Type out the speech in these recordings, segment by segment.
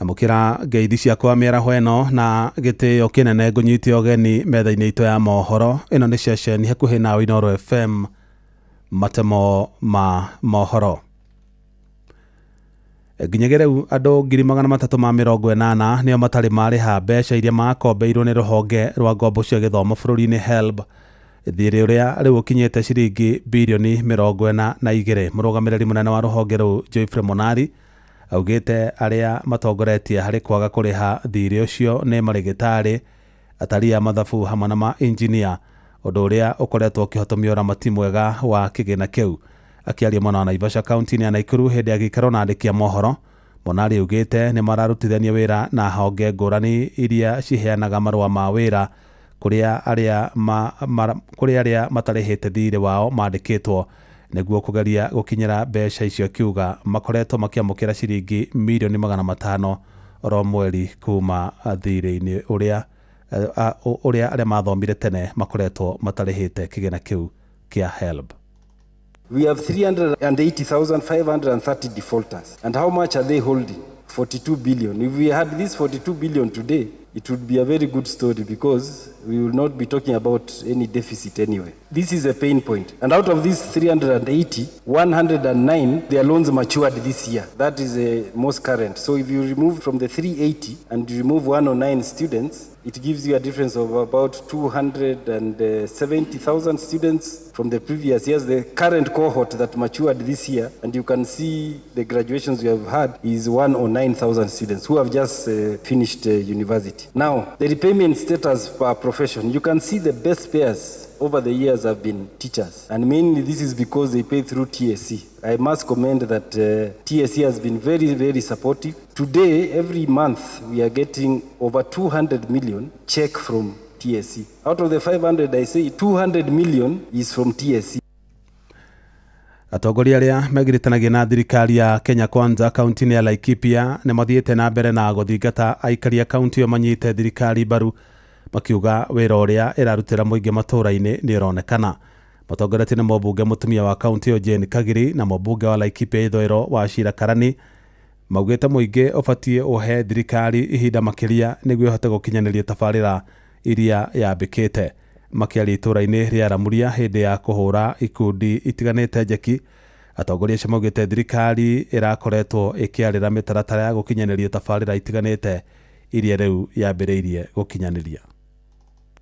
Amũkĩra ngeithi ciakwa mĩaraho ĩno na gĩtĩo kĩnene ngũnyite ũgeni metha-inĩ itũ ya mohoro. Ĩno nĩ ceceni hakuhĩ nawe Inooro FM, matemo ma mohoro. Nginyagia rĩu andũ 380,000 nĩo matarĩ marĩha mbeca iria makombeirwo nĩ rũhonge rwa ngombo cia gĩthomo bũrũri-inĩ HELB, thirĩ ũrĩa rĩu ũkinyĩte ciringi birioni 42. Mũrũgamĩrĩri mũnene wa rũhonge rũu Geoffrey Monari augĩte arĩa matongoretie harĩ kwaga kũrĩha thirĩ ũcio nĩ marĩgĩtarĩ, atari a mathabu hamwe na ma injinia, ũndũ ũrĩa ũkoretwo ũkĩhotomia ũramati mwega wa kĩgĩna kĩu. Akĩaria mwena wa Naivasha kaunti-inĩ ya Nakuru hĩndĩ ya gĩikaro na andĩki a mohoro, Monari augĩte nĩ mararutithania wĩra na honge ngũrani iria ciheanaga marũa ma wĩra kũrĩa arĩa matarĩhĩte thirĩ wao mandĩkĩtwo nĩguo kũgeria gũkinyĩra mbeca icio, akiuga makoretwo makĩamũkĩra ciringi mirioni 500 oro mweri kuma thirĩ-inĩ ũrĩa arĩa mathomire tene makoretwo matarĩhĩte kĩgĩna kĩu kĩa HELB. We have 380,530 defaulters. And how much are they holding? 42 billion. If we had this 42 billion today, it would be a very good story because we will not be talking about any deficit anyway. This is a pain point. And out of these 380, 109, their loans matured this year. That is the most current. So if you remove from the 380 and you remove 109 students, it gives you a difference of about 270,000 students from the previous years, the current cohort that matured this year. And you can see the graduations we have had is 109,000 students who have just finished university. Now, the repayment status per profession, you can see the best payers over the years have been teachers. And mainly this is because they pay through TSC. I must commend that TSC has been very, very supportive. Today, every month, we are getting over 200 million check from TSC. Out of the 500, I say 200 million is from TSC. Atongoria arĩa megiritanagia na thirikari ya Kenya Kwanza kaunti-inĩ ya Laikipia nĩ mathiĩte na mbere na gũthingata aikari a kaunti ĩyo manyite thirikari mbaru, makiuga wĩra ũrĩa ĩrarutĩra mũingĩ matũũra-inĩ nĩ ũronekana. Matongoretie nĩ mũmbunge mũtumia wa kaunti ĩyo Jane Kagiri na mũmbunge wa Laikipia ithũĩro wa Shira Karani maugĩte mũingĩ ũbatiĩ ũhe thirikari ihinda makĩria nĩguo ĩhote gũkinyanĩria tabarĩra iria yambĩkĩte. Makĩaria itũũra-inĩ rĩa Ramuria hĩndĩ ya kũhũra ikundi itiganĩte njeki, atongoria acio maugĩte thirikari ĩrakoretwo ĩkĩarĩra mĩtaratara ya gũkinyanĩria tabarĩra itiganĩte iria rĩu yambĩrĩirie gũkinyanĩria.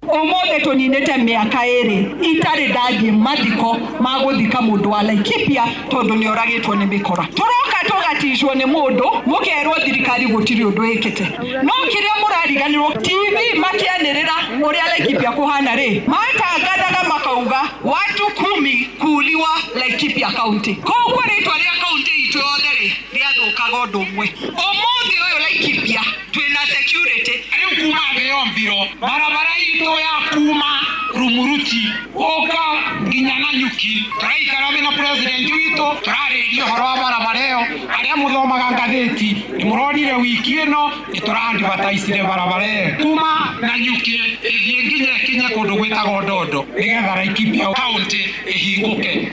Ũmũthĩ tũninĩte mĩaka 2 itarĩ ndathiĩ mathiko ma gũthika mũndũ wa Laikipia tondũ nĩ oragĩtwo nĩ mĩkora. Tũroka tũgaticwo nĩ mũndũ mũkerwo thirikari gũtirĩ ũndũ ĩkĩte. No kĩrĩa mũrariganĩrwo TV makĩanĩrĩra ũrĩa Laikipia kũhana rĩ, matangathaga makauga watu 10 kuuliwa Laikipia County. Koguo rĩtwa rĩa kaunti itũ yothe rĩ rĩathũkaga ũndũ ũmwe. Ũmũthĩ ũyũ Laikipia twĩna security. Rĩu kuma thĩ yombirwo barabara itũ ya kuma Rumuruti ũka nginya Nanyuki tũraikara thĩ na president witũ tũrarĩrĩria ũhoro wa barabara ĩyo. Arĩa mũthomaga ngathĩti nĩ mũronire wiki ĩno nĩ tũra-advertise barabara ĩyo kuma Nanyuki ĩthiĩ nginya ĩkinye kũndũ gwĩtagwo Ndondo nĩgetha Laikipia County ĩhingũke.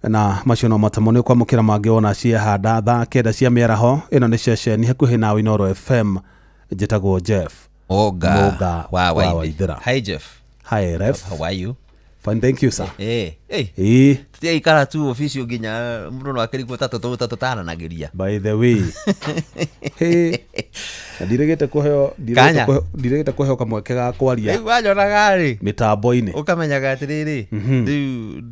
Na macio no matemo nĩ kwamũkĩra mangĩ wona ciehanda thaa 9 cia mĩaraho. Ĩno nĩ ceceni hakuhĩ nawe Inooro FM. Njĩtagwo Jeff Moga wa Waithera. Hi Jeff. Hi Ref. How are you? Fine, thank you sir. Hey. Hey. Tutiaikara tu ofisi nginya mũndũ no akĩrigwo ta tũtaranagĩria. By the way. Hey. Ndiregete kũheo ndiregete kũheo kamweke ga kwaria. Rĩu wanyonaga rĩ mĩtambo-inĩ. Ũkamenyaga atĩrĩrĩ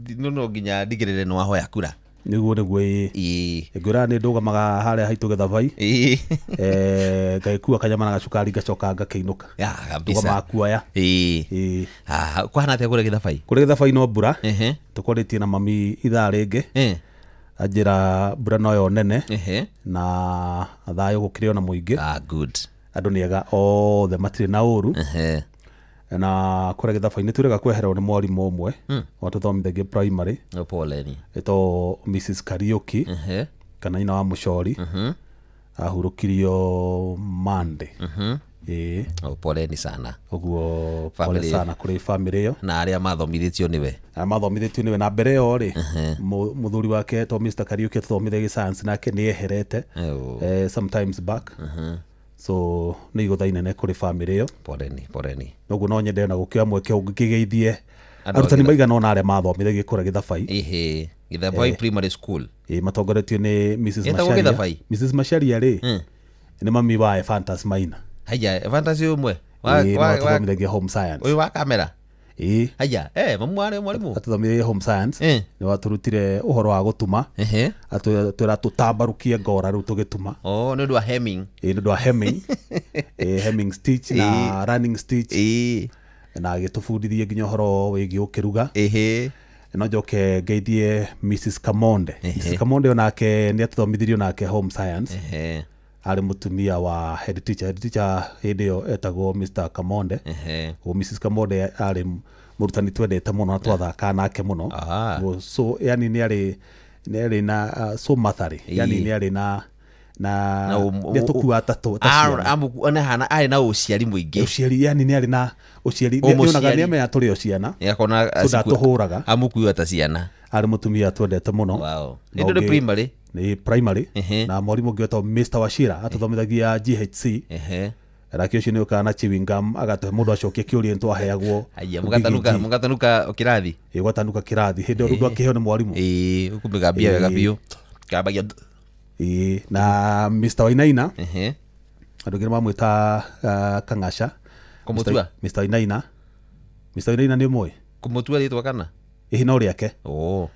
rĩu no nginya ndigĩrĩre nĩ wahoya kura. Nĩguo ĩĩ. Ngwĩra nĩ ndũgamaga harĩa haitũ gĩthabai. Ĩĩ. Ngagĩkua kanyama na gacukari ngacoka ngakĩinũka. Ya kabisa. Ndũgamaga kuoya. Ĩĩ. Ah, kũhana atĩa kũrĩa gĩthabai? Kũrĩa gĩthabai no mbura. Tũkwarĩtie na mami ithaa rĩngĩ. Anjĩra mbura no yo nene. Na thayũ gũkĩrĩ ona mũingĩ. Ah, good. Andũ nĩ ega othe matirĩ na ũru. Na kũrĩa gĩthabai-inĩ turega kweherwo nĩ mwarimũ ũmwe watũthomithagia primary. Poleni. Ĩtagwo Mrs Kariuki kana nyina wa Mũcori. Ahurũkirio Monday. Ĩĩ. Oh, poleni sana. Ũguo pole Family. sana kũrĩ family ĩyo Na arĩa mathomithĩtio nĩwe. Arĩa mathomithĩtio nĩwe. Na mbere ĩyo rĩ, mũthuri wake to Mr. Kariuki atũthomithagia science, nake nĩ eherete Oh. Sometimes back. So nĩ igũtha inene kũrĩ family ĩyo. Poleni, poleni. Noguo no nyende ona gũkĩoya mweke ũngĩgeithie Andũ arutani maigana ũna arĩa mathomithagia kũrĩa Gĩthabai. Ĩhĩ, Gĩthabai Primary School. Ĩ, matongoretio nĩ Mrs. Ĩtagwo Macharia. Gĩthabai? Mrs. Macharia rĩ, nĩ mami wa Ephantus Maina. Haya, fantasy ũmwe. Ĩ, nĩwe atũthomithagia home science. Ũyũ wa kamera. Ĩ. Haya, mamu warĩ mwarimũ. Atũthomithagia home science. Nĩ watũrutire ũhoro wa gũtuma. Atwĩra tũtambarũkie ngora rĩu tũgĩtuma. Oh, nĩ ũndũ wa hemming. Ĩ, nĩ ũndũ wa hemming. Ĩ, hemming stitch na running stitch. Na agĩtũbundithia nginya ũhoro wĩgiĩ ũkĩruga. No njoke ngeithie Mrs. Kamonde. Mrs. Kamonde onake nĩ atũthomithirie onake home science. Arĩ mũtumia wa head teacher. Head teacher hĩndĩ ĩyo etagwo Mr. Kamonde. O Mrs. Kamonde arĩ mũrutani twendete mũno na twathakaga nake mũno. So yani nĩ arĩ na so mathari, yani nĩ arĩ na nĩ atũkuaga ta ciana. Arĩ na ũciari mũingĩ. Ũciari, yani nĩ arĩ na ũciari, nĩonaga nĩ amenya tũrĩ o ciana. Nĩakona. So ndatũhũraga. Amũkuaga ta ciana. Arĩ mũtumia twendete mũno. Wow. Na Nĩ ndũrĩ ũngĩ- primary? Nĩ primary. Na mwarimũ ũngĩ wetagwo Mr. Wachira atũthomithagia GHC. Nake ũcio nĩ ũkaga na chewing gum agatũhe mũndũ acokie kĩũria nĩ twaheagwo. Haya, mũgatanuka mũgatanuka kĩrathi. Ĩ, gwatanuka kĩrathi hĩndĩ ĩyo rĩu ndwakĩheo nĩ mwarimũ. Ĩĩ, ũkũmĩgambia wega biũ. Kambagia. Ĩ, na Mr. Wainaina. Andũ aingĩ nĩmamwĩta Kang'aca. Kũmũtua? Mr. Wainaina. Mr. Wainaina nĩ ũmũĩ? Kũmũtua rĩtwa kana? Ĩhĩ, no rĩake. Oh.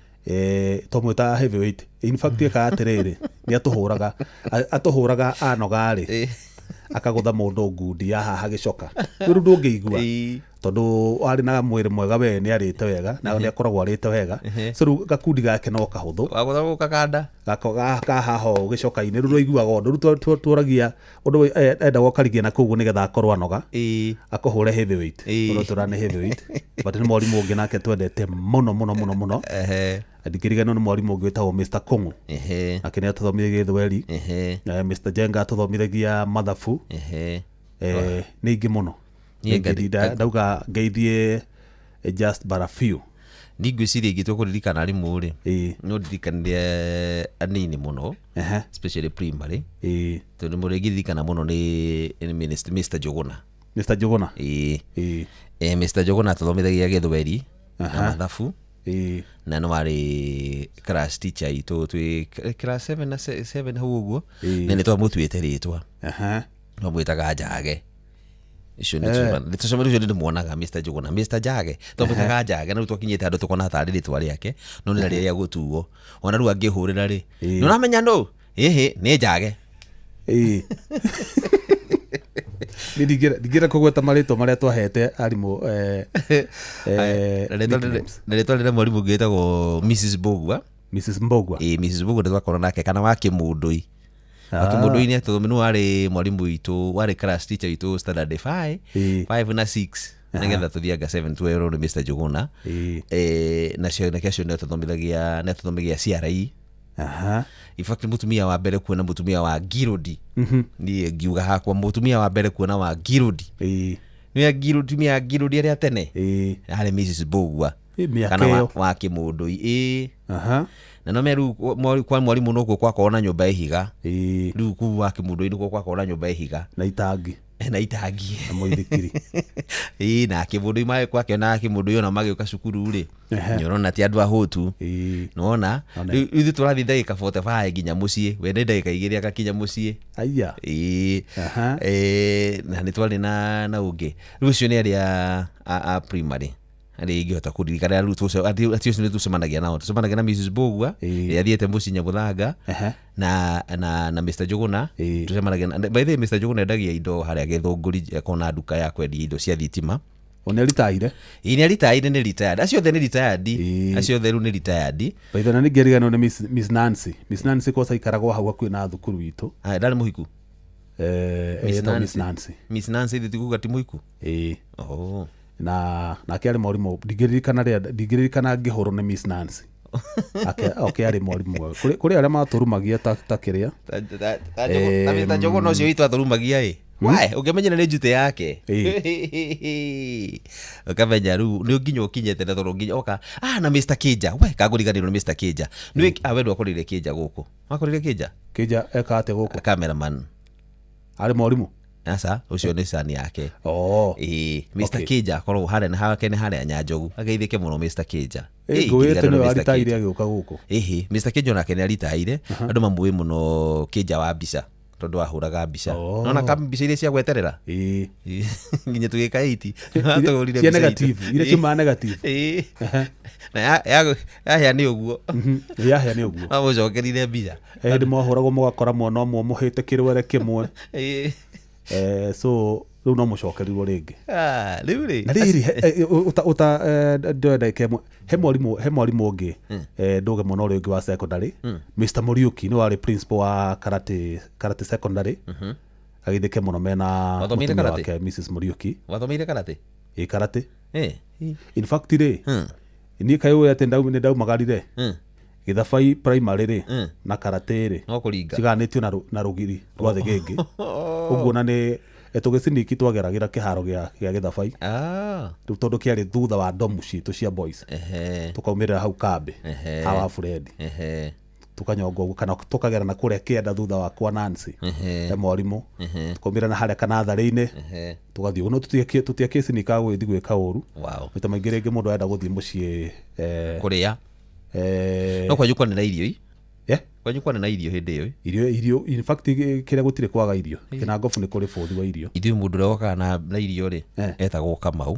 Twamwĩtaga heavyweight. In fact ekaga atĩrĩrĩ, nĩ atũhũraga, atũhũraga anoga rĩ, akagũtha mũndũ ngundi ya haha gĩcoka, rĩu ndũngĩigua. Tondũ arĩ na mwĩrĩ mwega, we nĩ arĩte wega na nĩ akoragwo arĩte wega, so rĩu gakundi gake no kahũthũ. Wagũtha gũkakanda. Gako ka haha ũũ gĩcoka-inĩ, rĩu ndũiguaga ũndũ. Rĩu tworagia ũndũ endaga ũkarigia na kũu nĩgetha akorwo anoga, akũhũre heavyweight. Ũndũ tũra nĩ heavyweight, but nĩ mwarimũ ũngĩ nake twendete mũno mũno mũno mũno. Ndingĩriganĩrwo nĩ mwarimũ ũngĩ wĩtagwo Mr. Kũng'ũ. Nake nĩ atũthomithagia Gĩthweri. Mr. Jenga atũthomithagia mathabu. Nĩ ingĩ mũno. Niĩ Ndauga ngeithie just but a few. Niĩ ngwĩciria ingĩtua kũririkana arimũ rĩ, no ndirikanire anini mũno, especially primary. Tondũ mũrĩa ingĩririkana mũno nĩ Mr. Njuguna. Mr. Njuguna. Ĩĩ. Mr. Njuguna atũthomithagia Gĩthweri na mathabu. Na no warĩ class teacher itũ twĩ class 7 na 7 hau ũguo. Na nĩ twamũtuĩte rĩtwa. Twamwĩtaga Njage. Icio nĩ tũcemania, ũcio nĩndĩmuonaga Mr. Njuguna, Mr. Njage. Twamwĩtaga Njage na rĩu twakinyĩte handũ tũkona tarĩ rĩtwa rĩake, no nĩ rĩrĩa gũtuo. Ona rĩu angĩhũrĩra rĩ, nĩ ũramenya nũ? Ĩhĩ, nĩ Njage. Niĩ ndingĩenda kũgweta marĩtwa marĩa twahete arimũ, Na nicknames. Na rĩtwa rĩrĩa mwarimũ ũngĩ wĩtagwo Mrs. Mbũgua. Mrs. Mbũgua. Ĩĩ, Mrs. Mbũgua nĩtwakorwo nake kana wa Kĩmũndũi. Wa Kĩmũndũi nĩ atũthomi, nĩ warĩ mwarimũ witũ, warĩ class teacher witũ standard 5, 5 na 6, nĩgetha tũthianga 7 twerwo nĩ Mr. Njuguna. Na nake acio nĩ atũthomithagia CRE. In fact mũtumia wa mbere kuona mũtumia wa Ngirũndi. Niĩ ngiuga hakwa mũtumia wa mbere kuona wa Ngirũndi. Nĩ mũtumia wa Ngirũndi arĩa tene. Arĩ Mrs. Mbũgua. Ĩ, mĩaka Kana ĩyo. wa Kĩmũndũi. Ĩĩ. Na no me rĩu kwa mwarimũ no kuo kwakorwo na nyũmba ya ihiga. Rĩu kũu wa Kĩmũndũi nĩkuo kwakorwo na nyũmba ya ihiga. Na itangi. Na itangi. Na mũithikiri. Ĩĩ, na Kĩmũndũi magĩkwa kĩona Kĩmũndũi ona magĩũka cukuru rĩ. Nĩ ũrona ti andũ ahũtu. Nĩwona? Rĩu ithuĩ tũrathiĩ ndagĩka 45 nginya mũciĩ. We nĩ ndagĩka 2 agakinya mũciĩ. Aya. Ĩĩ. Na nĩ twarĩ na ũngĩ. Rĩu ũcio nĩ arĩa a primary. Arĩa ingĩhota kũririkana rĩu atĩ ũcio nĩ tũcemanagia nao. Tũcemanagia na Mrs. Mbũgua, ĩrĩa athiĩte mũciĩ Nyamũthanga, na Mr. Njuguna. Tũcemanagia na, by the way, Mr. Njuguna endagia indo harĩa Gĩthũngũri, akona nduka ya kwendia indo cia thitima. O nĩ aritaire? Ĩĩ, nĩ aritaire, nĩ retired. Acio othe nĩ retired. Acio othe rĩu nĩ retired. By the way, na nĩ ngĩriganĩrwo nĩ Miss Nancy. Miss Nancy kosa aikaragwo hau hakuhĩ na thukuru witũ. Aya, ndarĩ mũhiku? Miss Etagwo Miss Nancy. Nancy. Miss Nancy ithuĩ tikuga ti mũhiku? Ĩĩ. Oh. Na nake arĩ mwarimũ, ndingĩririkana rĩa, ndingĩririkana ngĩhũrwo nĩ Miss Nancy. Ake arĩ mwarimũ mwega. Kũrĩ arĩa matũrumagia ta kĩrĩa. Ta Mr. Njuguna ũcio witũ atũrumagia ĩ. We ũngĩmenyera nĩ njute yake, ũkamenya rĩu nĩ nginya ũkinyĩte, na tondũ nginya oka na Mr Kĩnja, we kangũriganĩrwo nĩ Mr Kĩnja. Nĩ we ndwakorire Kĩnja gũkũ, wakorire Kĩnja? Kĩnja eka atĩa gũkũ? Cameraman. Arĩ mwarimũ? Aca, ũcio nĩ cani yake. Oh. Ĩĩ, Mr Okay. Kĩnja akorwo harĩa nĩ hake, nĩ harĩa Nyanjogu. Ageithĩke mũno Mr Kĩnja. Ĩĩ, Ngũĩte ngiriganĩrwo nĩwe nĩ Mr. aritaire Kĩnja. agĩũka gũkũ. Ĩhĩ, Mr Kĩnja onake nĩ aritaire. Andũ mamũĩ mũno Kĩnja wa mbica, tondũ ahũraga mbica. Oh. Nona ka mbica iria cia gweterera. Ĩĩ. Ĩĩ, nginya tũgĩka 80 tũgũrire Cia mbica itũ. negative, iria ciumaga negative. Ĩĩ. Na yahĩa nĩ ũguo. Yahĩa nĩ ũguo. Mamũcokerire mbica. He hĩndĩ mwahũragwo mũgakora mwena ũmwe mũhĩte kĩrwere kĩmwe. Ĩĩ. So rĩu no mũcokerirwo rĩngĩ. Ah, rĩu rĩ Na rĩrĩ ũta ndoe ndagĩka ĩmwe, he mwarimũ ũngĩ, ndũge mũno ũrĩa ũngĩ wa secondary, Mr Muriuki, nĩ warĩ principal wa Karate Secondary. Agithĩke mũno mena Wathomeire mũtumia karate? wake Mrs Muriuki. Wathomeire karate? Ĩ, karate. Ĩĩ. In fact rĩ, niĩ kaĩ ũĩ atĩ nĩ ndaumagarire Gĩthabai Primary rĩ na Karate rĩ No kũringa. ciganĩtio na rũgiri rwa thĩgĩngĩ ũguo, na nĩ tũgĩciniki twageragĩra kĩharo gĩa Gĩthabai. Rĩu tondũ kĩarĩ thutha wa domu citũ cia boys, tũkaumĩrĩra hau kambĩ hawa Fred, tũkanyonga ũguo kana tũkagera na kũrĩa kĩenda thutha wa kwa Nancy, he mwarimũ, tũkaumĩra na harĩa kanatharĩ-inĩ, tũgathiĩ ũguo. No tũtiakĩcinikaga gũgĩthiĩ gwĩka ũru. Maita maingĩ rĩngĩ mũndũ arenda gũthiĩ mũciĩ Kũrĩa. No kwanyu kwanĩ na irio i? Yeah. Kwanyu kwanĩ na irio hĩndĩ ĩyo i? Irio, in fact kĩrĩa gũtirĩ kwaga irio, kĩnangobu nĩ kũrĩ bũthi wa irio. Ithuĩ mũndũ ũrĩa wokaga na irio rĩ, etagwo Kamau.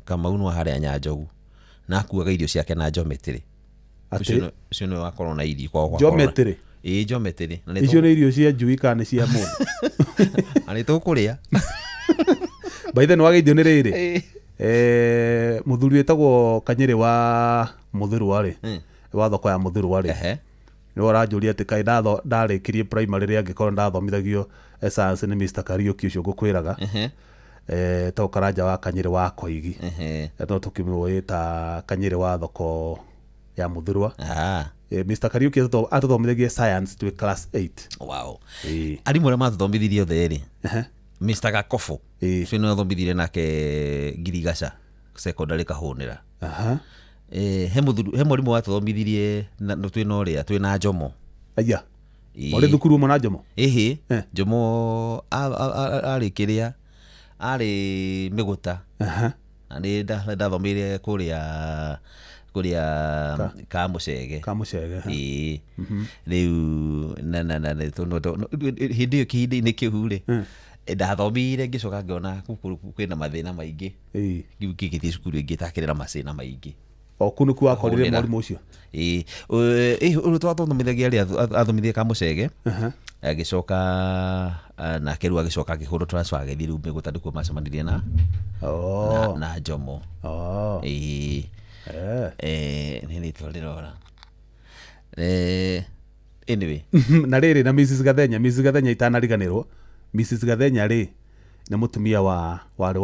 Kamau nĩ wa harĩa Nyanjogu, na akuaga irio ciake na njometĩrĩ. Atĩ? Ũcio nĩwe wakorwo na irio kwao gwakorwo na- Njometĩrĩ? Ĩĩ, njometĩrĩ. Na nĩ Icio nĩ irio cia njui kana nĩ cia mũndũ? Na nĩ tũkũrĩa. By the nĩ wageithio nĩ rĩrĩ, mũthuri wĩtagwo Kanyĩrĩ wa Mũthurwa rĩ, wa thoko ya Mũthurwa rĩ, nĩwe ũranjũria atĩ kaĩ ndarĩkirie primary rĩ, angĩkorwo ndathomithagio science nĩ Mr Kariuki ũcio ngũkwĩraga, to Karanja wa Kanyĩrĩ wa Koigi. No tũkĩmũĩ ta Kanyĩrĩ wa thoko ya Mũthurwa. Mr Kariuki atũthomithagia science twĩ class 8. Ĩĩ. Arimũ arĩa matũthomithirie othe rĩ, Mr Gakobo, ũcio nĩ athomithirie nake Ngirigaca Secondary Kahũnĩra. He mwarimũ watũthomithirie twĩna ũrĩa twĩna Njomo. Aya. Ĩĩ. Warĩ thukuru ũmwe na Njomo? Ĩhĩ. Njomo arĩ kĩrĩa arĩ Mĩgũta. Na nĩ ndathomeire kũrĩa Kamũcege. Kamũcege. Ĩĩ, rĩu na hĩndĩ ĩyo kĩhinda-inĩ kĩu rĩ, ndathomire, ngĩcoka ngĩona gũkũ kwĩna mathĩna maingĩ. Rĩu ngĩgĩthiĩ cukuru ĩngĩ ĩtakĩrĩ na mathĩna maingĩ. O kũu nĩkuo wakorire Kahũnĩra. mwarimũ ũcio? Ĩĩ, ũrĩa twathomithagia rĩ, athomithirie Kamũcege, agĩcoka nake rĩu agĩcoka akĩhũrwo transfer, agĩthiĩ rĩu Mĩgũta, nĩkuo macemanirie na na Njomo. Ĩĩ. Nĩ rĩtwa rĩrora. Anyway. Na rĩrĩ, na Mrs Gathenya, Mrs Gathenya itanariganĩrwo, Mrs Gathenya rĩ, nĩ mũtumia wa warĩ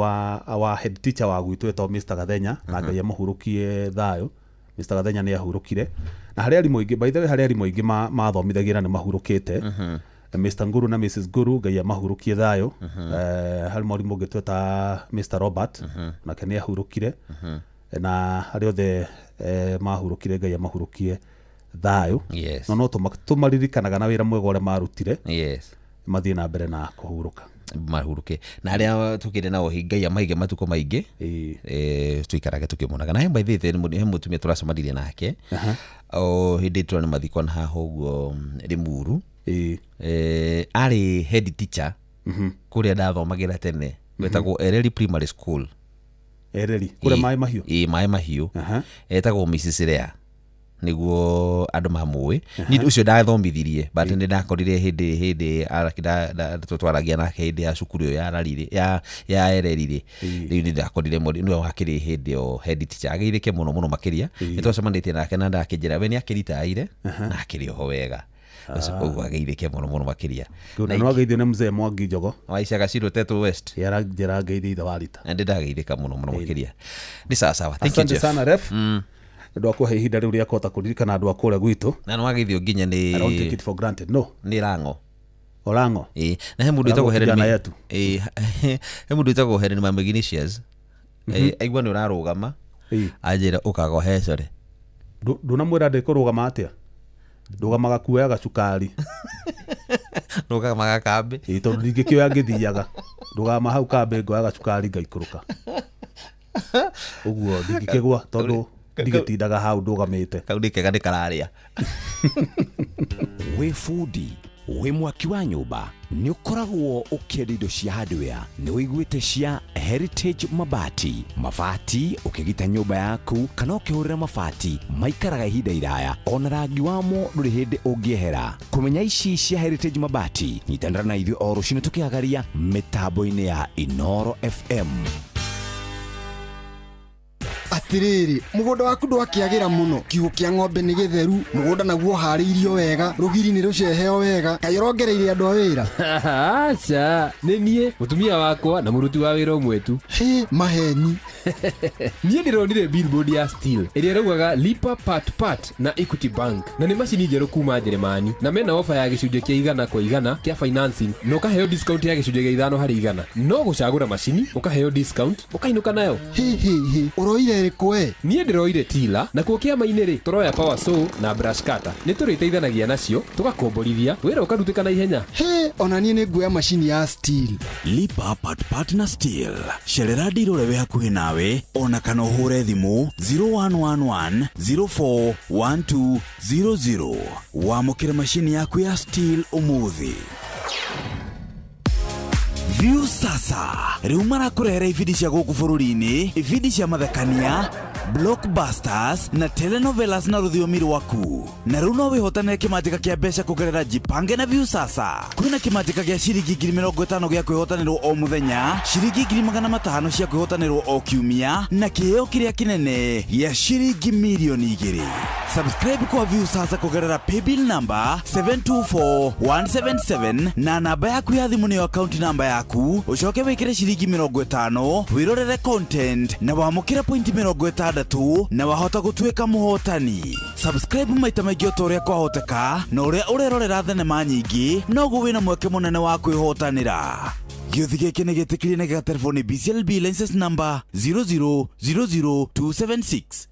wa head teacher wa gwitũ etagwo Mr Gathenya, na Ngai amũhurũkie thayũ. Mr Gathenya nĩ ahurũkire, na harĩ arimũ aingĩ, by the way, harĩ arimũ aingĩ mathomithagia na nĩ mahurũkĩte. Mr Nguru na Mrs Nguru, Ngai amahurũkie thayũ. Harĩ mwarimũ ũngĩ tweta Mr Robert, nake nĩ ahurũkire, na harĩ othe mahurũkire, Ngai amahurũkie thayũ. No tũmaririkanaga na wĩra mwega ũrĩa marutire. Mathiĩ na mbere na kũhurũka. Mahurũke, na arĩa tũkĩrĩ nao, Ngai amaige matukũ maingĩ. Tũikarage tũkĩmonaga. Na he maithĩte he mũtumia tũracemanirie nake o hĩndĩ tũrona mathiko na haha ũguo Rĩmuru. Arĩ head teacher kũrĩa ndathomagĩra tene, gwetagwo Ereri Primary School. Ereri kũrĩa Maĩ Mahiũ? Ĩĩ, Maĩ Mahiũ. Etagwo Mrs Lea, nĩguo andũ mamũĩ. Niĩ ũcio ndathomithirie, but nĩ ndakorire hĩndĩ twaragia nake hĩndĩ ya cukuru ĩyo ya Rarire ya Ereri rĩ. Rĩu nĩ ndakorire nĩwe wakĩrĩ hĩndĩ ĩyo head teacher. Ageithĩke mũno mũno makĩria. Nĩ twacemanĩtie nake na ndakĩnjĩra we nĩ akĩritaire na akĩrĩ oho wega. Ũcio koguo ageithĩke mũno mũno makĩria. Na nĩ wageithio nĩ mzee Mwangi Njogo. Waicaga Cirũ Tetũ West. Aranjĩra ngeithie ithe wa Rita. Na ndĩ ndageithĩka mũno mũno makĩria. Nĩ sawa sawa, thank you. Asante Jeff. sana, ref, nĩ ũndũ wa kũhe ihinda rĩu rĩa kũhota kũririkana andũ a kũrĩa gwitũ. Na nĩ wageithio nginya I don't take nĩ it for granted, no. Nĩ Rango. Orango. Ĩĩ, na he mũndũ Orango wĩtagwo Helen kijana yetu. Ĩĩ, he mũndũ wĩtagwo Helen Mama Ignatius. Aigua nĩ ũrarũgama, anjĩra ũkagohecore. Ndũnamwĩra ndĩkũrũgama atĩa? Ndũgamaga kuoyaga cukari. Rũgamaga kambĩ. Ĩĩ, tondũ ndingĩkĩoya ngĩthiaga. Ndũgama hau kambĩ ngoyaga cukari ngaikũrũka. Ũguo ndingĩkĩgwa tondũ ndigĩtindaga hau ndũgamĩte. Kau nĩ kega nĩ kararĩa. Wĩ bundi, wĩ mwaki wa nyũmba, nĩ ũkoragwo ũkĩenda indo cia hardware, nĩ ũiguĩte cia Heritage Mabati. Mabati ũkĩgita nyũmba yaku kana ũkĩhũrĩra mabati maikaraga ihinda iraya, ona rangi wamo ndũrĩ hĩndĩ ũngĩehera. Kũmenya ici cia Heritage Mabati, nyitanĩra na ithuĩ o rũcinĩ tũkĩhagaria mĩtambo-inĩ ya Inoro FM. Atiriri, mũgũnda waku ndwakĩagĩra mũno, kiugũ kĩa ng'ombe nĩ gĩtheru, mũgũnda naguo ũharĩirio wega, rũgiri nĩ rũceheo wega, kaĩ ũrongereire andũ a wĩra? Aca, nĩ niĩ, mũtumia wakwa na mũruti wa wĩra ũmwe tu. Hĩ, maheni. Niĩ ndĩronire billboard ya Steel ĩrĩa ĩraugaga lipa part part na Equity Bank, na nĩ macini njerũ kuma Njeremani, na mena ofa ya gĩcunjĩ kĩa 100% kĩa financing, na ũkaheo discount ya gĩcunjĩ kĩa 5%. No gũcagũra macini ũkaheo discount ũkainũka nayo. Hĩ hĩ hĩ, ũroire ĩrĩkũ we? Niĩ ndĩroire tila, na kuo kĩama-inĩ rĩ tũroya power saw na brush cutter. Nĩ tũrĩteithanagia nacio tũgakomborithia wĩra ũkarutĩka na ihenya. Hĩ, ona niĩ nĩ nguoya macini ya Steel. Lipa part part na Steel. Cerera ndiro ũrĩa wĩ hakuhĩ nawe ona kana ũhũre thimũ 0111 041200. Wamũkĩre macini yaku ya Steel ũmũthĩ. View sasa rĩu marakũrehera ibindi cia gũkũ bũrũri-inĩ, ibindi cia mathekania, blockbusters na telenovelas na rũthiomi rwaku. Na rĩu no wĩhotanĩre kĩmanjĩka kĩa mbeca kũgerera Jipange na View sasa. Kwĩna kĩmanjĩka gĩa ciringi 50,000 gĩa kwĩhotanĩrwo o mũthenya, ciringi 500,000 cia kwĩhotanĩrwo o kiumia, na kĩheo kĩrĩa kĩnene gĩa ciringi 2,000,000. Subscribe kwa View sasa kũgerera paybill number 724177 na namba yaku ya thimũ nĩyo account number yaku, ũcoke wĩkĩre ciringi 50 wĩrorere content na wamũkĩre pointi 60 na wahota gũtuĩka mũhotani. Subscribe maita maingĩ o ta ũrĩa kwahoteka, na ũrĩa ũrerorera thenema nyingĩ noguo wĩna mweke mũnene wa kwĩhotanĩra. Gĩũthi gĩkĩ nĩ gĩtĩkĩrie na gĩgaterefoni BCLB license number 0000276.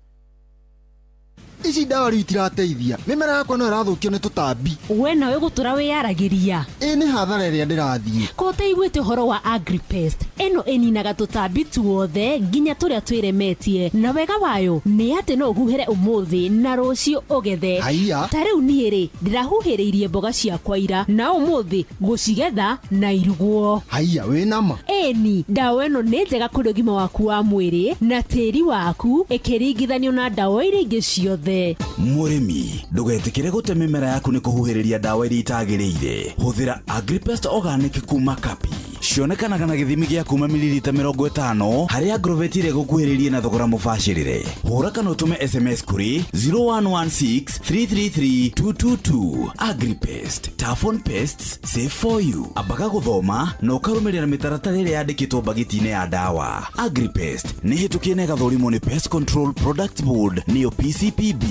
Ici ndawa rĩu itirateithia, mĩmera yakwa no ĩrathũkio nĩ tũtambi. We nawe gũtũra wĩyaragĩria. Ĩ nĩ hathara ĩrĩa ndĩrathiĩ. Ko ũtaiguĩte ũhoro wa Agripest? Ĩno ĩninaga tũtambi tuothe nginya tũrĩa twĩremetie, na wega wayo nĩ atĩ no ũhuhĩre ũmũthĩ na rũciũ ũgethe. Haiya. Ta rĩu niĩ rĩ ndĩrahuhĩrĩirie mboga ciakwa ira, na ũmũthĩ gũcigetha na irugwo. Haiya, wĩ nama? Ĩni, ndawa ĩno nĩ njega kũrĩ ũgima waku wa mwĩrĩ na tĩri waku ĩkĩringithanio na ndawa iria ingĩ ciothe. Mũrĩmi, ndũgetĩkĩre gũte mĩmera yaku nĩ kũhuhĩrĩria ndawa iria itagĩrĩire. Hũthĩra Agripest Organic kuma Kapi. Cionekanaga na gĩthimi gĩa kuma mililita 50 harĩa Agrovet ĩrĩa ĩgũkuhĩrĩirie na thogora mũbacĩrĩre. Hũra kana ũtũme SMS kũrĩ 0116 333 222. Agripest, tough on pests, safe for you. Ambaga gũthoma na ũkarũmĩrĩra mĩtaratara ĩrĩa yandĩkĩtwo mbagiti-inĩ ya ndawa. Agripest nĩ hĩtũkie na ĩgathũrimwo nĩ Pest Control Products Board nĩyo PCPB.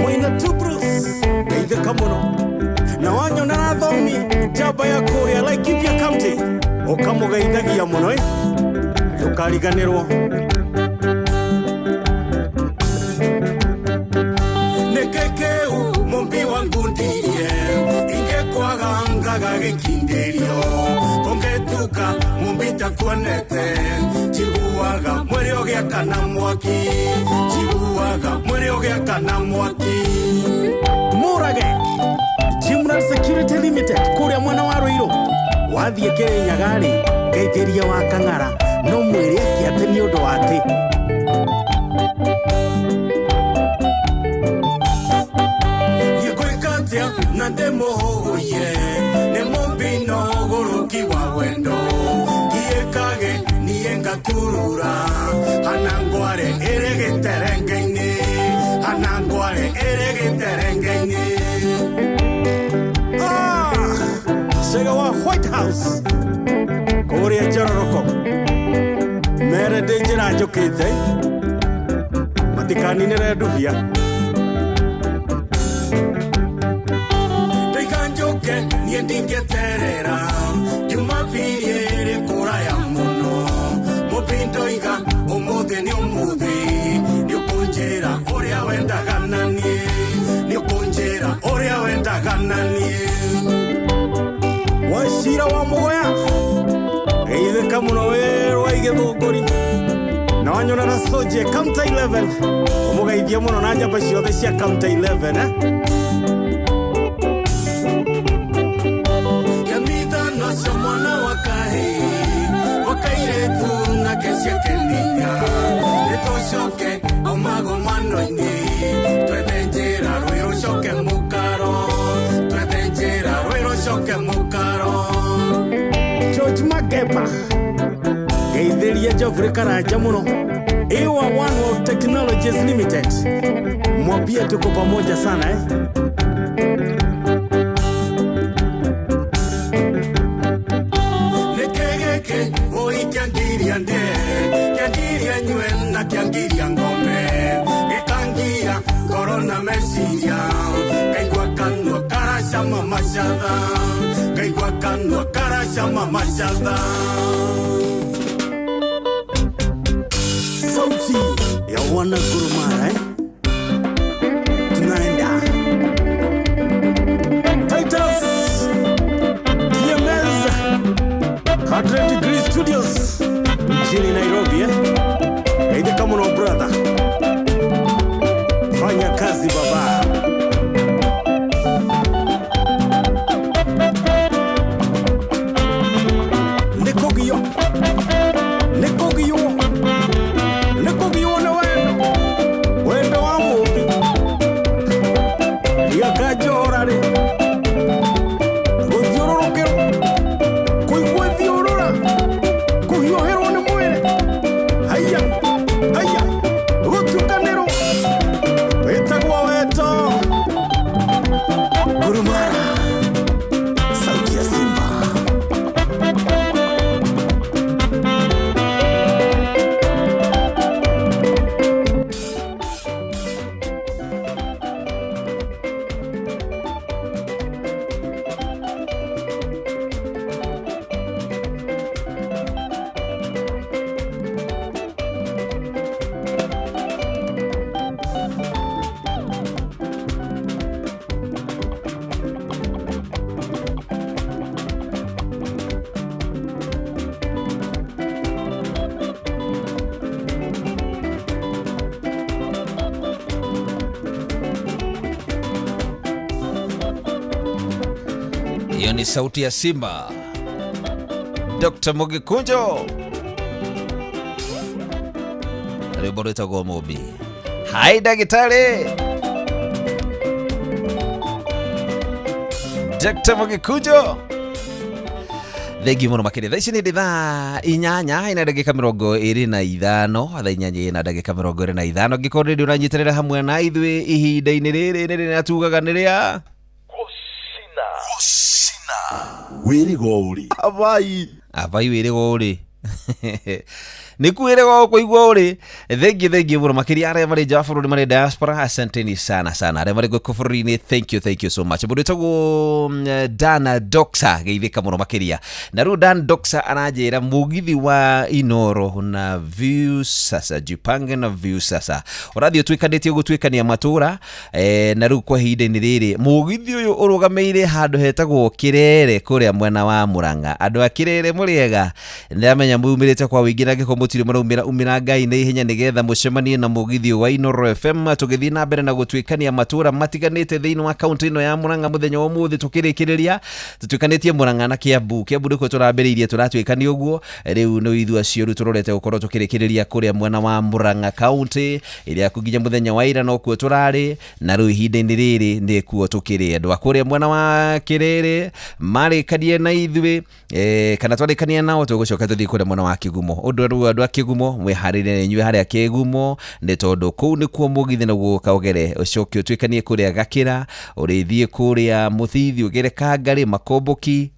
Mwina Tubrus geithĩka mũno na wanyona na thomi njamba ya kũrĩa Laikipia County ũkamũgeithagia mũno ndũkariganĩrwo. Nĩkĩkĩu mũmbi wa ngundirie ingĩkwaga ngaga gĩkindĩrio kũngĩtuka mũmbi takuonete njiguaga mwĩrĩ ũgĩakana mwaki, njiguaga mwĩrĩ ũgĩakana mwaki. Mũrage Jimran Security Limited kũrĩa mwena wa Ruiru wathiĩ Kĩrĩnyaga-rĩ ngeithĩria wa Kang'ara no mwĩre atĩ nĩ ũndũ wa atĩ. Ngĩturura hana ngware ĩrĩ gĩterenge-inĩ, hana ngware ĩrĩ gĩterenge-inĩ. Ah, cega wa White House kũrĩa Njororoko mere ndĩ njĩra njũkĩte matikaninĩre ndubia. Ndaiga njũke niĩ ndingĩterera, Jumapili ĩrĩ kũraya mũno, mũmbi ndoiga ũmũthĩ nĩ ũmũthĩ, nĩũkũnjĩra ũrĩa wendaga na niĩ, nĩũkũnjĩra ũrĩa wendaga na niĩ. Wacira wa Mũgoya geithĩka mũno wĩ rwa Igĩthũngũri na wanyonera Soje Counter 11 ũmũgeithie mũno na njamba ciothe cia Counter 11 eh? Kĩmithano cia mwana wa kahĩĩ wa kairĩtu nake ciakeninya, nĩtũcoke omagomano-inĩ, twethe njĩra rwĩ rũcoke mũkaro, twethe njĩra rwĩ rũcoke mũkaro. George Makepa geithĩria Geoffrey Karanja mũno Iwa One World Technologies Limited, mwambie tuko pamoja sana eh? Nĩkĩ gĩkĩ ũi kĩangiria ndĩe, kĩangiria nyue na kĩangiria ngome, gĩkangia ngoro na meciria, ngaigua kanua karacama macatha, ngaigua kanua karacama macatha. Sauti ya wana Gurumara eh? Tunaenda Titus TMS 100 Degree Studios mjini Nairobi eh? Geithĩka mũno brother, fanya kazi baba. Nĩkũgio, nĩkũgio, nĩkũgio nĩ wendo, wendo wa mũmbi ndiakanjohora rĩ gũthiũrũrũkĩrwo kũigua thiũrũra kũhiũhĩrwo nĩ mwĩrĩ haiya haiya gũtukanĩrwo wĩtagwo wendo. Gurumara, sauti ya Simba. Hiyo ni sauti ya Simba, Dr. Mugikunjo, rwĩmbo rwĩtagwo Mũmbi. Hai ndagĩtarĩ Dr. Mugikunjo, thengiũ mũno makĩria. Thaa ici nĩ ndĩ thaa 8 ina ndagĩka 25, thaa 8 na ndagĩka 25. Angĩkorwo nĩ ũranyitanĩra hamwe na ithuĩ ihinda-inĩ rĩrĩ nĩ rĩrĩa tugaga nĩ rĩa Wĩrĩgo ũrĩ abai abai wĩrĩgo ũrĩ nĩkuĩrĩgo kũigua ũrĩ. Thengiũ thengiũ mũno makĩria arĩa marĩ nja wa bũrũri, marĩ diaspora, asanteni sana sana. Arĩa marĩ gũkũ bũrũri-inĩ, thank you, thank you so much. Mũndũ wĩtagwo Dan Doxa, geithĩka mũno makĩria. Na rĩu Dan Doxa aranjĩra mũgithi wa Inoro na View Sasa, jipange na View Sasa, ũrathiĩ ũtuĩkanĩtie gũtuĩkania matũra na rĩu kwa ihinda-inĩ rĩrĩ mũgithi ũyũ ũrũgamĩire handũ hetagwo Kĩrere kũrĩa mwena wa Mũrang'a. Andũ a Kĩrere mũrĩega, nĩndamenya mumĩrĩte kwa wĩingĩ na angĩkorwo mũtirĩ mũraumĩra umĩra ngai na ihenya nĩgetha mũcemanie na mũgithi wa Inoro FM tũgĩthiĩ na mbere na gũtuĩkania matũra matiganĩte thĩinĩ wa kaũntĩ ĩno ya Mũrang'a. Mũthenya wa ũmũthĩ tũkĩrĩkĩrĩria tũtuĩkanĩtie Mũrang'a na Kĩambu. Kĩambu nĩkuo tũrambĩrĩirie tũratuĩkania ũguo, rĩu nĩ ithuĩ acio rĩu tũrorete gũkorwo tũkĩrĩkĩrĩria kũrĩa mwena wa Mũrang'a kaũntĩ ĩrĩa nginya mũthenya wa ira nokuo tũrarĩ, na rĩu ihinda-inĩ rĩrĩ nĩkuo tũkĩrĩ. Andũ a kũrĩa mwena wa Kĩrere marĩkanie na ithuĩ kana twarĩkania nao tũgũcoka tũthiĩ kũrĩa mwena wa Kĩgumo. Ũndũ rĩu andũ Andũ a Kĩgumo mwĩharĩrie inyuĩ harĩa Kĩgumo, nĩ tondũ kũu nĩkuo mũgithi naguo ũka ũgere, ũcoke ũtuĩkanie kũrĩa Gakĩra, ũrĩthiĩ kũrĩa Mũthithi, ũgere Kangarĩ, Makomboki,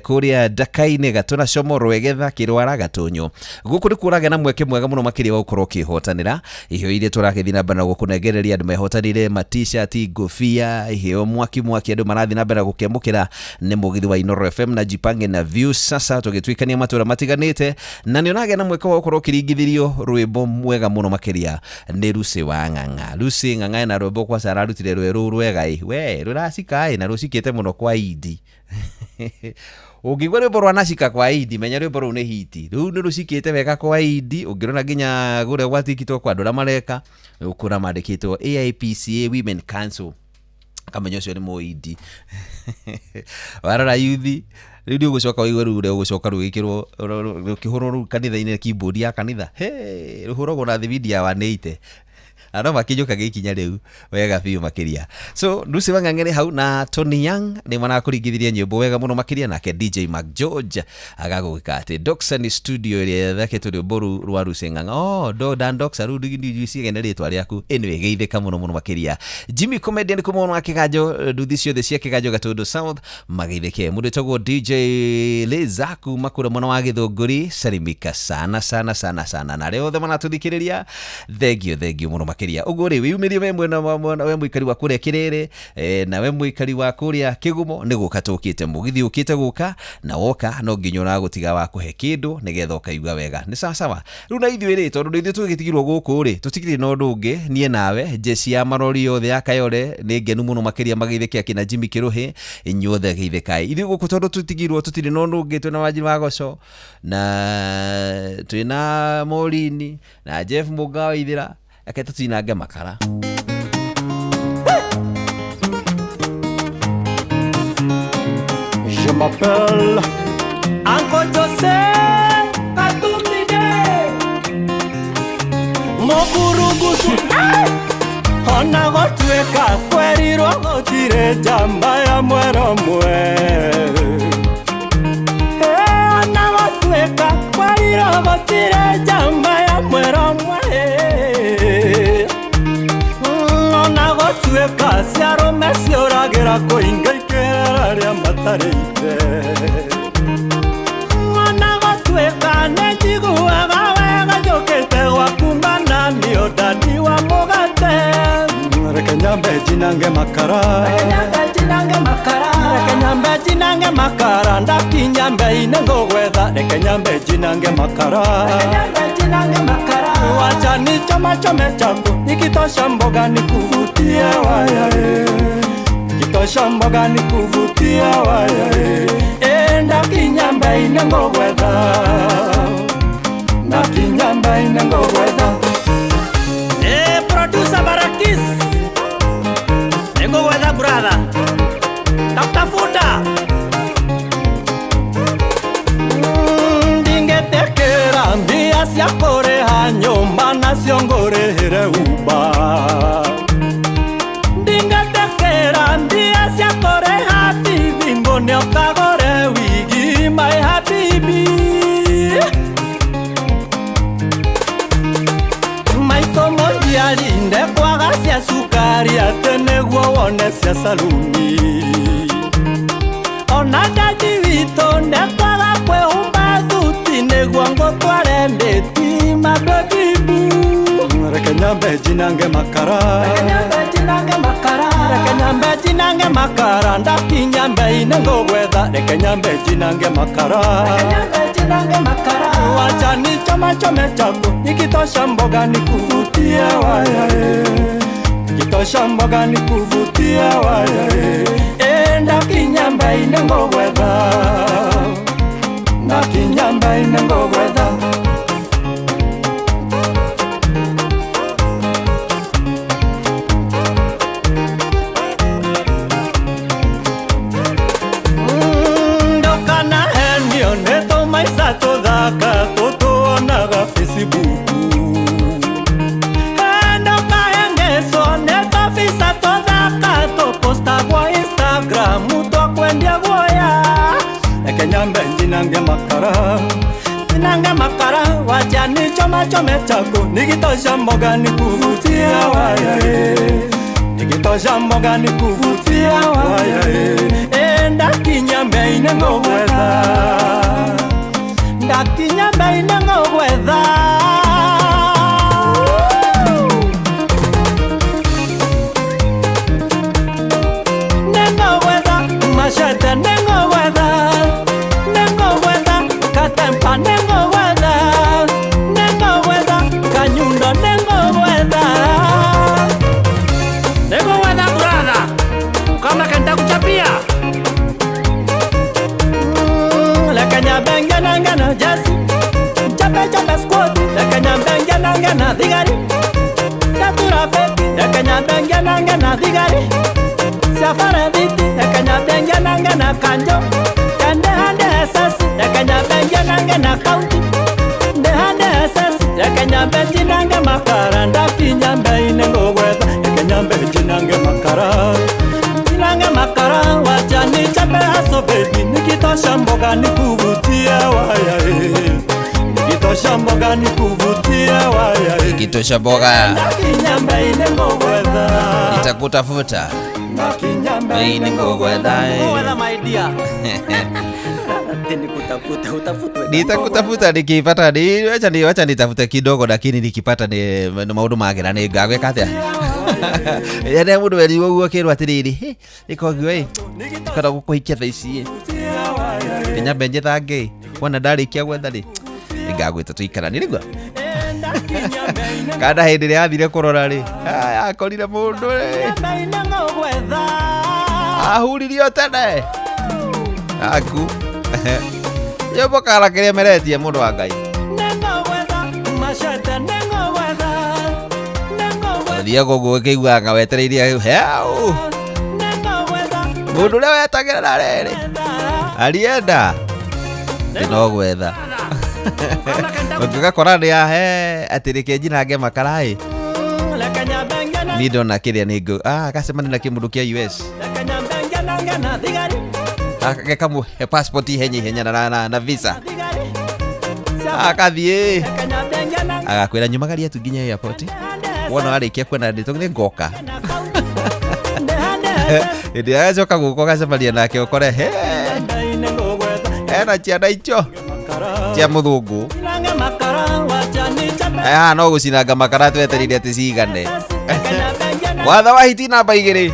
kũrĩa Ndakainĩ, Gatũna, Como, Rwegetha, Kĩrwara, Gatũnyũ. Gũkũ nĩkuo ũragĩa na mweke mwega mũno makĩria wa gũkorwo ũkĩhotanĩra iheo iria tũragĩthiĩ na mbere na gũkũnengereria. Andũ mehotanĩire ma t-shirt, ngũbia, iheo mwaki mwaki, andũ marathiĩ na mbere na gũkĩamũkĩra nĩ mũgithi wa Inoro FM na Jipange na Views. Sasa tũgĩtuĩkania matũra matiganĩte, na nĩ ũragĩa na mweke wa gũkorwo ũkĩringithĩrio rwĩmbo mwega mũno makĩria nĩ Lucy wa Ng'ang'a. Lucy Ng'ang'a ena rwĩmbo kwaca ararutire rwerũ rwega ĩ we rũracika ĩ na rũcikĩte mũno kwa Idi. Ũngĩigua rwĩmbo rwa nacika kwa Idi, menya rwĩmbo rũu nĩ hiti, rũu nĩ rũcikĩte wega kwa Idi. Ũngĩrora nginya kũrĩa gwa TikTok andũ arĩa mareka ũkũra mandĩkĩtwo AIPCA Women Council, kamenya ũcio nĩ mũindi. Warora yuthi rĩu nĩ ũgũcoka ũigue rĩu ũrĩa ũgũcoka rũgĩkĩrwo rũkĩhũrwo rũu kanitha-inĩ, keyboard ya kanitha he rũhũragwo na thibindi ya 180 na no makinyũka gĩkinya rĩu wega biũ makĩria. So Lucy Wang'ang'ere hau na Tony Young nĩ marakũringithirie nyĩmbo wega mũno makĩria, nake DJ Mark George agagũgĩka atĩ Doxan studio ĩrĩa ĩthakĩtwo rwĩmbo rũu rwa Lucy Ng'ang'a. Oh, do Dan Doxa rĩu ndiciege nĩ rĩtwa rĩaku. Anyway, geithĩka mũno mũno makĩria. Jimmy Comedian kuma mwena wa Kĩganjo, nduthi ciothe cia Kĩganjo, Gatũndũ South mageithĩke. Mũndũ wĩtagwo DJ Leza kuma kũrĩa mwena wa Gĩthũngũri, salimika sana sana sana sana, na arĩa othe maratũthikĩrĩria, thengio thengio mũno makĩria. Ũguo rĩ, wĩyumĩrie we mwena wa mwena, we mũikari wa kũrĩa Kĩrĩrĩ, na we mũikari wa kũrĩa Kĩgumo, nĩ gũka tũkĩte mũgithi ũkĩte gũka, na woka no nginya ũragũtiga wa kũhe kĩndũ nĩgetha ũkaigua wega. Nĩ sawa sawa. Rĩu na ithuĩ rĩ, tondũ nĩ ithuĩ tũgĩtigirwo gũkũ rĩ, tũtigire na ũndũ ũngĩ, niĩ nawe jeshi ya marori yothe ya Kayole nĩ ngenu mũno makĩria, mageithĩke akina Jimmy Kĩrũhĩ, inyuothe geithĩkai. Ithuĩ gũkũ tondũ tũtigirwo tũtirĩ na ũndũ ũngĩ, twĩna Wanjirũ wa Goco na twĩna Morini na Jeff Mũnga wa Ithĩra, reke tũtinange makara. Je m'appelle Uncle Jose Katumide Mokurugusu. Ona gũtuĩka kwerirwo gũtirĩ njamba ya mwero mwe. Ona gũtuĩka kwerirwo gũtirĩ njamba ya mwero mwe. Ona gũtuĩka ciarũme ciũragĩra kũinga ikĩra rĩa matarĩte. Ona gũtuĩka nĩ njiguaga wega njũkĩte gwaku mana nĩ ũndani wa mũgate. Reke nyambe njinange makara, reke nyambe njinange makara, ndakinya mbei-inĩ ngũgwetha. Reke nyambe njinange makara, wacha nichomachome changu, nikitosha mboga nikuvutie waya nikitosha mboga nikuvutie waya ndakinya mbei-inĩ ngũgwetha, ndakinya mbei-inĩ ngũgwetha. Producer Barakis, nĩngũgwetha brother, takutafuta. Ndingĩtĩkĩra mbia cia kũrĩha nyũmba nacio ngũrĩhĩre Uber. Ndingĩtĩkĩra mbia cia kũrĩha TV ngũne ũkagũre wigi my habibi. Maitũ mũnjiari ndekwaga cia cukari atĩ nĩguo wone cia saluni. Ona ndaji witũ ndekwaga kwĩhumba thuti nĩguo ngũtware ndĩti mabebibu. Reke nyambe njinange makara, reke nyambe njinange makara, ndakinya mbei-inĩ ngũgwetha. Reke nyambe njinange makara, wacha nichomachome changu, nikitosha mboga nikuvutie waya nikitosha mboga nikuvutie waya ndakinya mbei-inĩ ngũgwetha, ndakinya mbei-inĩ ngũgwetha. Ndũkanahenio nĩ tũmaica tũthaka tũtuonaga Facebook. Ndũkahengecwo nĩ tũbica tũthaka tũpostagwo Instagram twakwendia guoya. Reke nyambe njinange makara, njinange makara, wacha Wacha nichoma chome chako nikitosha mboga nikuvutia waya nikitosha mboga nikuvutia waya ndakinya mbeine ngogwetha ndakinya mbeine ngogwetha nengogwetha machete nengogwetha nengogwetha katempa nengogwetha nengogwetha kanyundo nengogwetha nengogwetha brother kama kenta kuchapia Lekanyabengana jasi chape chape squad lekanyabengana digari satura feti lekanyabengana digari safara viti lekanyabengana kanjo kande hande sas lekanyabengana county de hande sas lekanyabengana makara ndakinyambe inengogwetha lekanyabengana makara Nanga makara wacha nichape aso baby nikitosha mboga nikuvutia waya nikitosha mboga nikuvutia waya nikitosha mboga nitakutafuta ngogwetha my dear nitakutafuta nikipata ni wacha nitafute kidogo lakini nikipata ni maundu magera ni ngagweka atia Yene mundu weriwo guo kirwo atiriri ikogio ĩ tikora gukuhikia thaa ici kinya mbe njethange wona ndarikia gwetha rĩ nĩngagwĩta tũikaranie nĩguo kana hĩndĩ ĩrĩa athire kũrora rĩ akorire mũndũ rĩ ahuririo tene aku yobokara kĩrĩa meretie mũndũ wa Ngai thiaga ũguo ũkĩiguaga wetereire heu mũndũ ũrĩa wetagĩrĩra rĩrĩ arienda no gwetha ũngĩgakora nĩ ahe atĩ reke njinange makara ĩ niĩ ndona kĩrĩa nĩ ngũ agacemania na kĩmũndũ kĩa US gĩkamũhe passport ihenya ihenya na visa akathiĩ agakwĩra nyumagaria tu nginya airport wona warĩkia kuona ndĩ nĩ ngoka hĩndĩ ĩrĩa agacoka gũka ũgacemania nake ũkore he ena ciana icio cia mũthũngũ haha no gũcinanga makara twetereire atĩ cigane watho wa hiti namba 2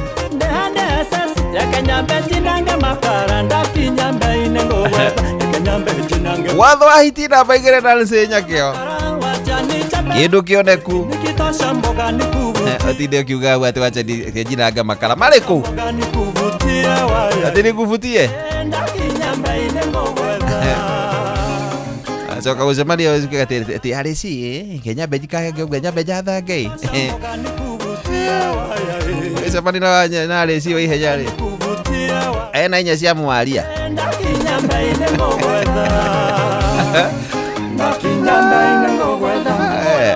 watho wa hiti namba 2 na nĩ nyakĩo kĩndũ kĩoneku atinde ukiuga atĩ wacha njinanga makara marĩ kũ atĩ nĩkubutie acoka gũcemania atĩ arĩ ci nyambe njikage nyambe njathange gũcemania na arĩ ci wa ihenya rĩ ena inya cia mwaria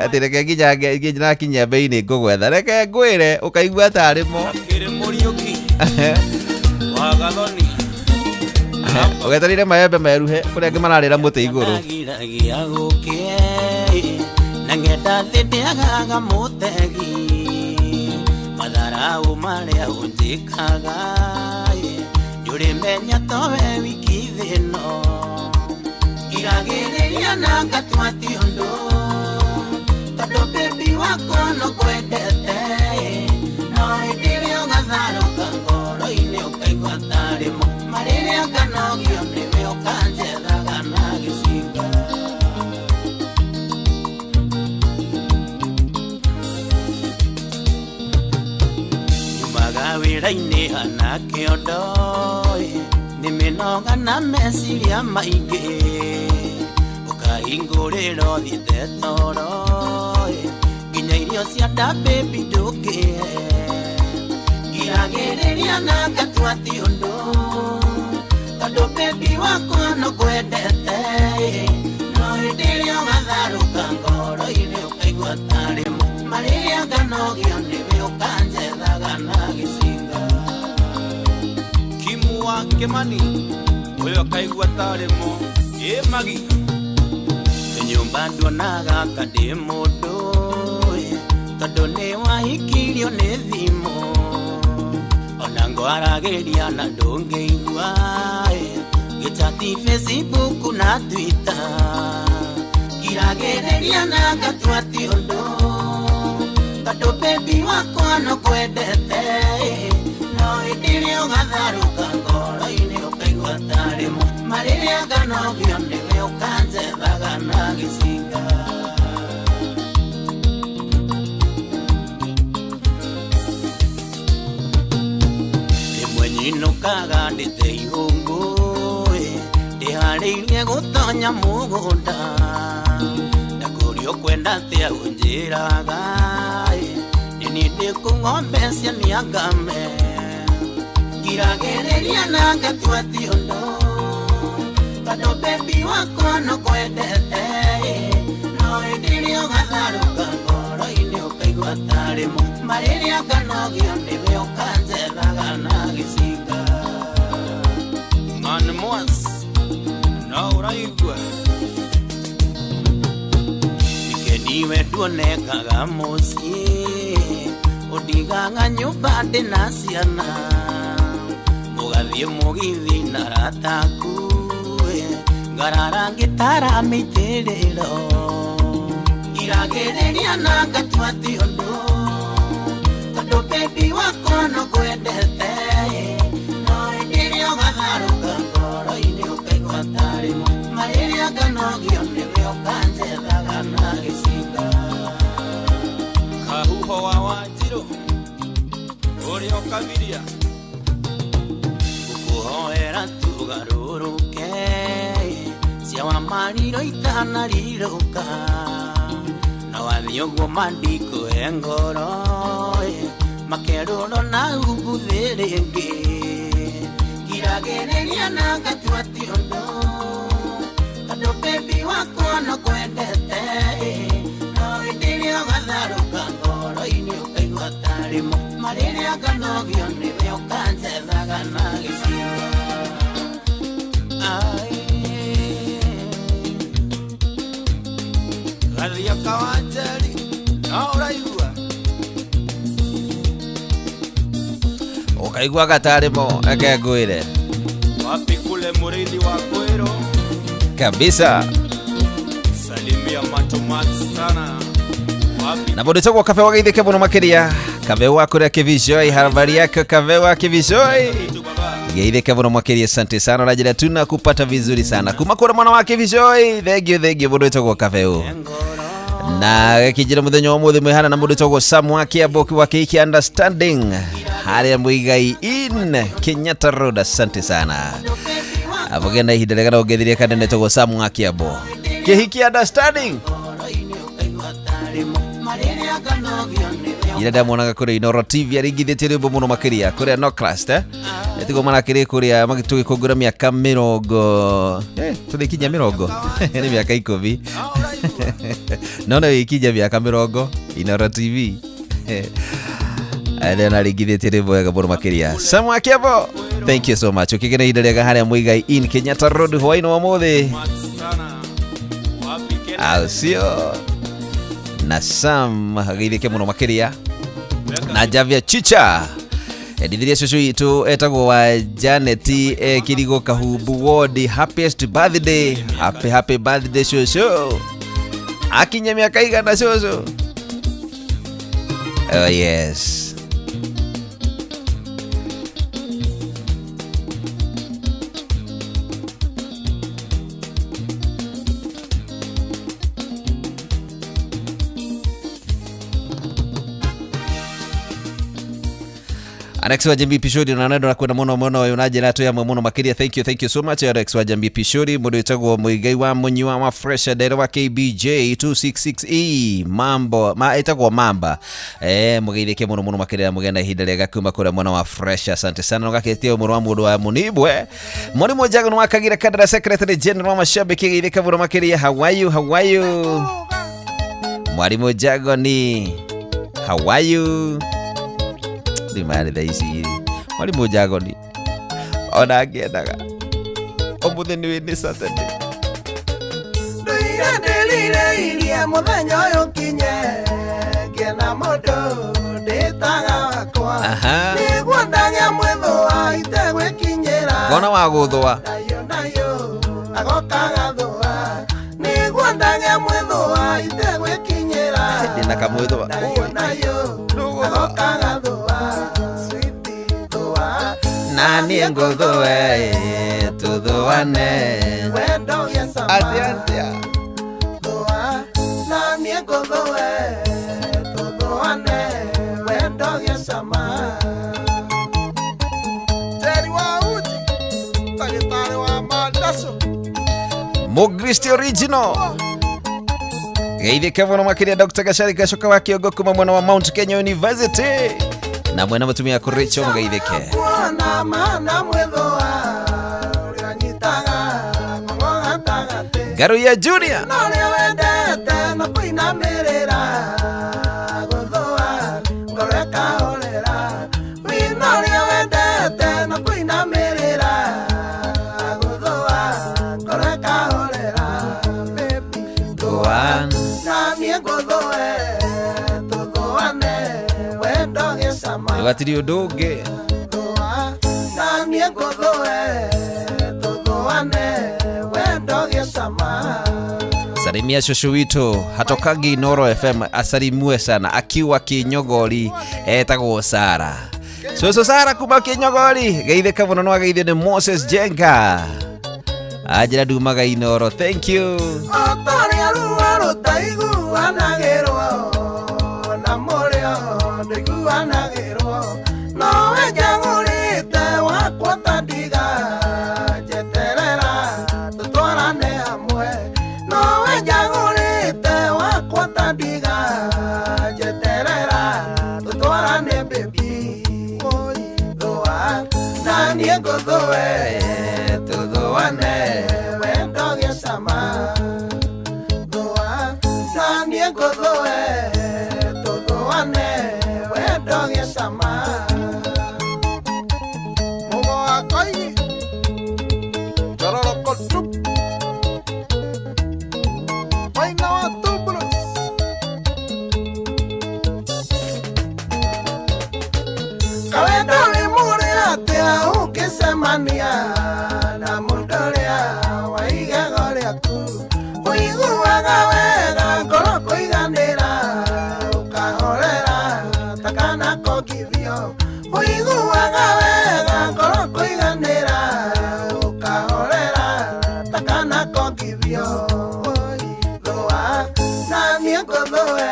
atĩ reke nginya nakinyia mbei-inĩ ngũgwetha reke ngwĩre ũkaigua tarĩ mo ũgetereire maembe meruhe kũrĩa angĩ mararĩra mũtĩ igũrũ na ng'enda thĩ ndĩagaga mũtegi matharau marĩa ũnjĩkaga ndũrĩmenya towe wiki thĩ ĩno iragĩrĩria na ngatua ti ũndũ tondũ baby wakwa no kwendete no hĩndĩ ĩrĩa ũgatharũka ngoro-inĩ ũkaigua tarĩ mo marĩrĩa nganogio nĩwe ũkanjethaga na gĩcinga nyumaga wĩra-inĩ hana kĩondo nĩ mĩnoga na meciria maingĩ ũkahingũrĩra ũthiĩte toro nginya irio cia nda baby ndũngĩhe ngiragĩrĩria na ngatua ti ũndũ tondũ baby wakwa no kwendete no hĩndĩ ĩrĩa ũgatharũka ngoro-inĩ ũkaigua tarĩ mo marĩrĩa nganogio nĩwe ũkanjethaga na gĩcinga Kimwa Kimani ũyũ akaigua tarĩ mo ĩ magi Nyũmba nduonaga ta ndĩ mũndũ tondũ nĩ wahikirio nĩ thimũ ona ngwaragĩria na ndũngĩigua gĩtati Facebook na Twitter ngiragĩrĩria na ngatua ti ũndũ tondũ baby wakwa no kwendete no hĩndĩ ĩrĩa ũgatharũka ngoro-inĩ ũkaigua tarĩ mo marĩrĩa nganogio nĩwe ũkanjethaga na gĩcinga. Rĩmwe nyinũkaga ndĩte ihũngũ ndĩharĩirie gũtonya mũgũnda ndakũria ũkwenda atĩa ũnjĩraga nĩ niĩ ndĩkũng'ombecia nĩangame ngiragĩrĩria na ngatua ti ũndũ tondũ baby wakwa no kwendete no hĩndĩ ĩrĩa ũgatharũka ngoro-inĩ ũkaigua tarĩ mo marĩrĩa nganogio nĩwe ũkanjethaga na gĩcinga. Man Mwas no ũraigua Ikeniwe nduonekaga mũciĩ ũndigaga nyũmba ndĩna ciana mũgathiĩ mũgithi na arata aku ngarara ngĩtara mĩitĩrĩro ngiragĩrĩria na ngatua ti ũndũ tondũ baby wakwa no kwendete no hĩndĩ ĩrĩa ũgatharũka ngoro-inĩ ũkaigua tarĩ mo marĩrĩa nganogio nĩwe ũkanjethaga na gĩcinga. Kahuho wa Wanjirũ ũrĩa ũkagiria ngũkũhoera tũgarũrũke cia wa mariro itanarirũka na wathiĩ ũguo mandikũhe ngoro makerũro na umbuthĩ rĩngĩ ngiragĩrĩria na ngatua ti ũndũ tondũ baby wakwa no kwendete no hĩndĩ ĩrĩa ũgatharũka ngoro-inĩ ũkaigua tarĩ mo marĩrĩa nganogio nĩwe ũkanjethaga na gĩcinga. Gathioka wa Njeri no ũraigua ũkaiguaga tarĩ mo eke ngwĩre wapi kule mũrĩithi wa kwĩrwo kabisa. Salimia Matomax sana wapi na mũndũ wĩtagwo Kabe wageithĩke mũno makĩria Kabe wa kũrĩa Kĩvicoi habari yako Kabe wa Kĩvicoi geithĩke mũno makĩria asante sana na njĩra tuna kupata vizuri sana kuma kũrĩa mwana wa Kĩvicoi thank you mũndũ wĩtagwo Kabe ũ na gĩkĩnjĩra mũthenya wa ũmũthĩ mwĩhana na mũndũ wĩtagwo Sam wa Kĩambo wa Kĩiki Understanding harĩa Muigai in Kenyatta Road asante sana abogenda ihinda rĩega na ũngethirie kanene wĩtagwo Sam wa Kĩambo Kĩhiki Understanding ira ndamuonaga kũrĩa Inoro TV aringithĩtie rwĩmbo mũno makĩria kũrĩa Noclast ĩtigwo marakĩrĩ kũrĩa tũgĩkũngũĩra mĩaka mĩrongo tũrĩkinyia mĩrongo nĩ mĩaka 10 no no ĩkinyia mĩaka 20 Inoro TV arĩa naringithĩtie rwĩmbo wega mũno makĩria Sam wa Kĩambo thank you so much ũkĩgĩa na ihinda rĩega harĩa Muigai in Kenyatta Road hwaĩ-inĩ wa ũmũthĩ au sio na Sam ageithĩke mũno makĩria na Javia Chicha endithirie cũcũ witũ etagwo wa Janet Kirigo Kahumbu Ward happiest birthday happy happy birthday cũcũ akinya mĩaka igana cũcũ oh yes. Alex wa Jambi Pishori na nendo nakwenda muno muno uyu na njira tuyamwe muno makiria thank you so much Alex wa Jambi Pishori mundu witagwo Muigai wa Munyua wa Fresh Ndero wa KBJ 266E mambo ma etagwo mamba mugeithike muno muno makiria mugenda ihinda riega kuma kuria mwana wa Fresh asante sana gaketie muno wa mundu wa Munibwe Mwalimu Jago wa Kagira Kadara Secretary General wa mashabiki geithike muno makiria how are you Mwalimu Jago ni how are you Ndimari thaa ici Mwalimu Jago ni ona angĩendaga ũmũthĩ nĩ Saturday. Ndoira ndĩririkanaga Ndakirĩirie mũthenya ũyũ kinye ngĩena mũndũ ndĩtaga wakwa. Nĩguo ndagĩa mwĩthũa itegwĩkinyĩra. Ngona wa gũthũa. Nayo nayo agokaga thũa. Nĩguo ndagĩa mwĩthũa itegwĩkinyĩra. Ndĩna kamwĩthũa. Nayo nayo agokaga thũa. Sweetie thũa. Na niĩ ngũthũe tũthũane. Wendo gĩcama. Atĩa atĩa. Thũa. Na niĩ ngũthũe tũthũane. Wendo gĩcama. Jerry wa uji ndagĩtarĩ wa mandacu. Mugristi original. Geithĩke mũno makĩria Dr. Gachari Gacoka wa Kĩongo kuma mwena wa Mount Kenya University na mwena mũtumia Rachel mũgeithĩke. Kuona mana mwĩthũa ũrĩa nyitaga ng'ong'o gatagatĩ. Ngaruiya Junior. Na ũrĩa wendete no kũinamĩrĩra gũthũa ngoro ĩkahorera. Wĩna ũrĩa wendete no kũinamĩrĩra gũthũa ngoro ĩkahorera. Baby Thũa. Na niĩ ngũthũe tũthũane wendo gĩcama. Gũtirĩ ũndũ ũngĩ. Thũa. Na niĩ ngũthũe tũthũane wendo gĩcama. Salimia shosho witũ hatokagi Inooro FM, asalimue sana akiwa Kinyogori, etagwo Sara. Shosho Sara kuma Kinyogori, geithĩka mũno no ageithio nĩ Moses Jenga. Anjĩra ndumaga Inooro, thank you. O ta ũrĩa ruo rũtaiguanagĩrwo na mũrĩo ndũiguanagĩrwo, nowe njagũrĩte wakwa ta ndiga njeterera tũtwarane hamwe. Nowe njagũrĩte wakwa ta ndiga njeterera tũtwarane baby. Thũa na niĩ ngũthũe tũthũane wendo gĩcama. Thũa na niĩ ngũthũe tũthũane wendo gĩcama. Mũgo wa koigi njororoko tu maina wa tubulus. Kawendo wĩ mũrĩ atĩa ũngĩcemania na mũndũ ũrĩa wa igego rĩaku. Ũiguaga wega ngoro kũiganĩra ũkahorera ta kana kongithio. Ũiguaga wega ngoro kũiganĩra ũkahorera ta kana kongithio. Thũa na niĩ ngũthũe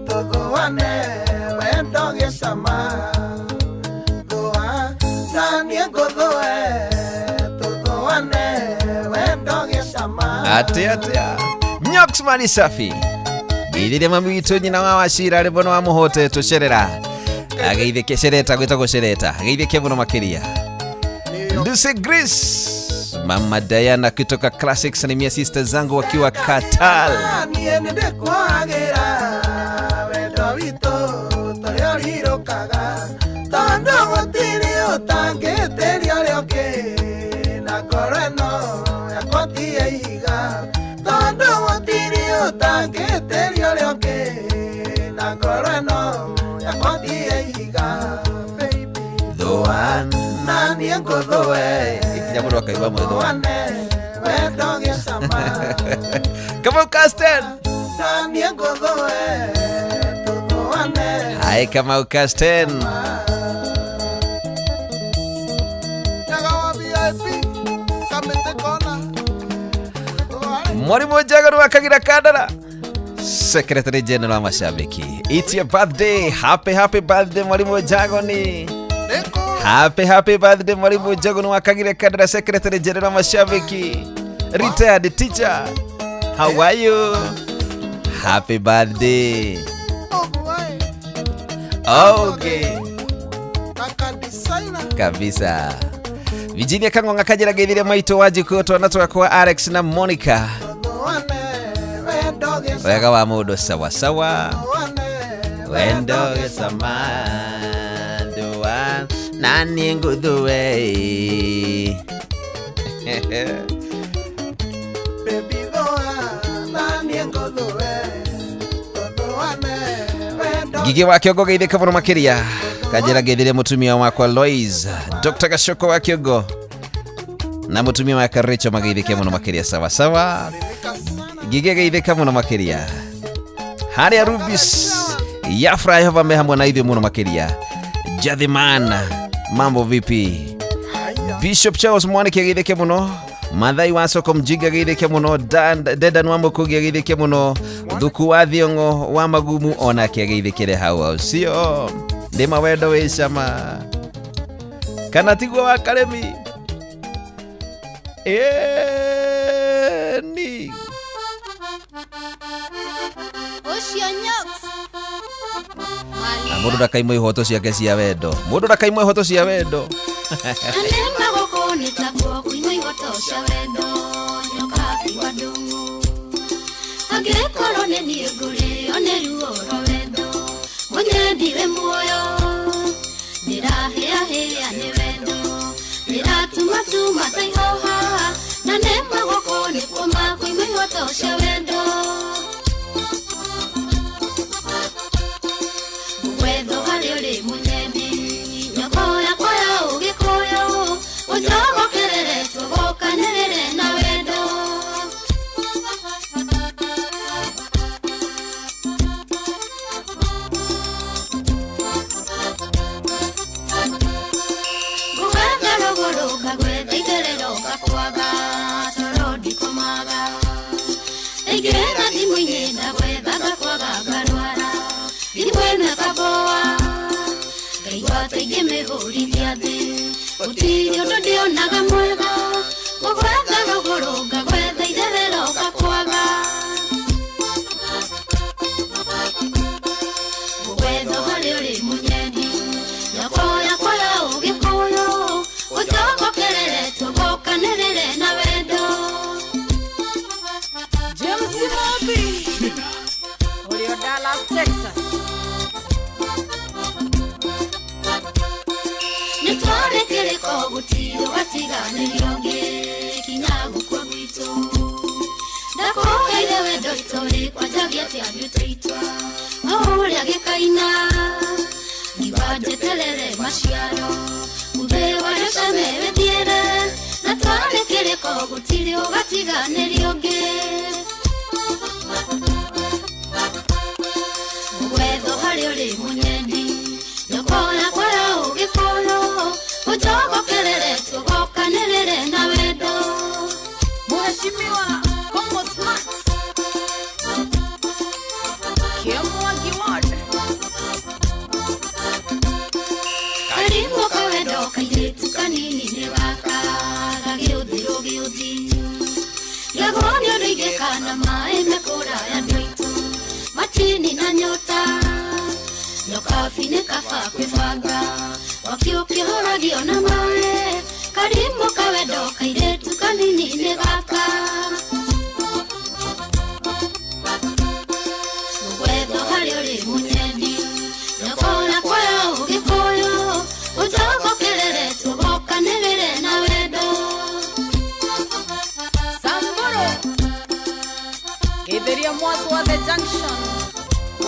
tũthũane wendo gĩcama. Thũa na niĩ ngũthũe tũthũane wendo gĩcama. Atĩa atĩa. Nyox mali safi. Geithĩria mami witũ nyina wa Wachira arĩ mwena wa Mũhote tũcerera. Ageithĩke cereta gwĩtagwo cereta. Geithĩke mũno makĩria. Lucy Grace, Mama Diana kutoka Classic, salimia sister zangu wakiwa Katal. Niĩ nĩndĩkuohagĩra wendo witũ tũrĩa ũrirũkaga tondũ gũtirĩ ũtangĩtĩria ũrĩa ũngĩ na ngoro ĩno yakwa ti ya ihiga. Tondũ gũtirĩ ũtangĩtĩria ũrĩa ũngĩ na ngoro ĩno yakwa ti ya ihiga. Baby Thũa na niĩ ngũthũe ikinya mũndũ akaigua mwĩthũa. tũthũane wendo gĩcama. Kamau Casten. Na niĩ ngũthũe tũthũane. Hai Kamau Casten. Nyaga wa VIP kamĩtĩ kona. Mwalimu Njaguru wa Kagira Kandara, Secretary General wa mashabiki. It's your birthday. Happy happy birthday Mwalimu Njagoni. Happy happy birthday Mwalimu Njagoni wa Kagira Kandara, Secretary General wa mashabiki. Retired teacher. How are you? Happy birthday. Okay. Kaka designer. Kabisa. Virginia Kang'ong'a kajira geithire maitũ wa njikũ twana twakwa Alex na Monica. Wendo gĩcama. Wega wa mũndũ sawa sawa. Wendo gĩcama. Thũa na niĩ ngũthũe. Baby thũa na niĩ Ngigi wa Kĩongo geithĩka mũno makĩria. Kanjĩra ngeithĩrie mũtumia wakwa Lois, Dr. Gacoko wa Kĩongo na mũtumia wake Rachel mageithĩke mũno makĩria. Sawa sawa. Ngigi geithĩka mũno makĩria. Harĩa Rubis Yafra Yehova me hamwe na ithuĩ mũno makĩria. Jathiman, mambo vipi? Bishop Charles Mwaniki ageithĩke mũno. Mathai wa Soko Mjinga ageithĩke mũno. Dedan wa Mũkũgi ageithĩke mũno. Thuku wa Thiong'o wa Magumu onake ageithĩkĩre hau au sio ndĩma wendo wĩ cama kana tiguo wa Karemi ĩni Ũcio Nyox. Na mũndũ ndakaimwo ihoto ciake cia wendo, mũndũ ndakaimwo ihoto cia wendo. Anema gũkũ nĩ takuo kũimwo ihoto cia wendo nyokabi wa ndũng'ũ. Angĩkorwo nĩ niĩ ngũrĩo nĩ ruo rwa wendo mũnyendi wĩ muoyo ndĩrahĩahĩa nĩ wendo ndĩratumatuma ta ihoha na nema gũkũ nĩ kuoma kũimwo ihoto cia wendo. Wetho harĩ ũrĩ mũnyendi nyoko yakwa ya ũgĩkũyũ ũnjogokerere tũgokanĩrĩre na wendo. Ngũgwetha rũgũrũ ngagwetha itherero ngakwaga toro ndikomaga ndaingĩra thimũ-inĩ ndagwetha ngakwaga ngarwara thimũ ĩno ĩkaboa ngaigua ta ingĩmĩhũrithia thĩ gũtirĩ ũndũ ndĩonaga mwega ngũgwetha rũgũrũ ngagwetha itherero ngakwaga ngũgwetha harĩ ũrĩ mũnyendi nyoko yakwa ya ũgĩkũyũ ũnjogokerere tũgokanĩrĩre na wendo. James Mobi ũrĩ o Dallas, Texas. Nĩ twarĩ kĩrĩko gũtirĩ ũgatiganĩrio ũngĩ kinya gũkua gwitũ ndakũheire wendo itũrĩ kwanjagia atĩa nduĩte itua o ũrĩa gĩkaina ngiuga njeterere maciaro umbĩ warĩo came wĩthiĩre na twarĩ kĩrĩko gũtirĩ ũgatiganĩrio ũngĩ ngwetho harĩ ũrĩ mũnyendi nyoko yakwa ya ũgĩkũyũ ũnjogokerere tũgokanĩrĩre na wendo. Mheshimiwa Congo Smart Kiamwagi Ward. Karimũ kawendo kairĩtu kanini nĩ gaka gagĩũthi rũgĩũthi ngagwo nĩ ũndũ ingĩka na maĩ mekũraya andũ aitũ matini na nyota nyokabi nĩ kaba kwĩbanga wakĩ ũkĩhoragio na maĩ karimũ kawendo kairĩtu kanini nĩ gaka ngwetho harĩ ũrĩ mũnyendi nyoko yakwa ya ũgĩkũyũ ũnjogokerere tũgokanĩrĩre na wendo. Samburu Geithĩria Mwasu wa The Junction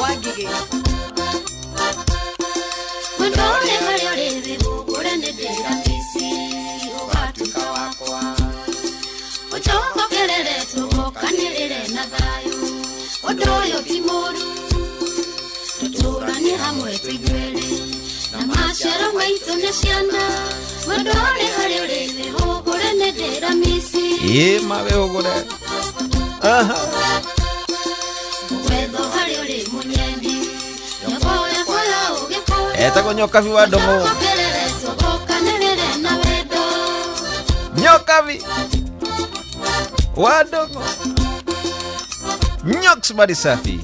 wa Ngigĩ. Wendo ũrĩ harĩa ũrĩ wĩhũgũre nĩ ndĩramisi ũgatuĩka wakwa ũnjogokerere tũgokanĩrĩre na thayũ ũndũ ũyũ ti mũũru tũtũranie hamwe tũiguĩre na maciaro maitũ nĩ ciana wendo ũrĩ harĩa ũrĩ wĩhũgũre nĩ ndĩramisi ĩ mawĩhũgũre. Aha. Wetho harĩa ũrĩ mũnyendi nyoko yakwa ya ũgĩkũyũ Etagwo Nyokabi wa Ndũng'ũ. ũnjogokerere tũgokanĩrĩre na wendo. Nyokabi wa Ndũng'ũ. Nyox Mari Safi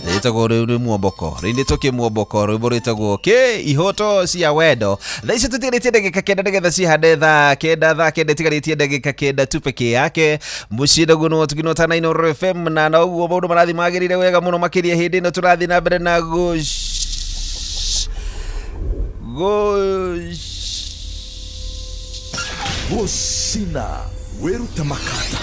rĩtagwo rĩu nĩ muomboko rĩu tũkĩ muomboko rwĩmbo rwĩtagwo kĩ ihoto cia wendo. Thaa ici tũtigarĩtie ndagĩka 9 nĩgetha cihande thaa 9 thaa 9 itigarĩtie ndagĩka 9 tu pekee yake mũciĩ naguo nĩ tũkino ta 9 FM na noguo maũndũ marathiĩ magĩrĩire wega mũno makĩria hĩndĩ ĩno tũrathiĩ na mbere na Gũcina wĩrute makata.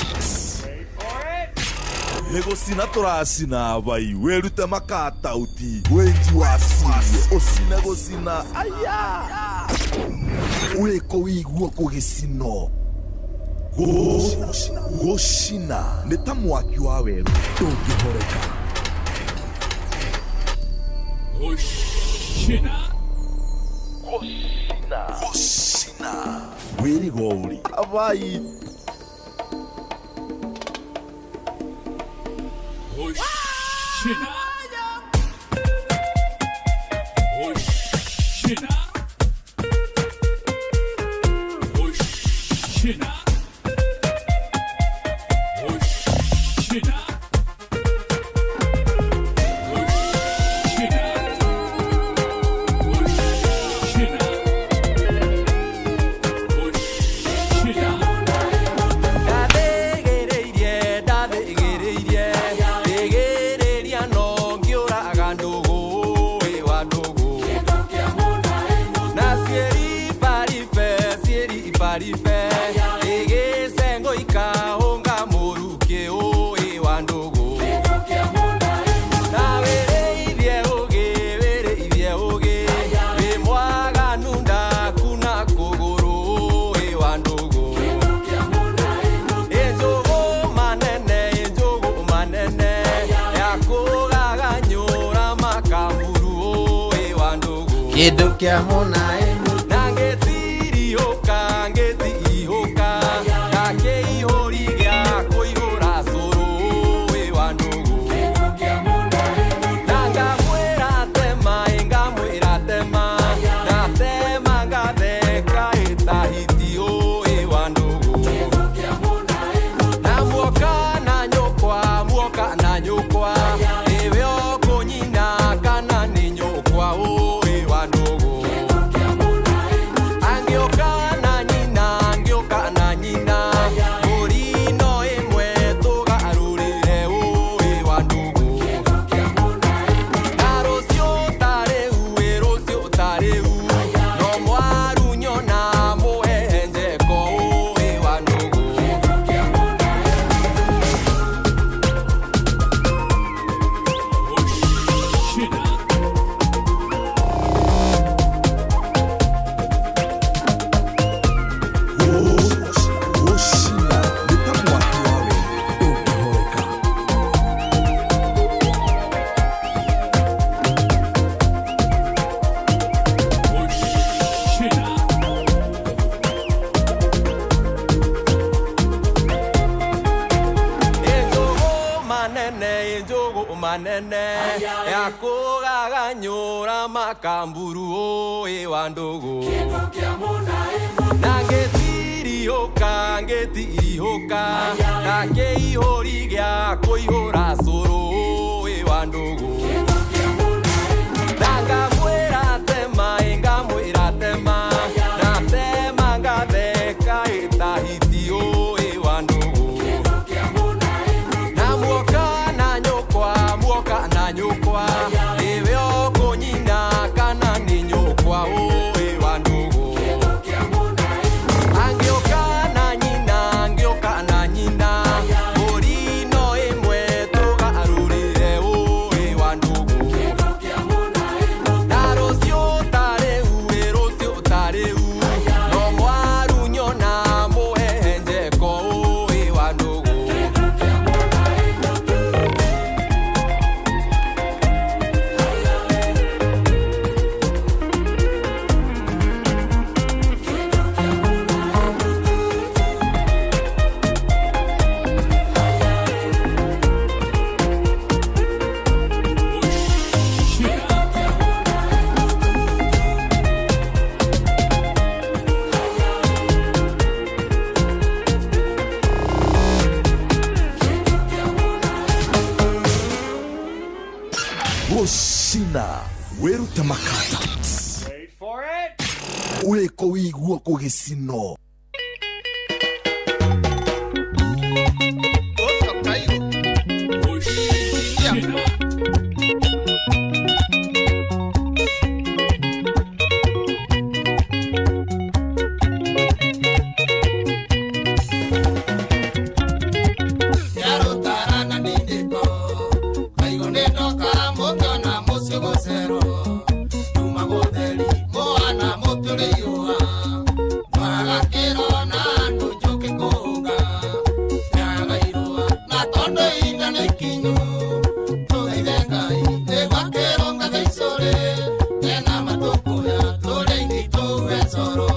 Nĩ gũcina tũracina bai wĩrute makatauti wĩnji wa cirie ũcine gũcina aya wĩko wĩigua kũgĩcino gũcina nĩ ta mwaki wa werũ ndũngĩhoreka. Gũcina gũcina wĩrigo ũri abai. Gũcina Gũcina Gũcina Gũcina Kĩndũ kĩa mũnae na ngĩtiriũka ngĩtihũka ngakĩihũri gĩa kũihũra cũrũ wĩ wa ndũgũ na ngamwĩra tema ngamwĩra tema na tema ngatheka ĩtahiti ũĩ wa ndũgũ na muoka na nyũkwa muoka na nyũkwa nĩwe ũkũnyina kana nĩ nyũkwa ũĩ wa ndũgũ. Manene yakũgaganyũra makamburu ũĩ wa ndũgũ na ngĩtiriũka ngĩtihũka ngakĩihũri gĩa kũihũra cũrũ ũĩ wa ndũgũ na ngamwĩra tema ngamwĩra tema na tema ngatheka ĩtahiti ũĩ wa ndũgũ na muoka na nyũkwa muoka na nyũkwa nĩwe ũkũnyina kana nĩ nyũkwa ũĩ wa ndũgũ angĩũka na nyina angĩũka na nyina mbũri no ĩmwe tũgarũrĩre ũĩ wa ndũgũ na rũciũ ta rĩu ĩ rũciũ ta rĩu no mwaru nyona mũhehenjeko ũĩ wa ndũgũ. Gũcina wĩrute makata wĩko wĩigua kũgĩcino. Yarũtarana nĩ njũgũcerwo Tuma gũtheri mwana mũtũrĩ riũa Twaraga kĩro na andũ njũkĩ kũhũnga Nyaga irũa na tondũ ihinda nĩ ikinyu Tũthaithe Ngai nĩgwakĩrwo ngatha icũrĩ Ena matũkũya tũrĩ aini tũue coro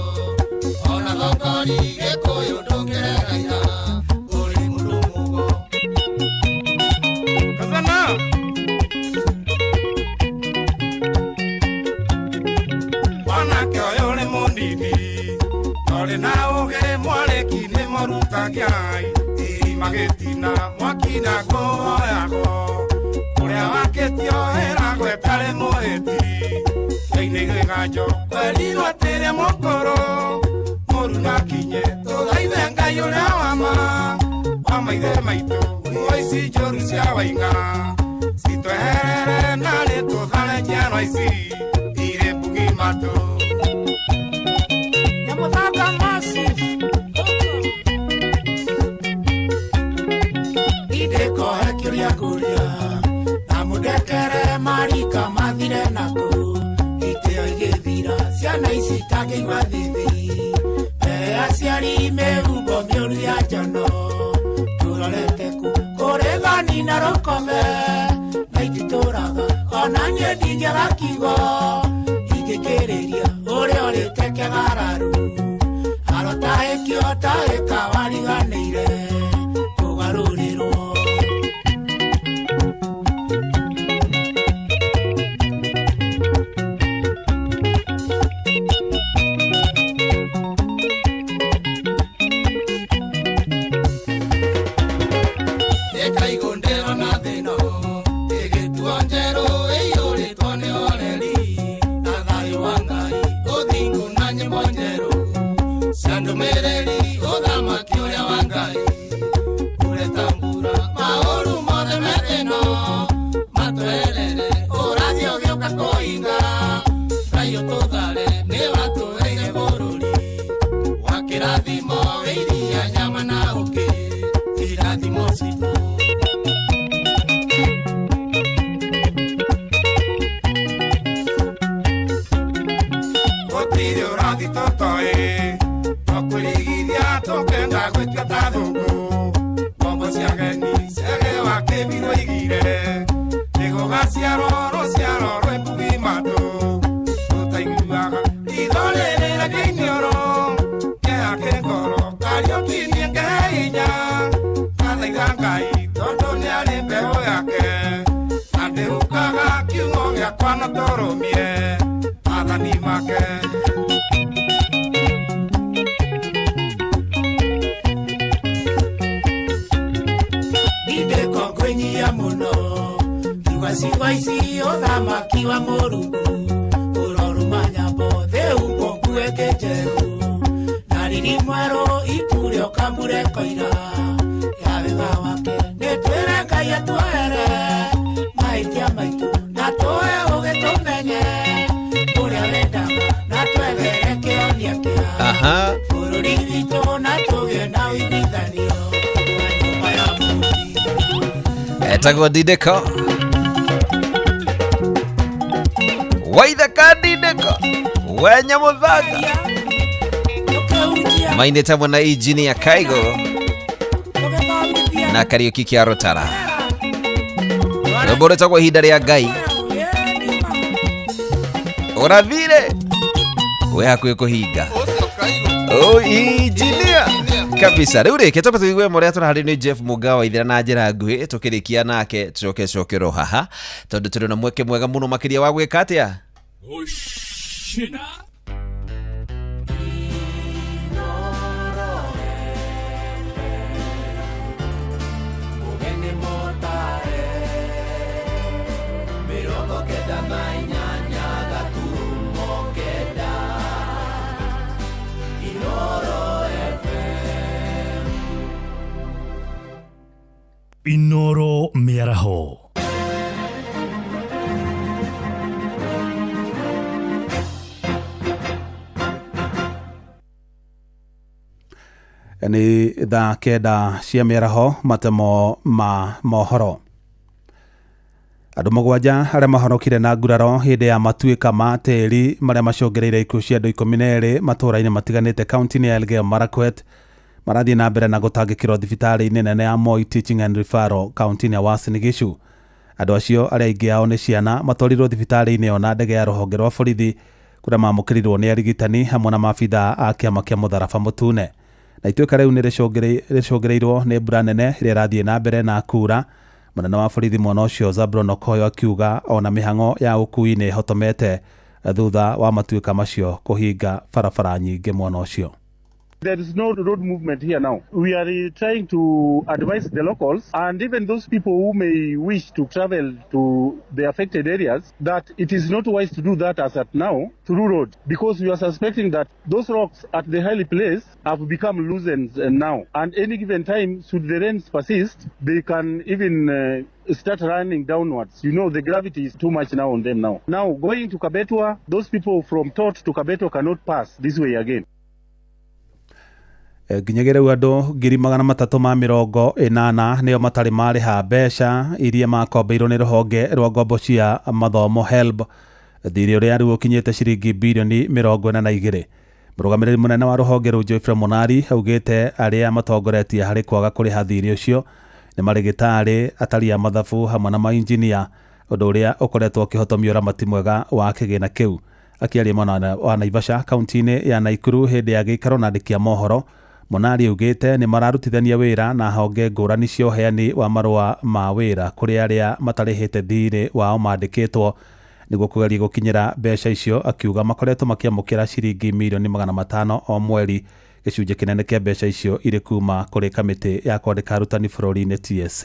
Ona thongori Gĩkũyũ ndũngĩregaira Ũrĩ mũndũ mũgo Kazana Mwanake ũyũ nĩ mũnini Tũrĩ na ũgĩ mwarĩki nĩ mũrutagiai Irima gĩtina mwaki na kũhoyagwo Kũrĩa wakĩtio ĩragwo ĩtarĩ mũhĩti Thĩinĩ gĩganjo kwerirwo atĩrĩa mũkũrũ Mũru na kinye tũthaithe Ngai ũrĩa wa ma Wa maithe maitũ nguo ici njũru cia waing'a Citweherere na nĩ tũthare njiarwa ici irĩ mbugi matũ Nyamuthanga massive Ndĩkohe kĩũria ngũria na mũndekere marika mathire naku itĩo igĩthira ciana ici itangĩigua thithi mbere ya aciari mĩhumbwo mĩũru ya njono tũrorete kũ kũrĩ thoni na rũkome na ititũraga ona niĩ ndingĩaga kiugo ingĩkĩrĩria ũrĩa ũrĩte kĩgararu arotahĩkio tahĩka wariganĩire kũgarũrĩrwo Ĩkaigũndĩrwo na thĩno ĩgĩtuo njerũ ĩiyũrĩtwo nĩ oreri na thayũ wa Ngai ũthingu na nyĩmbo njerũ cia ndũmĩrĩri ũthamaki ũrĩa wa Ngai ũreta mbura maũru mothe me thĩno matwerere ũrathiĩ ũgĩũka kũhinga Ngai ũtũthare nĩ watũheire bũrũri wa kĩrathimo wĩ iria nyama na ũkĩ irathimo citũ Gũtirĩ ũrathi tũtoĩ tũkwĩrigithia tũkenda gwĩtua ta thũngũ ngombo cia ageni cege wa kĩbirwo igire nĩgũgaciarwo rũciaro rwĩ mbugi matũ tũtaiguaga ritho rĩrĩ rĩa iniũrũ kĩeha kĩ ngoro Kariũki niĩ ngehe hinya ngathaitha Ngai tondũ nĩarĩ mbeũ yake na ndĩhukaga kiugo gĩakwa na tũrũmie maathani make Ndĩko ngwĩnyia mũno kiuga ciugo ici ũthamaki wa Mũrungu ũroruma nyambo thĩhumbwo nguo ĩngĩ njerũ na riri mwerũ itu rĩoka mbura ĩkoira ya wega wake nĩ twĩre Ngai atuohere mahĩtia maitũ na tũhe ũgĩ tũmenye ũrĩa wendaga na twethere kĩhonia kĩa bũrũri witũ na tũgĩe na ũiguithanio na nyũmba ya Etagwo Ndindĩko Waithaka Ndindĩko Wenya Mũthanga mainĩte hamwe na Engineer Kaigo na Kariũki kĩa Rũtara rwĩmbo rwĩtagwo ihinda rĩa Ngai ũrathire wĩ hakuhĩ kũhinga Oh, engineer kabisa rĩu rĩ kĩtope tũigue mũrĩa tũraharĩ nĩ Jeff Mũga wa Ithira na njĩra nguhĩ tũkĩrĩkia nake tũcoke cokerwo haha tondũ tũrĩ na mweke mwega mũno makĩria wa gwĩka atĩa Ushina Ugeni motare 98 gaturumo 9 Inoro FM Inoro mĩaraho Nĩ thaa 9 cia mĩaraho matemo ma mohoro. Andũ 7 arĩa mahonokire na nguraro hĩndĩ ya matuĩka ma tĩri marĩa macũngĩrĩirie ikuũ cia andũ 12 matũũra-inĩ matiganĩte kaunti-inĩ ya Elgeyo Marakwet marathiĩ na mbere na gũtangĩkĩrwo thibitarĩ-inĩ nene ya Moi Teaching and Referral kaunti-inĩ ya Uasin Gishu. Andũ acio arĩa aingĩ ao nĩ ciana matwarirwo thibitarĩ-inĩ ĩyo na ndege ya rũhonge rwa borithi kũrĩa mamũkĩrirwo nĩ arigitani hamwe na maabithaa a kĩama kĩa mũtharaba mũtune. Na ituĩka rĩu nĩ rĩcũngĩrĩirwo nĩ mbura nene ĩrĩa ĩrathiĩ na mbere na kuura. Mũnene wa borithi mwena ũcio Zablon Okoyo akiuga ona mĩhang'o ya ũkuui nĩ ĩhotomete thutha wa matuĩka macio kũhinga barabara nyingĩ mwena ũcio. There is no road movement here now. We are trying to advise the locals and even those people who may wish to travel to the affected areas that it is not wise to do that as at now through road, because we are suspecting that those rocks at the highly place have become loosened now, and any given time, should the rains persist, they can even start running downwards. You know, the gravity is too much now on them now. Now, going to Kabetwa, those people from Tot to Kabetwa cannot pass this way again. Nginyagia rĩu andũ 380,000 nĩo matarĩ marĩha mbeca iria makombeirwo nĩ rũhonge rwa ngombo cia mathomo HELB, thirĩ ũrĩa rĩu ũkinyĩte ciringi birioni 42. Mũrũgamĩrĩri mũnene wa rũhonge rũu Geoffrey Monari augĩte arĩa matongoretie harĩ kwaga kũrĩha thirĩ ũcio nĩ marĩgĩtarĩ, atari a mathabu hamwe na mainjinia, ũndũ ũrĩa ũkoretwo ũkĩhotomia ũramati mwega wa kĩgĩna kĩu. Akĩaria mwena wa Naivasha kaunti-inĩ ya Naikuru hĩndĩ ya gĩikaro na andĩki a mohoro, Monari augĩte nĩ mararutithania wĩra na honge ngũrani cia ũheani wa marũa ma wĩra kũrĩ arĩa matarĩhĩte thirĩ wao mandĩkĩtwo nĩguo kũgeria gũkinyĩra mbeca icio, akiuga makoretwo makĩamũkĩra ciringi mirioni 500 o mweri, gĩcunjĩ kĩnene kĩa mbeca icio irĩ kuma kũrĩ kamĩtĩ ya kwandĩka arutani bũrũri-inĩ TSC.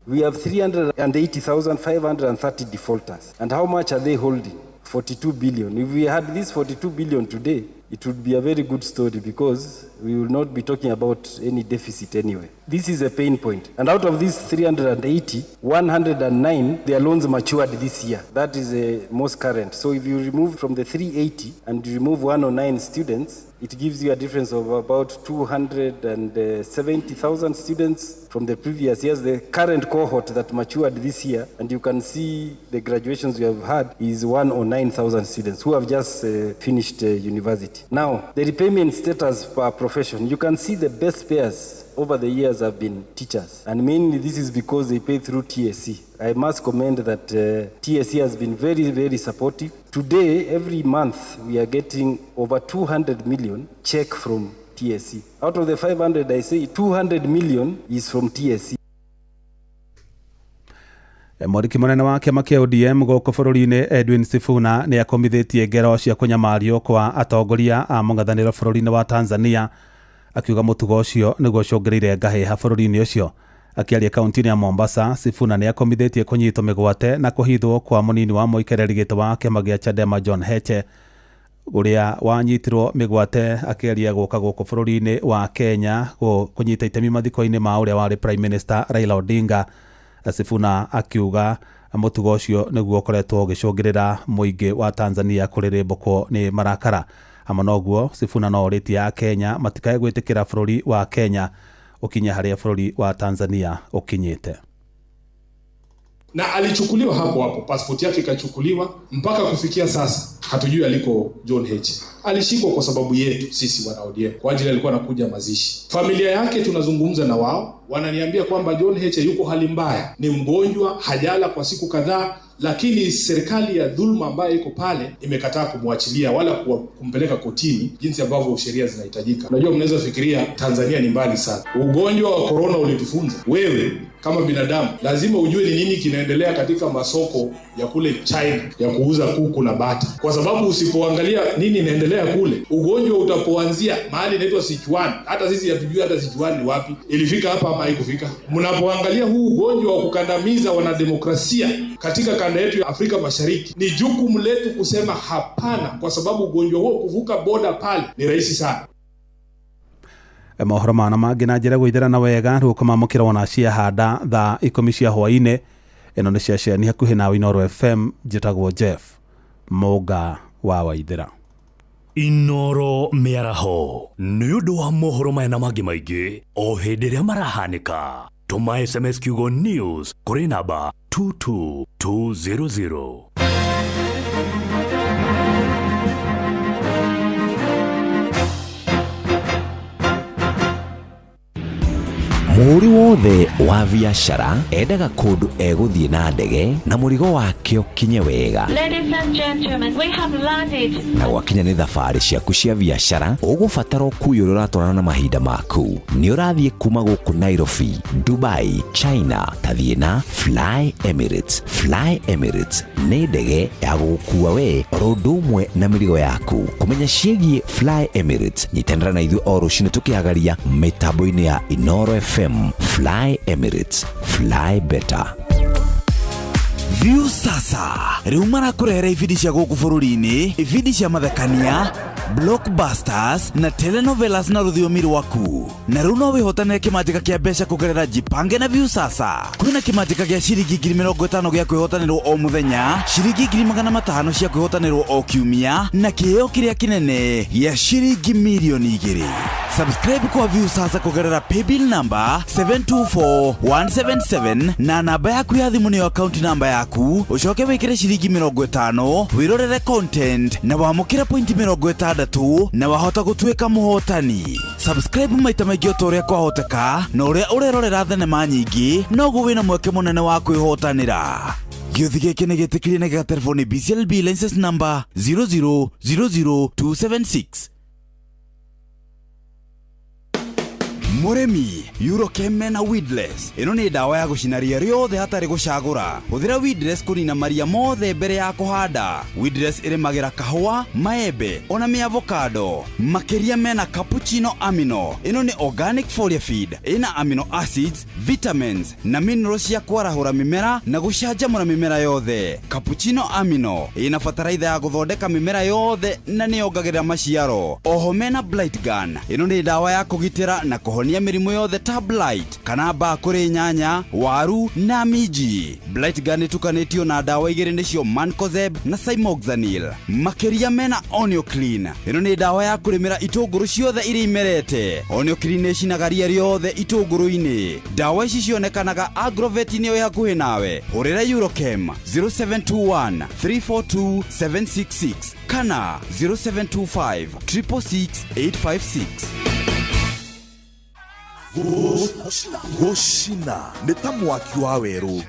We have 380,530 defaulters. And how much are they holding? 42 billion. If we had this 42 billion today, it would be a very good story because we will not be talking about any deficit anyway. This is a pain point. And out of these 380, 109, their loans matured this year. That is the most current. So if you remove from the 380 and you remove 109 students, it gives you a difference of about 270,000 students from the previous years, the current cohort that matured this year. And you can see the graduations we have had is 109,000 students who have just finished university. Now, the repayment status per profession, you can see the best payers over the years have been teachers. And mainly this is because they pay through TSC. I must commend that TSC has been very, very supportive. Today, every month, we are getting over 200 million check from TSC. Out of the 500, I say 200 million is from TSC. Mwandĩki mũnene wa kĩama kĩa ODM gũkũ bũrũri-inĩ Edwin Sifuna nĩ akomithĩtie ngero cia kũnyamario kwa atongoria a mũng'ethanĩro bũrũri-inĩ wa Tanzania, akiuga mũtugo ũcio nĩguo ũcũngĩrĩire ngahĩha bũrũri-inĩ ũcio. Akĩaria kaunti-inĩ ya Mombasa, Sifuna nĩ akomithĩtie kũnyitwo mĩgwate na kũhithwo kwa mũnini wa mũikarĩri gĩtĩ wa kĩama gĩa Chadema John Heche, ũrĩa wanyitirwo mĩgwate akĩaria gũka gũkũ bũrũri-inĩ wa Kenya kũnyita itemi mathiko-inĩ ma ũrĩa warĩ Prime Minister Raila Odinga. Sifuna akiuga mũtugo ũcio nĩguo ũkoretwo ũgĩcũngĩrĩra mũingĩ wa Tanzania kũrĩrĩmbũkwo nĩ marakara. Hamwe na ũguo, Sifuna no orĩtie a Kenya matikae gwĩtĩkĩra bũrũri wa Kenya ũkinye harĩa bũrũri wa Tanzania ũkinyĩte. Na alichukuliwa hapo hapo, pasipoti yake ikachukuliwa, mpaka kufikia sasa hatujui aliko John Heche. Alishikwa kwa sababu yetu sisi wana ODM, kwa ajili alikuwa anakuja mazishi. Familia yake tunazungumza na wao, wananiambia kwamba John Heche yuko hali mbaya, ni mgonjwa, hajala kwa siku kadhaa, lakini serikali ya dhulma ambayo iko pale imekataa kumwachilia wala kumpeleka kotini jinsi ambavyo sheria zinahitajika. Unajua, mnaweza fikiria Tanzania ni mbali sana. Ugonjwa wa corona ulitufunza, wewe kama binadamu lazima ujue ni nini kinaendelea katika masoko ya kule China ya kuuza kuku na bata, kwa sababu usipoangalia nini inaendelea kule, ugonjwa utapoanzia mahali inaitwa Sichuan, hata sisi hatujui hata Sichuan ni wapi, ilifika hapa ama haikufika. Mnapoangalia huu ugonjwa wa kukandamiza wanademokrasia katika kanda yetu ya Afrika Mashariki, ni jukumu letu kusema hapana, kwa sababu ugonjwa huo kuvuka boda pale ni rahisi sana. Mohoro mana mangĩ na njĩra gũithĩrana wega rĩu ũkamamũkĩra wona ciahanda thaa 10 cia hwaĩ-inĩ. Ĩno nĩ ceceni hakuhĩ nawe Inooro FM, njĩtagwo Jeff Mũnga wa Waithĩra. Inooro mĩaraho nĩ ũndũ wa mohoro maya na mangĩ maingĩ o hĩndĩ ĩrĩa marahanĩka. Tũma SMS kiugo news kũrĩ namba 222 200. Mũhũri wothe wa biacara endaga kũndũ egũthiĩ na ndege na mũrigo wake ũkinye wega. Ladies and gentlemen, we have landed. Na gwakinya nĩ thabarĩ ciaku cia biacara, ũgũbatara ũkui ũrĩa ũratwarana na mahinda maku. Nĩ ũrathiĩ kuma gũkũ Nairobi, Dubai, China, tathiĩ na Fly Emirates. Fly Emirates nĩ ndege ya gũgũkua we oro ũndũ ũmwe na mĩrigo yaku. Kũmenya ciĩgiĩ Fly Emirates, nyitanĩra na ithuĩ o rũcinĩ tũkĩhagaria mĩtambo-inĩ ya Inoro FM. Fly Emirates, fly better. View sasa rĩu marakũrehera ibindi cia gũkũ bũrũri-inĩ, ibindi cia mathekania, blockbusters na telenovelas na rũthiomi rwaku. Na rĩu no wĩhotanĩre kĩmanjĩka kĩa mbeca kũgerera Jipange na View sasa. Kwĩna kĩmanjĩka gĩa ciringi 50,000 gĩa kwĩhotanĩrwo o mũthenya, ciringi 500,000 cia kwĩhotanĩrwo o kiumia, na kĩheo kĩrĩa kĩnene gĩa ciringi 2 mirioni. Subscribe kwa View sasa kũgerera paybill number 724177 na namba yaku ya thimũ nĩyo account namba yaku, ũcoke wĩkĩre ciringi 50 wĩrorere content na wamũkĩre pointi 60 na wahota gũtuĩka mũhotani. Subscribe maita maingĩ o ta ũrĩa kwahoteka, na ũrĩa ũrerorera thenema nyingĩ noguo wĩna mweke mũnene wa kwĩhotanĩra. Gĩũthi gĩkĩ nĩ gĩtĩkĩrie na gĩgaterwo nĩ BCLB license number 0000276. Mũrĩmi, Eurochem mena weedless. Ĩno nĩ ndawa ya gũcina ria rĩothe hatarĩ gũcagũra. Hũthĩra weedless kũnina maria mothe mbere ya kũhanda. Weedless ĩrĩmagĩra kahũa, maembe ona mĩavocado. Makĩria mena cappuccino amino. Ĩno nĩ organic foliar feed, ĩna amino acids, vitamins na minerals cia kwarahũra mĩmera na gũcanjamũra mĩmera yothe. Cappuccino amino ĩna bataraitha ya gũthondeka mĩmera yothe na nĩyongagĩrĩra maciaro. Oho mena blight gun. Ĩno nĩ ndawa ya kũgitĩra na kũhonia mĩrimũ yothe ta blight kana mbaa kũrĩ nyanya, waru na minji. Blight gun ĩtukanĩtio na ndawa igĩrĩ nĩcio mancozeb na cymoxanil. Makĩria mena Onioclean. Ĩno nĩ ndawa ya kũrĩmĩra itũngũrũ ciothe iria imerete. Onioclean ĩcinaga ria rĩothe itũngũrũ-inĩ. Ndawa ici cionekanaga agrovet-inĩ ĩ hakuhĩ nawe. Hũrĩra Eurochem 0721 342 766 kana 0725 666 856. Gũcina nĩ ta mwaki wa werũ.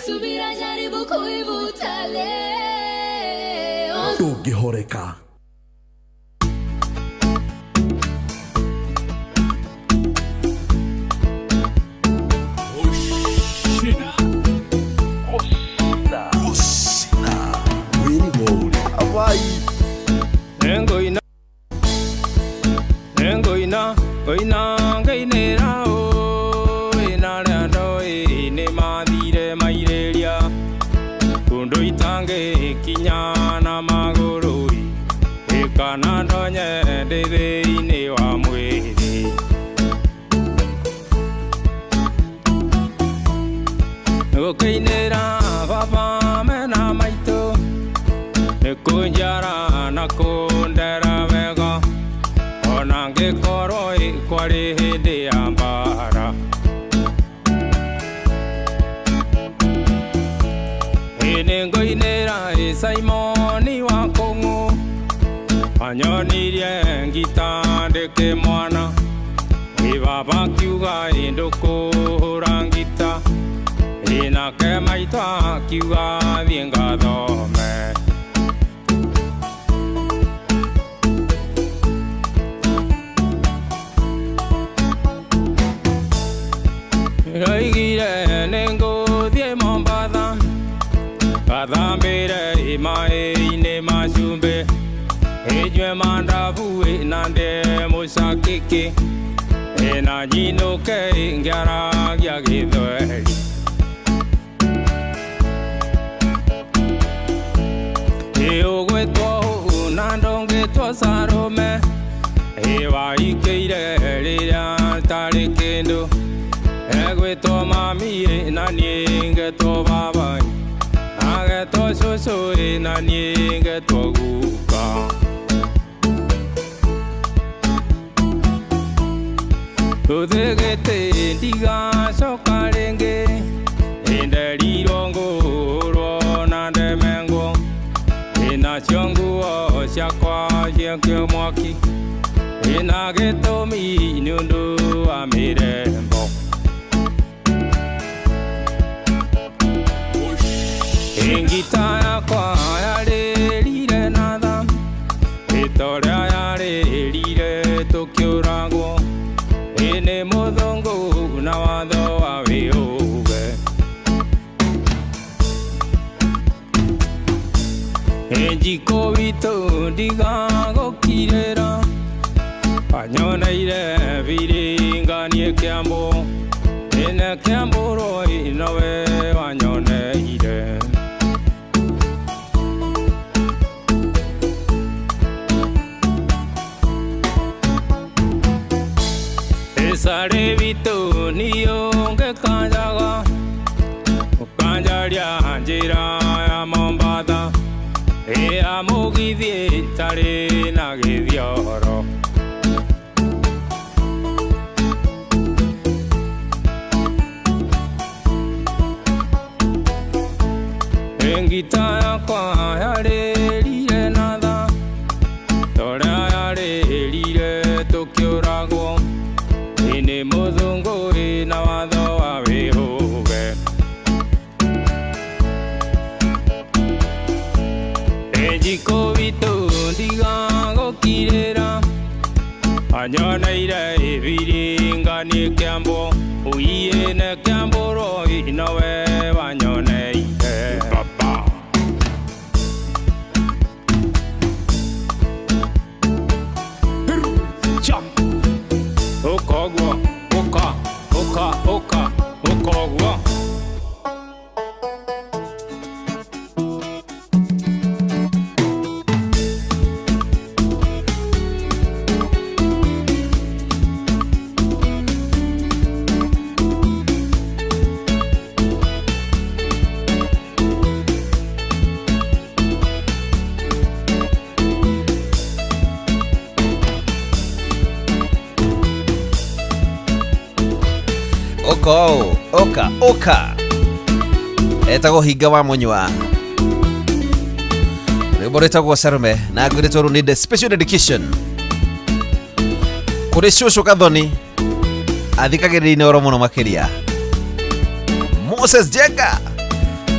Subira, jaribu kuivuta leo. Ndũngĩhoreka. Gũcina wĩrigwo ũrĩ abai. Ngoina ngoina ngoina ngainĩra ũĩ na arĩa ndoĩ nĩ mathire mairĩria kũndũ itangĩkinya na magũrũ ĩ kana ndonye ndĩ thĩinĩ wa mwĩrĩ. Gũkĩinĩra baba mena maitũ nĩ kũnjara na kũndera wega ona ngĩkorwo kwarĩ hĩndĩ ya mbara. Ĩ nĩngũinĩra ĩ Simoni wa Kũng'ũ anyonirie ngita ndĩkĩ mwana ĩ baba akiuga ĩ ndũkũhũra ngita ĩ nake maitũ akiuga thiĩ ngathome. Ndoigire nĩngũthiĩ Mombatha ngathambĩre maĩ-inĩ ma cumbĩ ĩnyue mandabu na ndĩe mũcakĩkĩ na nyinũke ngĩaragia gĩthweri. Ĩ ũgwĩtwo ũũ na ndũngĩtwo Sarũme ĩ waikĩire rĩrĩa ntarĩ kĩndũ egwĩtwo mami na niĩ ngetwo baba agetwo cũcũ na niĩ ngetwo guka. Rũthĩgĩtĩ ndigacoka rĩngĩ Nĩnderirwo ngũrwo na ndemengwo Ĩnacio nguo ciakwa ciakio mwaki Ĩna gĩtũmi nĩ ũndũ wa mĩrembo Ngita yakwa yarĩrire na tha Ĩtorĩa yarĩrire tũkĩũragwo Ĩnĩ mũthũngũ na watho wa wĩũge Njiko witũ ndigagũkirĩra Wanyoneire biringanie Kĩambu Ĩne Kĩambu rũĩ nowe wanyoneire Esare witũ niũngĩkanjaga Ũkanjaria njĩra ya Mombatha Ĩa mũgithi ĩtarĩ na gĩthioro Ngita yakwa yarĩrire na tha Torĩa yarĩrire tũkĩũragwo Ĩnĩ mũthũngũ ĩna watho wa wĩhũge Njiko witũ ndigagũkirĩra Anyoneire ibiringanie Kĩambu Ũiĩne Kĩambu rũĩ nowe wanyoneire Baba Ũka ũguo ũka ũka ũka ũka ũguo Oka oka oka etagwo hinga wa munywa rwimbo rwĩtagwo Sarume na ngwĩrĩtwo rũ nĩ the special dedication kũrĩ cũcũ Gathoni athikagĩrĩria Inooro mũno makĩria Moses Jenga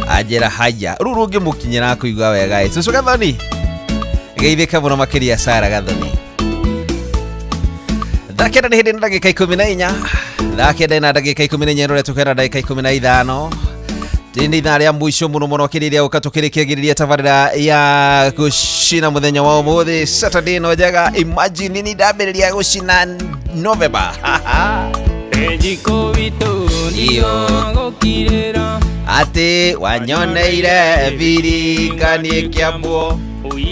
anjĩra haya rĩu rũngĩmũkinyĩra akũigua wega ĩ cũcũ Gathoni geithĩka mũno makĩria Sara Gathoni thaa kenda nĩ hĩndĩ na ndagĩka 14 thaa kenda na ndagĩka 14 rũrĩa tũkera ndagĩka 15 rĩrĩ nĩ ithaa rĩa mũico mũno mũno kĩrĩrĩa ũka tũkĩrĩkĩagĩrĩria tabarĩra ya gũcina mũthenya wa ũmũthĩ Saturday no njega imagine ni ndambĩrĩria gũcina November Njiko witũ ndigagũkirĩra atĩ wanyoneire biringanie Kĩambu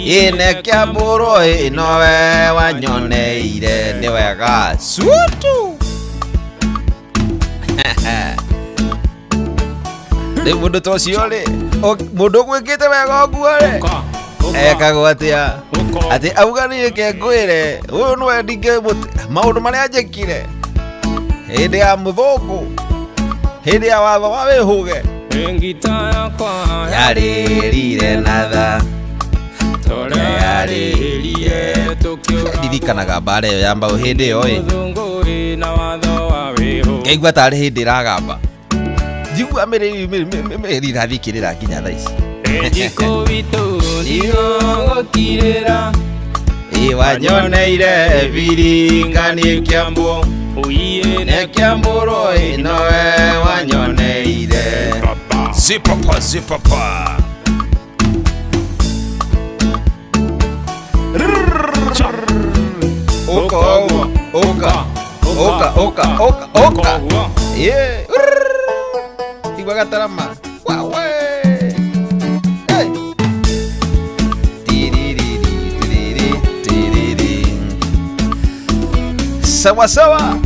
ĩne Kĩambu rũĩ nowe wanyoneire nĩ wega cutu rĩu mũndũ ta ũcio rĩ mũndũ ũgwĩkĩte wega ũguo rĩ ekagwo atĩa atĩ auga niĩ reke ngwĩre ũyũ nĩwe ndingĩmũte maũndũ marĩa njĩkire hĩndĩ ya mũthũngũ hĩndĩ ya watho wa wĩhũge Ngita yakwa yarĩrire na tha Torĩa yarĩrire tũkĩũragwo ndirikanaga mbara ĩyo ya mbaũ hĩndĩ ĩyo ĩ Mũthũngũ ĩna watho wa wĩhũge ngaigua tarĩ hĩndĩ ĩragamba njigua mĩrĩ irathikĩrĩra nginya thaa ici Njiko witũ ndigagũkirĩra ĩ wanyoneire biringanie Kĩambu Ũiĩne Kĩambu rũĩ nowe wanyoneire zipapa zipapa Oka oka oka oka oka oka yeah igua gatarama wawe hey tiriri tiriri tiriri sawa sawa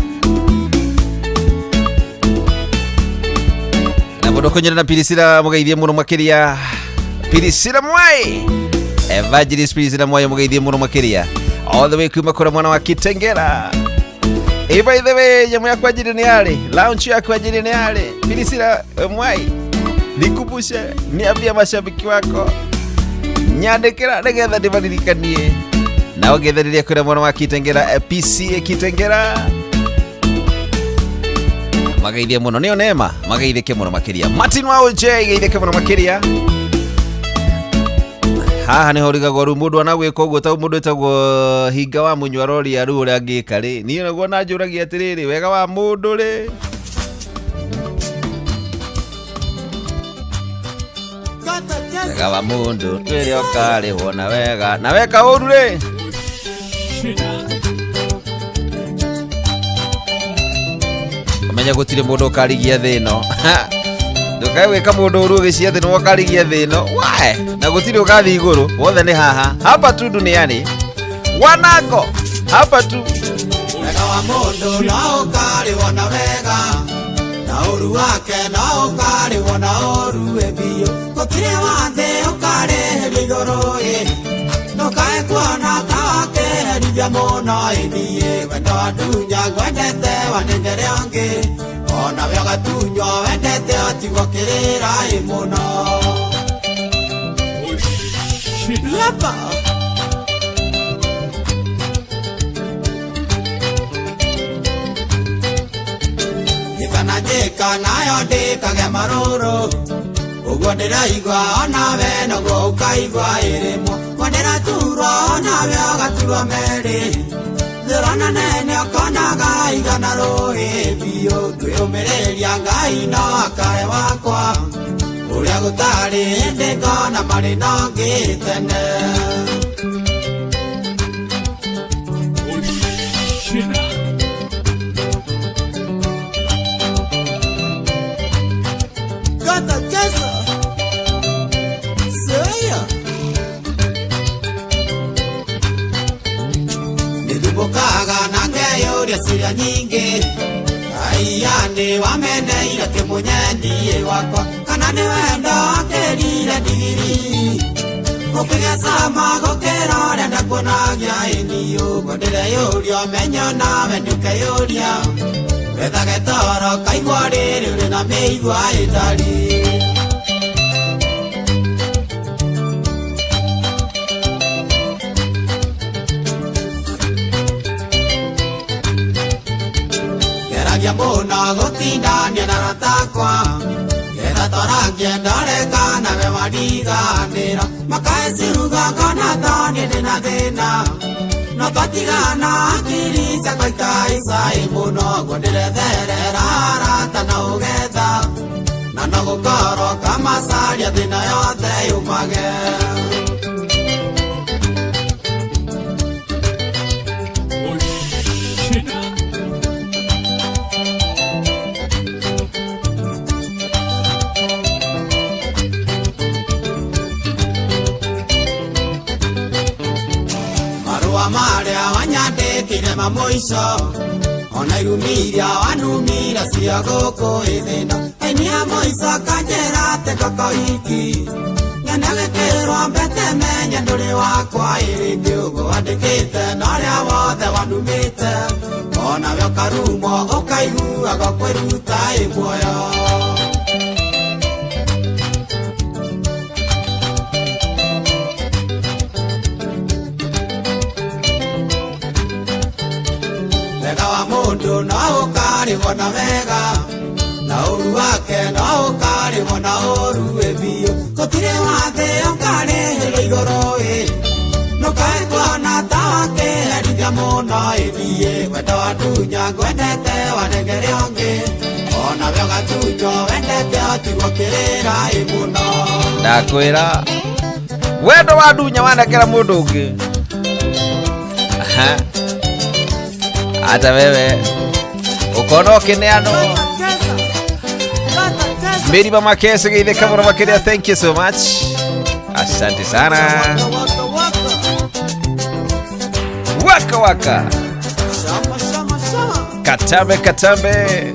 na mũndũ kũnyona na Pirisira mũgeithie mũno makĩria Pirisira Mwai Evangelist Pirisira Mwai mũgeithie mũno makĩria all the way kuma kũrĩa mwana wa Kitengera Ĩ by the way nyamũ yakwa njĩrĩ nĩ yarĩ launch yakwa njĩrĩ nĩ yarĩ Pirisira Mwai nikumbushe niambie mashabiki wako nyandĩkĩra nĩgetha ndĩmaririkanie na ũngĩthĩrĩria kwĩra mwana wa Kitengera PCA Kitengera mageithie mũno nĩo nema mageithĩke mũno makĩria Martin wa OJ geithĩke mũno makĩria haha nĩho rigagwo rĩu mũndũ anagwĩka ũguo ta mũndũ wĩtagwo hinga wa mũnyua aroria rĩu ũrĩa angĩka rĩ niĩ naguo nanjũragia atĩrĩrĩ wega wa mũndũ rĩ wega wa mũndũ twĩre ũkarĩhwo na wega na weka ũru rĩ ũmenye gũtirĩ mũndũ ũkarigia thĩ ĩno ndukae gwĩka mũndũ ũru ũgĩcia thĩ nĩwe ũkarigia thĩ ĩno wae na gũtirĩ ũgathiĩ igũrũ wothe nĩ haha hapa tu duniani wanango hapa tu wega wa mũndũ no ũkarĩhwo na wega na ũru wake no ũkarĩhwo na ũru ĩ biũ gũtirĩ wa thĩ ũkarĩhĩrio igũrũ ĩ ndũkae kuona ta wakĩherithia mũno ĩ niĩ wendo wa ndunya ngwendete wanengere ũngĩ onawe ũgatunywo wendete ũtigwo kĩrĩra ĩ mũno Lapa. Gĩthana njĩka nayo ndĩkagĩa marũrũ ũguo ndĩraigua onawe noguo ũkaigua ĩrĩmwo guo ndĩraturwo onawe ũgaturwo merĩ thĩrona nene ũkonaga igana rũĩ biũ ngwĩyũmĩrĩria Ngai no akae wakwa ũrĩa gũtarĩ hĩndĩ ngona marĩ na ũngĩ tene Gata cheza. Seya. Nĩthumbũkaga na ngeyũria ciũria nyingĩ Aiya nĩ wameneire kĩmũnyendie wakwa kana nĩ wendo akĩrire ndigiri gũkĩgĩa cama gũkĩra ũrĩa ndakuonagia ĩni ũguo ndĩreyũria ũmenyo nawe nĩũkeyũria wethage toro kaigua rĩrĩ ũrĩ na mĩigua ĩtari geragia mũno gũtindania na aratakwa getha torangie ndore kana we wariganĩra makae ciruga ngona toniĩ ndĩna thĩna no twatigana hakiri ciakwa ikaica ĩ mũno guo ndĩretherera arata na ũgetha na no gũkorwo kamacaria thĩna yothe yumage marũa marĩa wanyandĩkire ma mũico ona irumiria wanumira cia gũkũ ĩthĩna aini a mũico kanjĩra atĩ ngokohiki nyone gĩkĩrwo mbete menye ndũrĩ wakwa ĩrĩngĩ ũguo wandĩkĩte na ũrĩa wothe wanumĩte onawe ũkarumwo ũkaiguaga kwĩruta ĩ muoyo wega wa mũndũ no ũkarĩhwo na wega na ũru wake no ũkarĩhwo na ũru ĩ biũ gũtirĩ wa thĩ ũkarĩhĩrwo igũrũ ĩ ndũkae kuona ta wakĩherithia mũno ĩ niĩ wendo wa ndunya ngwendete wanengere ũngĩ onawe ũgatunywo wendete ũtigwo kĩrĩra ĩ mũno ndakwĩra wendo wa ndunya wanengera mũndũ ũngĩ Aha. Hata wewe ukona ũkĩneanwo Mary Mama Kese geithĩka mũno makĩria thank you so much asante sana waka waka katambe katambe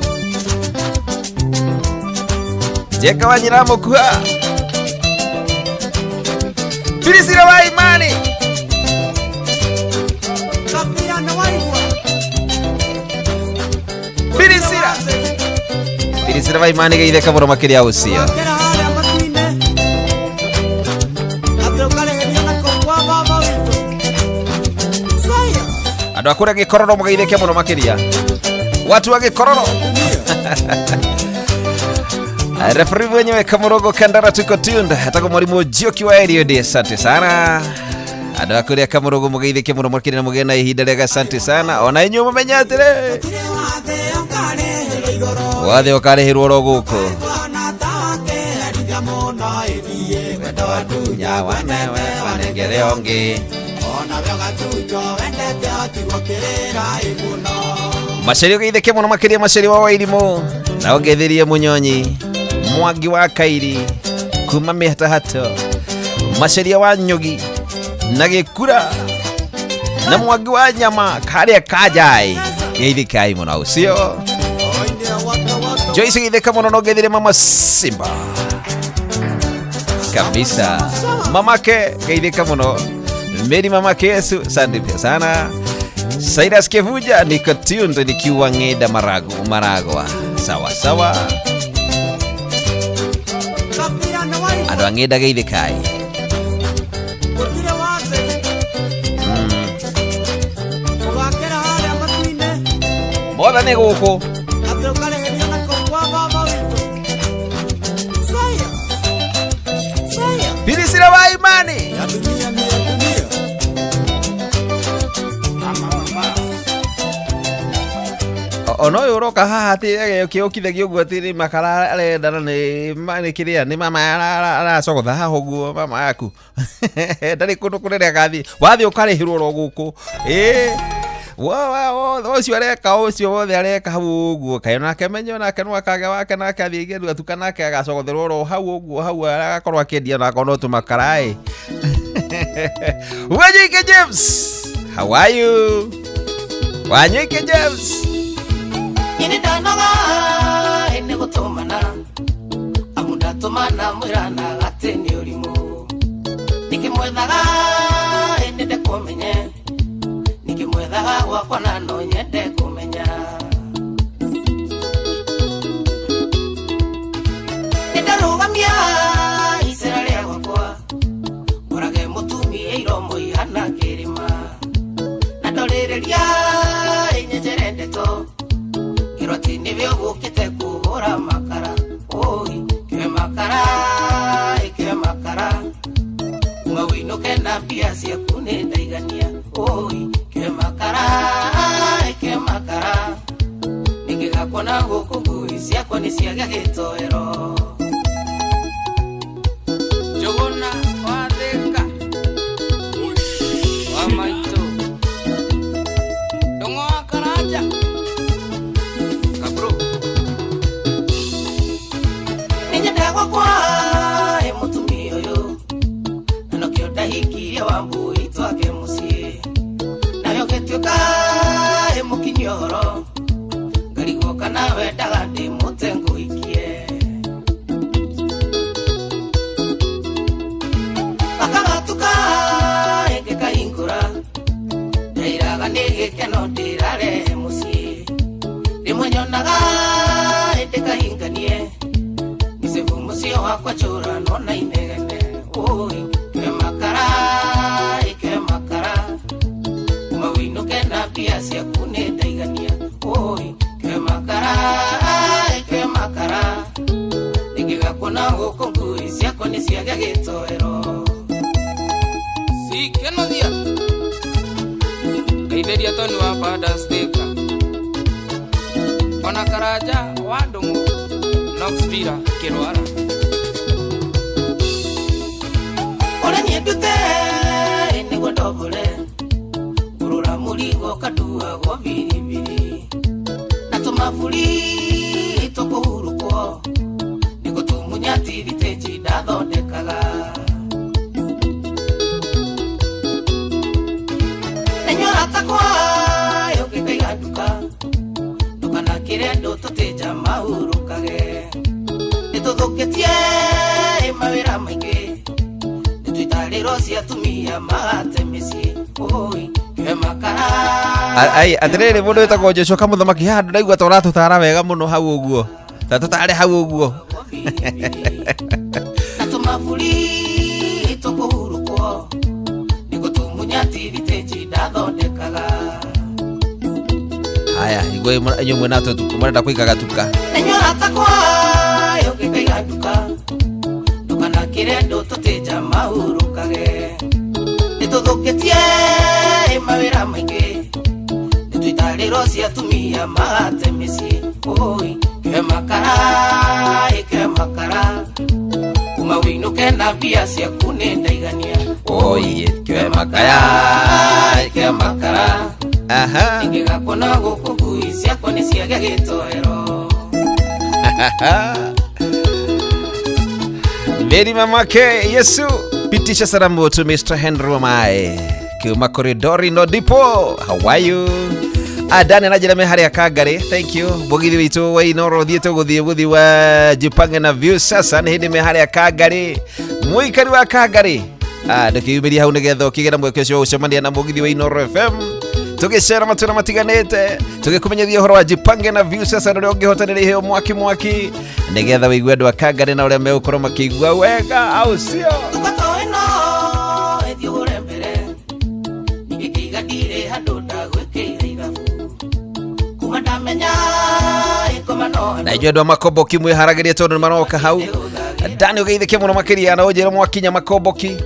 jeka wanyira mukuha Pirisira wa imani Kapira na waigua. Pirisira vaimani geitheka mũno makĩria ũcio. Kera harĩa matu-inĩ atĩ ũkarĩhĩria na kũu kwa baba witũ Saya Andũ a kũrĩa gĩkororo mũgeithĩke mũno makĩria. Watu wa gĩkororo. Referee mwenyewe Kamurogo Kandara tuko tuned. Atako mwalimu Njoki wa Eliud, asante sana. Andũ a kũrĩa Kamurogo mũgeithĩke mũno makĩria na mũgĩe na ihinda rĩega, asante sana. Ona inyuĩ mũmenye atĩrĩ wathe ũkarĩhĩrwo oro gũkũ. Wanengere ũngĩ. Maceri ũgeithĩke mũno makĩria Maceri wa Wairimũ na ũngeithĩrie Munyonyi Mwangi wa Kairi kuma mĩhatahato Maceria wa Nyugi na Gĩkura na Mwangi wa Nyama karĩa Kanjai geithĩkai mũno ũcio. Joyce geithĩka mũno na ũngeithĩrie Mama Simba kabisa, mamake geithĩka mũno Mary mamake Yesu, asante pia sana. Cyrus Kevuja niko tuned nikiwa Ng'enda Maragwa. Sawa sawa. Andũ a Ng'enda geithĩkai. Gũtirĩ wathe ũgakĩra harĩa matu-inĩ Mothe nĩ gũkũ. atĩ ũkarĩhĩria na kũu kwa baba witũ Saya Saya Pirisira wa imani. Ya dunia ni ya dunia Ona ũyũ ũroka haha atĩ agĩũkithagia ũguo atĩ nĩ makara arenda na nĩ nĩ kĩrĩa nĩ mama aracogotha haha ũguo mama yaku ndarĩ kũndũ kũnene agathiĩ wathiĩ ũkarĩhĩrwo oro gũkũ ĩĩ ũcio areka ũcio wothe areka hau ũguo kaĩ onake menye onake no akage wake nake athiĩ aige atuka nake agacogotherwo oro hau ũguo hau agakorwo akĩendia onako no tũmakara ĩ. Wanyoike James, how are you? Wanyoike James. Nyini ndanoga nĩ gũtũmana amu ndatũmana mwĩrana atĩ nĩ ũrimũ nĩkĩmwethaga nyende kũmenye nĩkĩmwethaga gwakwa na no nyende kũmenya nĩndarũgamia icera rĩa gwakwa ngorage mũtumia iromo ihana kĩrĩma na ndorĩrĩria ĩnyenjere ndeto Kiroti nĩwe ũgũkĩte kũhũra makara oi kĩwe makara kĩwe makara uma wĩinũke na mbia ciaku nĩ ndaigania oi kĩwe makara kĩwe makara nĩngĩgakuona gũkũ ngui ciakwa nĩ ciagĩa gĩtoero. Njũgũna wa Thĩka wa maitũ Ndũng'ũ wa Karanja Kabro Nĩnyendaga gwakwa ĩ mũtumia ũyũ na nokĩo ndahikirie Wambui twake mũciĩ nawe ũgĩtuĩka ĩ mũkinyia ũhoro ngarigwo kana wendaga ndĩmũte ngũhikie akagatuka ĩngĩkahingũra ndairaga nĩ gĩkeno ndĩrarehe mũciĩ rĩmwe nyonaga ĩndĩkahinganie mĩcebu mũciĩ wakwa njũranwo na inegene oi kĩwe makara kĩwe makara uma wĩinũke na mbia ciaku nĩ ndaigania oi kĩwe makara kĩwe makara nĩngĩgakuona gũkũ ngui ciakwa nĩ ciagĩa gĩtoero. Sikenothia Ngeithĩria Tony wa Padas Thĩka ona Karanja wa Ndũng'ũ Knox Villa Kĩrwara. Ũrĩa niĩ ndute nĩguo ndombore ngũrũra mũrigo kanduagwo biribiri na tũmaburi tũkũhurũkwo nĩguo tũmunya tiritĩnji ndathondekaga na inyuĩ arata akwa ũngĩkaiga nduka ndũkanakĩre andũ tũtĩnja mahurũkage nĩtũthũkĩtie mawĩra maingĩ nĩtwĩtarĩrwo cia atumia magate mĩciĩ oi kĩwe makara. Ai atirĩrĩ mũndũ wĩtagwo Joshua Kamũthamaki haha ndaigua ta ũratũtara wega mũno hau ũguo. Ta tũtarĩ hau ũguo. Na tũmaburi tũkũhurũkwo nĩ gũtumunya tirithĩnji ndathondekaga. Haya, igwe inyuĩ mwĩna mũrenda kũiga gatuka. Nĩnyũratakwa yũkĩkaiga nduka ndũkanakĩre andũ tũtĩnja mahurũkage. Nĩtũthũkĩtie mawĩra maingĩ nĩtũitarĩrwo cia atumia magate mĩciĩ. Oi ke makara ke makara kuma wĩinũke na mbia ciaku nĩ ndaigania. Oi ke makara ke makara. Aha. Ingĩgakuona gũkũ ngui ciakwa nĩ ciagĩa gĩtoero. Mary mamake Yesu pitisha salamu to Mr. Henry Wamae kiuma koridori no dipo. How are you? Adani anajira me haria Kangari. Thank you. Mugithi witu wa Inoro thiete guthie guthi wa Jipange na view sasa ni hindi me haria Kangari. Muikari wa Kangari. Ndukiyumiria hau nigetha ukigera mweke ucio ucemania na mugithi wa Inoro FM. Tugicera matũra matiganĩte tũgĩkũmenyithia ũhoro wa Jipange na view sasa ũrĩa ũngĩhotanĩra iheo mwaki mwaki nĩgetha wĩigue andũ a Kangari na ũrĩa megũkorwo makĩigua wega au sio? Na inyuĩ andũ a Makomboki mwĩharagĩrie tondũ nĩ maroka hau. Dani ũgeithĩke mũno makĩria na ũnjĩre mwakinya Makomboki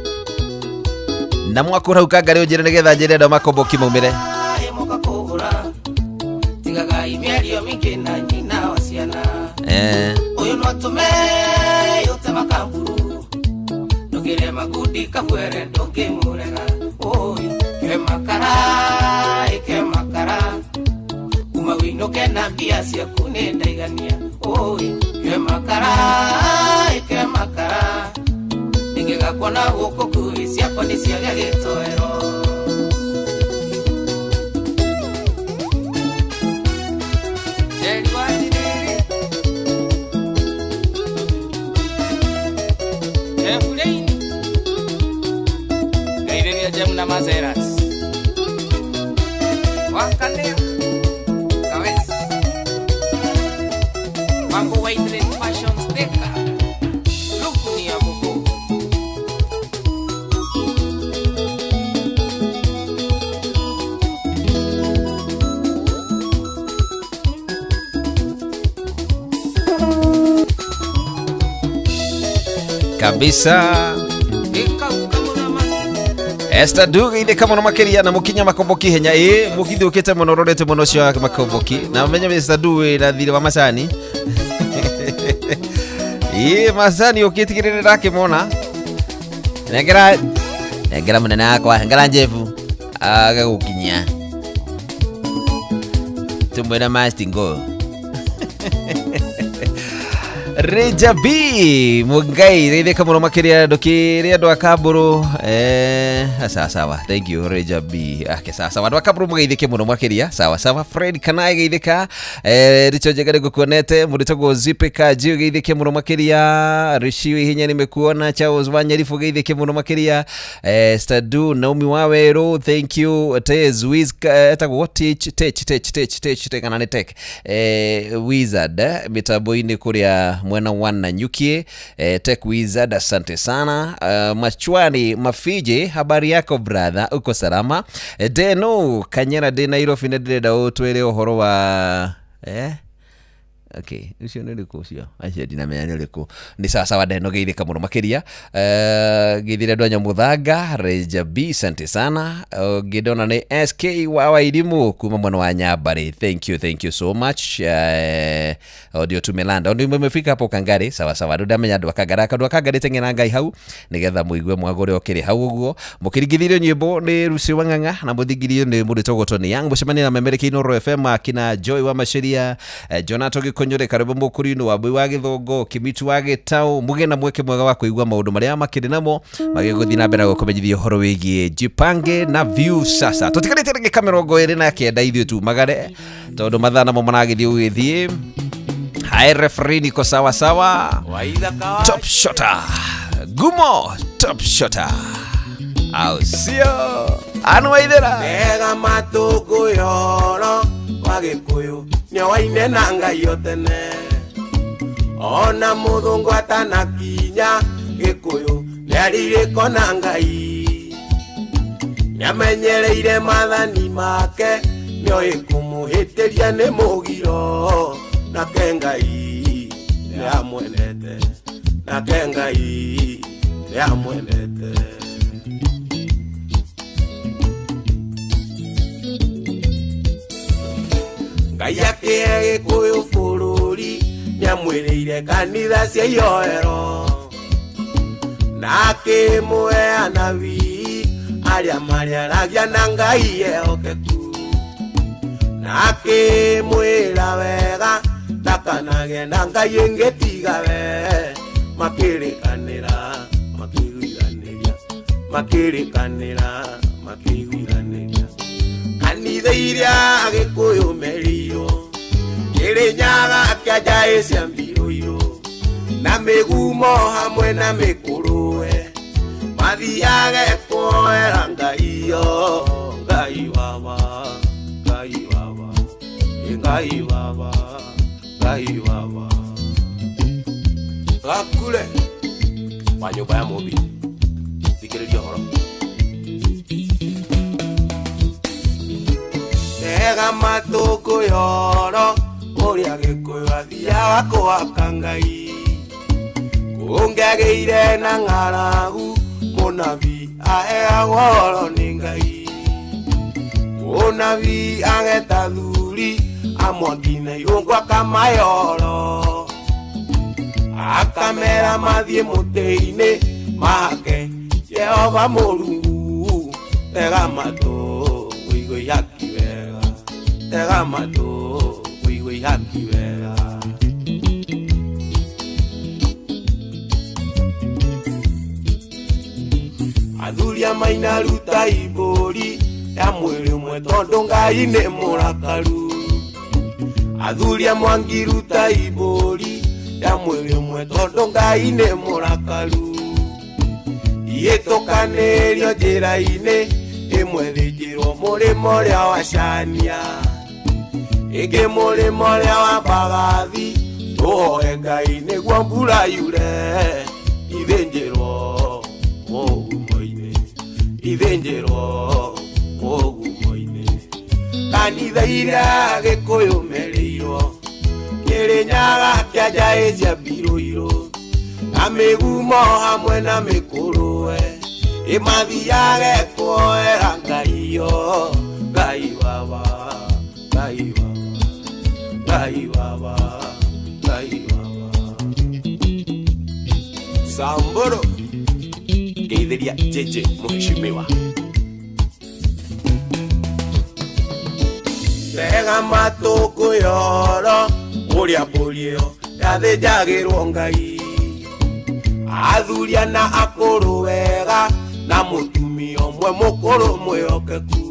na mwakũra hau Kangari ũnjĩre nĩgetha njĩre andũ a Makomboki maumĩre. Kabisa. Esther Duga ithika muno makiria na mukinya Makomboki henya mugithi ukite muno rorete muno cio wa Makomboki na menye Esther Duga na thire wa macani macani ukitigirire ndakimona nengera nengera munene wakwa ngera njefu agagukinyia tumwira mastingo. Reja B Mungai rithika muno makiria ndukire andu a Kamburu sawa sawa. Thank you Reja B. Ake sawa sawa andu a Kamburu mugeithike muno makiria sawa sawa. Fred Kanai geithika Richo Njega nigukuonete mũndũ Zipe Kaji geithike muno makiria Rishi Hinya nimekuona Charles Wanyarifu geithike muno makiria Stadu Naomi Waweru thank you Tez Wiz etagwo Tech Tech Tech Tech Tech kana nĩ Tech Wizard mitambo-inĩ kuria mwena wana nyukie Tech Wizard asante sana. Machwani Mafije habari yako brother uko salama. Deno Kanyera de Nairobi ndirenda utwire uhoro wa okay ucio nĩ ũrĩkũ ũcio acio ndinamenya nĩ ũrĩkũ nĩ sawa sawa Deno geithĩka mũno makĩria geithĩre andũ a Nyamuthanga Reja B asante sana. Ngĩndona nĩ SK wa Wairimu kuma mwena wa Nyambarĩ thank you so much. Audio tumelanda ndio mmefika hapo Kangari sawa sawa ndamenya andũ a Kangari andũ a Kangari teng'era ngai hau nĩgetha mũigue mwago ũrĩa ũkĩrĩ hau ũguo mũkĩringithirio nyĩmbo nĩ Lucy Wang'ang'a na mũthingithirio nĩ mũndũ wĩtagwo Tony Young mũcemania na memerekia Inoro FM akina Joy wa Maciria Jonato Gĩkũnyũre Karĩmũ Mũkũrinũ wa Mbui wa Gĩthũngũ Kimitu wa Gĩtaũ mũgĩe na mweke mwega wa kũigua maũndũ marĩa makĩrĩ namo magĩgũthiĩ na mbere na gũkũmenyithia ũhoro wĩgiĩ Jipange na view sasa tũtikarĩte ndagĩka 29 ithuĩ tumagare tondũ mathaa namo maragĩthiĩ gũgĩthiĩ. Hai referee niko sawa sawa. Top shotter Gumo top shotter au sio anu waithera Ega matũngũyoro wa Gĩkũyũ nĩowaine na Ngai o tene Ona mũthũngũ atanakinya Gĩkũyũ nĩarirĩko na Ngai. Nĩamenyereire maathani make, nĩoĩ kũmũhĩtĩria nĩ mũgiro. Nake Ngai nĩamwendete, nake Ngai nĩamwendete. Ngai akĩhe Gĩkũyũ bũrũri, nĩamwĩrĩire kanitha cia ihoero, na akĩmũhe anabii arĩa marĩaragia na Ngai ehokeku, na akĩmwĩra wega ndakanagĩe na Ngai ĩngĩ tiga we. Makĩrĩkanĩra makĩiguithanĩria, makĩrĩkanĩra makĩiguithanĩria. Kanitha iria Gĩkũyũ merĩirwo, Kĩrĩnyaga kĩa cia mbirũirũ, na mĩgumo hamwe na mĩkũrũwe, mathiage kuoera Ngai yo. Ngai wawa, Ngai wawa, Ngai wawa, Ngai wawa. Gakure wa nyũmba ya Mũmbi, thikĩrĩria ũhoro. Tega matũ ngũyoro ũrĩa Gĩkũyũ athiaga kũhaka Ngai. Kũngĩagĩire na ng'aragu, mũnabii aheagwo ũhoro nĩ Ngai. Mũnabii ageta thuri amwaki na irũngũ akamayoro, akamera mathiĩ mũtĩ-inĩ mahake Jehova Mũrungu. Tega matũ ũigue ihaki wega, tega matũ ũigue ihaki wega. Athuri a maina ruta ibũri ya mwĩrĩ ũmwe tondũ Ngai nĩ mũrakaru. Athuri a mwangi ruta ibũri ya mwĩrĩ ũmwe tondũ Ngai nĩ mũrakaru. Ihĩtũkanĩrio njĩra-inĩ ĩmwe thĩnjĩrwo mũrĩmo ũrĩa wa Cania, ĩngĩ mũrĩmo ũrĩa wa Mbagathi. Tũhoe Ngai nĩguo mbura yure, ithĩnjĩrwo mũgumo-inĩ, ithĩnjĩrwo mũgumo-inĩ. Kanitha iria Gĩkũyũ merĩirwo, Kĩrĩnyaga kĩa njaĩ cia mbirũirũ, na mĩgumo hamwe na mĩkũrũwe, ĩmathiage kuoera Ngai yo. Ngai wawa, Ngai wawa, Ngai wawa, Ngai wawa. Samburu ngeithĩria Jeje mũheshimiwa. Tega matũ ngũyoro ũrĩa mbũri ĩyo yathĩnjagĩrwo Ngai. Athuria na akũrũ wega, na mũtumia ũmwe mũkũrũ mwĩhokeku.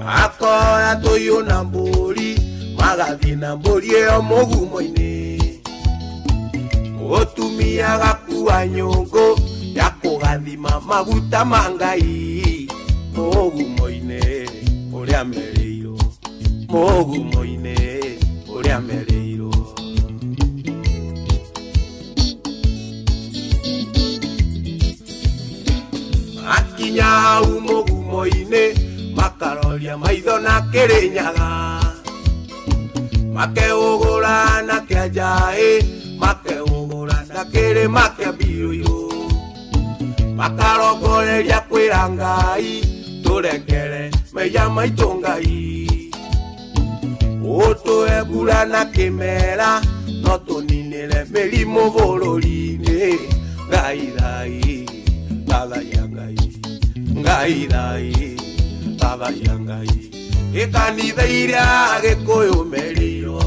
Makoya tũiyũ na mbũri, magathiĩ na mbũri ĩyo mũgumo-inĩ. Mũtumia agakua nyũngũ ya kũgathima maguta ma Ngai mũgumo-inĩ ũrĩa merĩirwo, mũgumo-inĩ ũrĩa merĩirwo. Makinya hau mũgumo-inĩ, makaroria maitho na Kĩrĩnyaga, makeũgũra na kĩa njaĩ, makeũgũra na kĩrĩma kĩa mbirũirũ, makarongoreria kwĩra Ngai tũrekere mehia maitũ Ngai. Ũtũhe mbura na kĩmera, no tũninĩre mĩrimũ bũrũri-inĩ. Ngai thai, thathaiya Ngai, Ngai thai, thathaiya Ngai. Ĩkanitha iria Gĩkũyũ merĩirwo,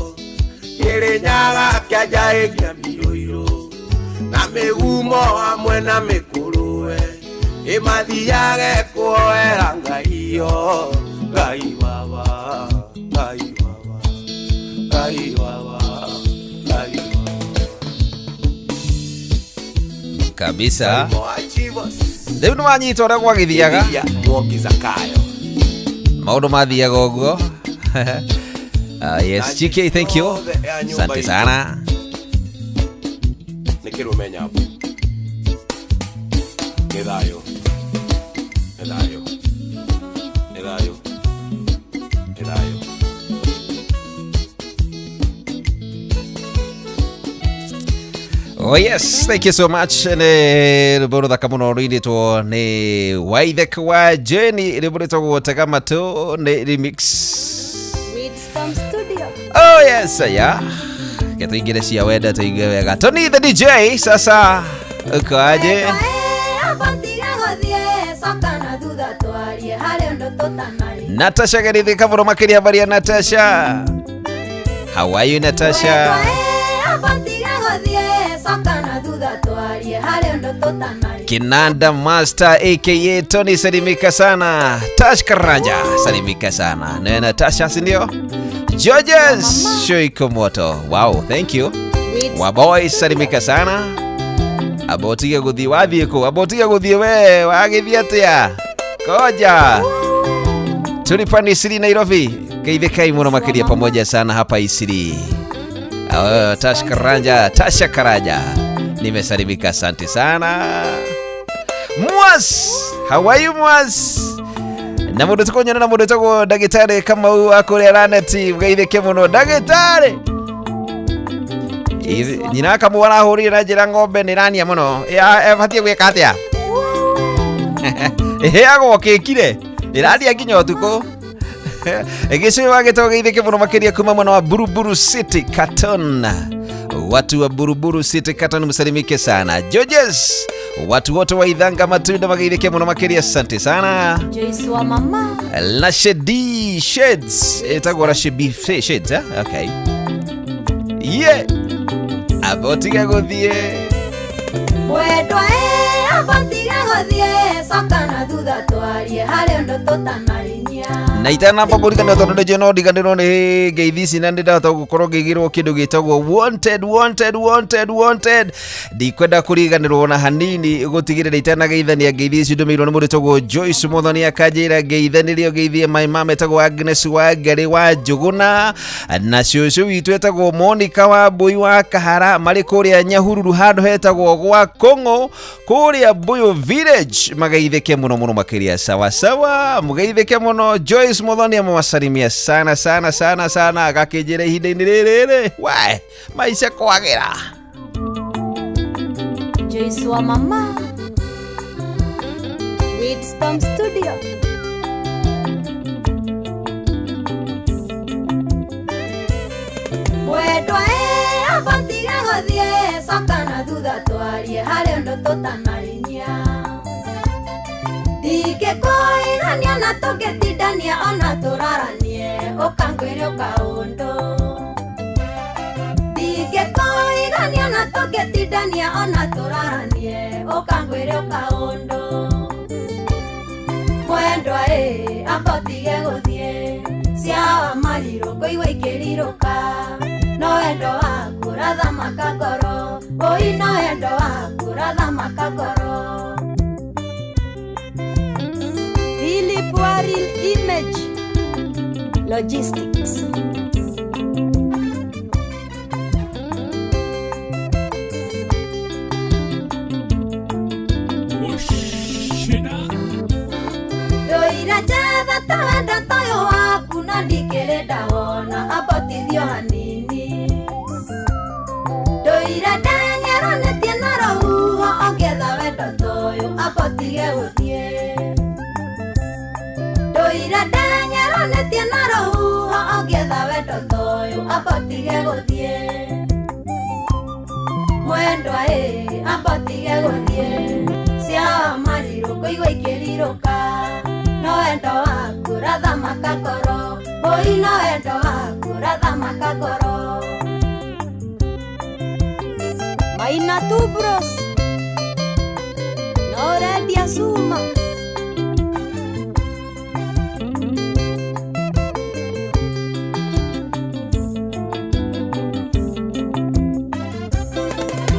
Kĩrĩnyaga kĩa njaĩ kĩa mbirũirũ, na mĩgumo hamwe na mĩkũrũwe, ĩmathiage kuoera Ngai yo. Ngai wawa, Ngai wawa, Ngai wawa, Ngai wawa. Kabisa. Rĩu nĩ wanyita ũrĩa gwagĩthiaga. Mwoki Zakayo. Maũndũ mathiaga ũguo. Yes, GK, thank you. Asante sana. Nyambo. Nĩ thayũ. Nĩ thayũ. Nĩ thayũ. Nĩ thayũ. Oh yes, thank you so much. Nĩ rwĩmbo rũthaka mũno rũinĩtwo nĩ Waithek wa Jenny, rwĩmbo rwĩtagwo Tega Matũ nĩ remix. Wisdom Studio. Oh yes, yeah. Ke tuingire cia wenda tuigue wega. Tony the DJ sasa uko aje? Natasha Garithi Kamuro makiria habari Natasha. How are you Natasha? Kinanda Master aka Tony salimika sana. Tash Karanja salimika sana. Na Natasha si ndio? Georges show moto. Wow, thank you. Waboy salimika sana. Abotiga guthii wathie ku? Abotiga guthii we wagithii atia? Koja. Tulipani Isiri Nairobi. Geithikai muno makiria pamoja sana hapa Isiri. Oh, Tash Karanja, Tasha Karanja. Nimesalimika, asante sana. Mwas, how are you Mwas? Na mundu tukunyona na mundu tagwo ndagitari Kamau akuria Raneti, geithike muno ndagitari. Nyina Kamau arahũrire na njĩra ng'ombe nĩ rania mũno. Ĩbatiĩ gwĩka atĩa? Ĩheagwo kĩkire. Ĩraria nginya ũtukũ. Gĩcũĩ wa gĩtoo geithĩke mũno makĩria kuma mwena wa Buruburu City Carton. Watu wa Buruburu City Carton msalimike sana. Georges, watu wote wa Ithanga Matunda mageithĩke mũno makĩria, asante sana. Joyce wa mama. Lashedi Shades, ĩtagwo Rashebi Shades, eh? Okay. Yeah. Abotiga gũthiĩ. Wendwa abotiga gũthiĩ coka na thutha twarie harĩ ũndũ tũtanarinyia. Na itanamba kũririkana tondũ ndĩnjũĩ no ndiganĩrwo nĩ ngeithi ici na nĩndahota gũkorwo ngĩigĩrwo kĩndũ gĩtagwo wanted wanted wanted wanted. Ndikwenda kũriganĩrwo na hanini gũtigĩrĩra itanageithania ngeithi ici ndũmĩirwo nĩ mũndũ wĩtagwo Joyce Muthoni akanjĩra ngeithanĩrio ngeithie my mama etagwo Agnes Wangari wa Njũgũna na cũcũ witũ etagwo Monica wa Mbũi wa Kahara marĩ kũrĩa Nyahururu handũ hetagwo gwa Kũng'ũ kũrĩa Mbuyu Village. Mageithĩke mũno mũno makĩria, sawa sawa, mũgeithĩke mũno. Joyce Muthoni amewasalimia sana sana sana sana, agakĩnjĩra ihinda-inĩ rĩrĩ we maica kwagĩra. Joyce wa mama. Wisdom Studio. Wendwa abotiga gũthiĩ coka na thutha twarie harĩ ũndũ tũtanarinyia. Ndingĩkũigania na tũngĩtindania ona tũraranie ũkangwĩre ũkaũndũ. Ndingĩkũigania na tũngĩtindania ona tũraranie ũkangwĩre ũkaũndũ. Mwendwa abotige gũthiĩ cia marirũ ngũigua ikĩrirũka no wendo waku ũrathamaka ngoro oi no wendo waku ũrathamaka ngoro. Philip Waril Image Logistics. Ndoira njetha ta wendo toyũ waku na ndikĩrĩ ndawona abotithio hanini. Ndoira ndenyeranĩtie na rũhuho ongĩetha wendo toyũ abotige gũthiĩ. Ndoira ndenyeranĩtie na rũhuho ongĩetha wendo toyũ abotige gũthiĩ. Mwendwa abotige gũthiĩ cia marirũ ngũigua ikĩrirũka no wendo waku ũrathamaka ngoro oi no wendo waku ũrathamaka ngoro. Maina Tubros no ũrendia cuma.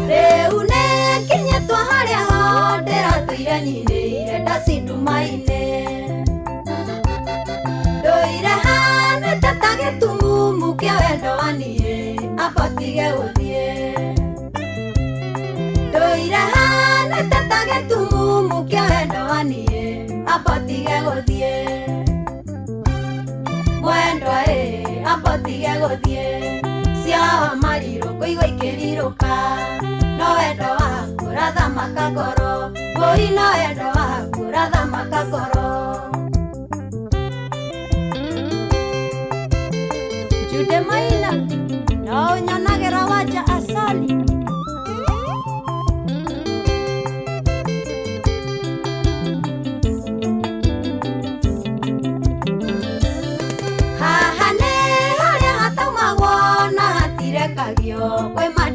Rĩu nĩnginyĩtwo harĩa ho ndĩratũire nyinĩire ndacindumainĩ. Ndũire hanĩte ta gĩtumumu kĩa wendo wa niĩ abotige gũthiĩ.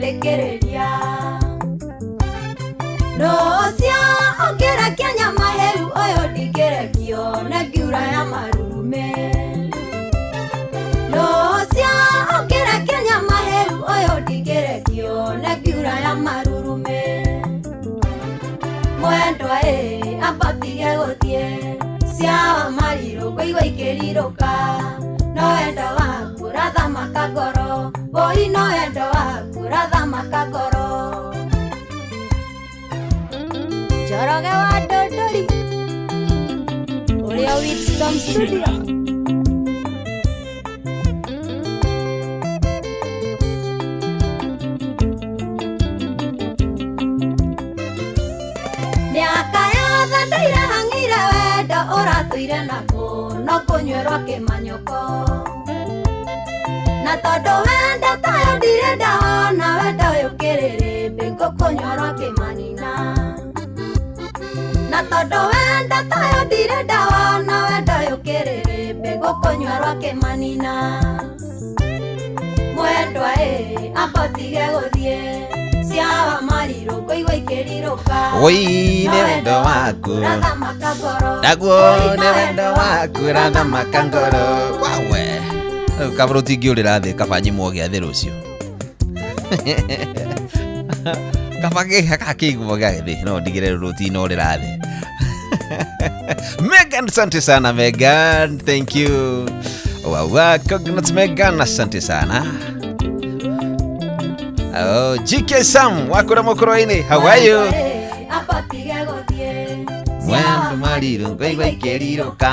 Ndingĩthikĩrĩria Rũcio ũngĩrekia nyama hĩu ũyũ ndingĩrekio nĩ ngiura ya marume Rũcio ũngĩrekia nyama hĩu ũyũ ndingĩrekio nĩ ngiura ya marurume Mwendwa ĩ ambatige gũthiĩ cia marirũ ngũigua ikĩrirũka no wendo waku ũrathamaka ngoro oi no wendo waku ũrathamaka ngoro Njoroge wa Ndũndũri ũrĩa Wisdom Studio Mĩaka yothe ndaire hang'ire wendo ũratũire nakuo no kũnyuĩrwo kĩmanyũko na tondũ wendo tayo ndirĩ ndawona wendo ũyũ kĩrĩrĩmbĩ ngũkũnyuĩrwo kĩmanina na tondũ wendo tayo ndirĩ ndawona wendo ũyũ kĩrĩrĩmbĩ ngũkũnyuĩrwo kĩmanina Mwendwa ĩ amba ũtige gũthiĩ cia marirũ ngũigua ikĩrirũka Oi nĩ wendo waku ũrathamaka ngoro naguo nĩ wendo waku ũrathamaka ngoro wawe rĩu kabũrũ tingĩũrĩra thĩ kaba nyimwo gĩathĩ rũciũ kaba gakĩigwo gĩathĩ no ndigĩre rũtinorĩra thĩ Megan, asante sana Megan, thank you. Wawa, congrats Megan, asante sana. Oh, GK Sam, wakura mokoroini, how are you? Amba ũtige gũthiĩ Mwendo mariru ngũigua ikĩrirũka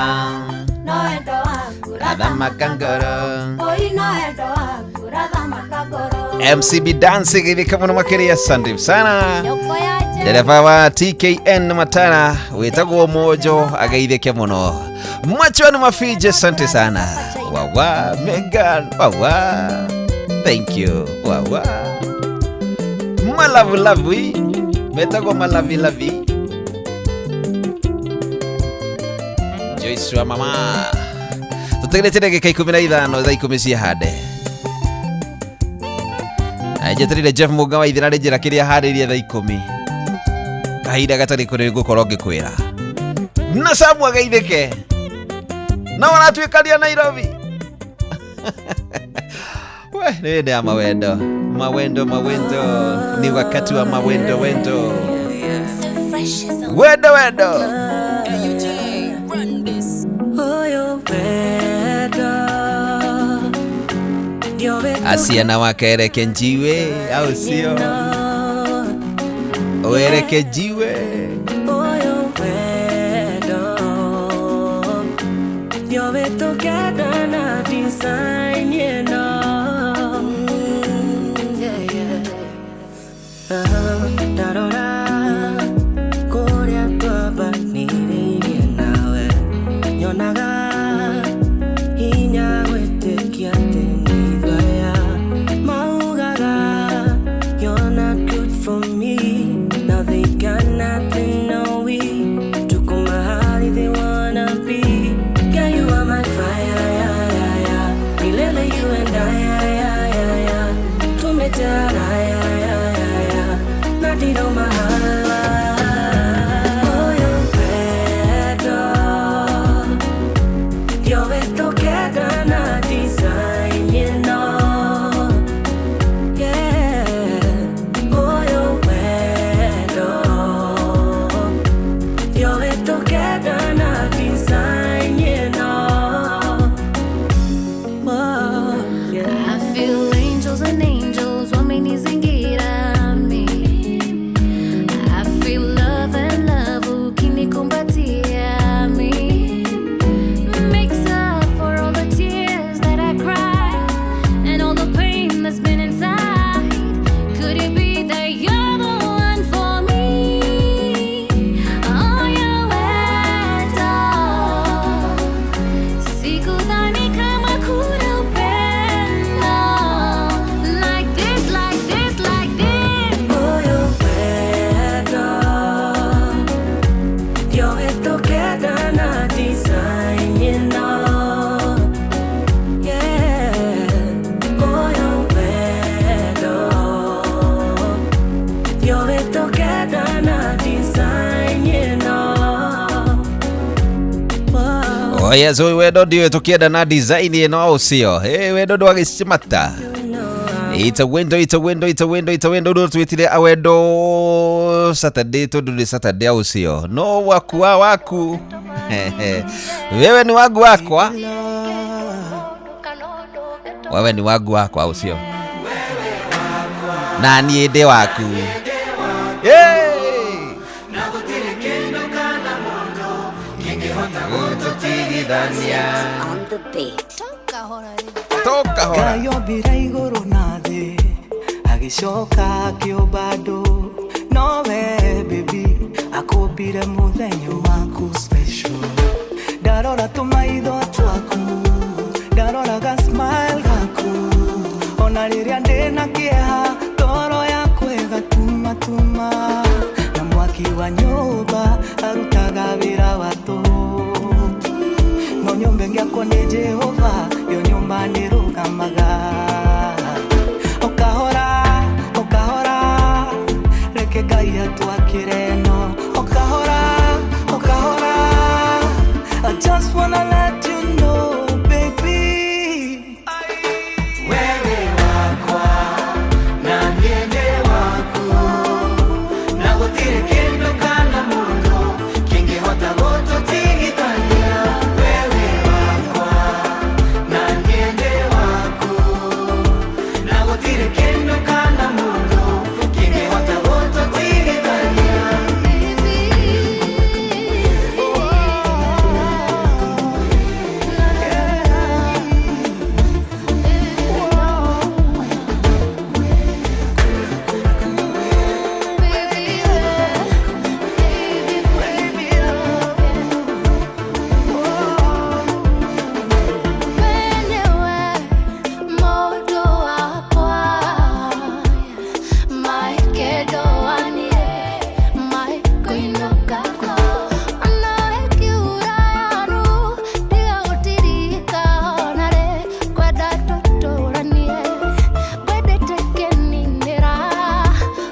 no wendo waku rathamaka ngoro oi no wendo waku ũrathamaka ngoro MCB Dancing githika muno makiria, asante sana. Nyoko ya Dereva wa TKN Matara witagwo Mojo ageithike muno. Machwani mafije, asante sana. Wawa Megan, wawa. Thank you. Wawa. Malavu lavi. Metagwo malavi lavi. Joyce wa mama. Tutegerete ndagĩka 15 thaa 10 cia hande. Njeterire Jeff Muga wa ithira rĩnjĩra kĩrĩa harĩirie thaa 10. Kahinda gatarĩ kũrĩ ngũkorwo ngĩkwĩra. Na Samu ageithĩke. Na ũratuĩkaria Nairobi. We, nĩ hĩndĩ ya mawendo. Mawendo, mawendo. Ni wakati wa mawendo, wendo. Wendo, wendo. Asiana wakereke njiwe, au sio? Wereke jiwe. I feel angels and angels wamenizingira mi. Oh yes, wendo ndiũĩ tũkĩenda na design ĩno ũcio. Hey, wendo ndwagĩcimata. It's a window, it's a window, it's a window, it's a window. Ndũ twĩtire awendo Saturday tondũ nĩ Saturday ũcio. No waku wa waku. Wewe ni wangu wakwa. Wewe ni wangu wakwa ũcio. Na niĩ ndĩ waku. Hey! On the beat. Toka hora. Ngai ombire igũrũ na thĩ agĩcoka akĩũmba andũ nowe baby akũmbire mũthenya waku special ndarora tũmaitho twaku ndarora ga smile gaku ona rĩrĩa ndĩna kĩeha ngoro yakwa ĩgatumatuma na mwaki wa nyũmba arutaga wĩra wa tũhũ no nyũmba ĩngĩakwo nĩ Jehova yo nyũmba nĩrũgamaga okahora okahora reke Ngai atwakĩre no okahora okahora I just wanna let you know baby wewe wakwa na niĩ ndĩ waku na gũtirĩ kĩndũ kana mũndũ kĩngĩhota gũtũtigithania wewe wakwa na niĩ ndĩ waku na gũtirĩ kĩndũ kana mũndũ kĩngĩhota gũtũtigithania.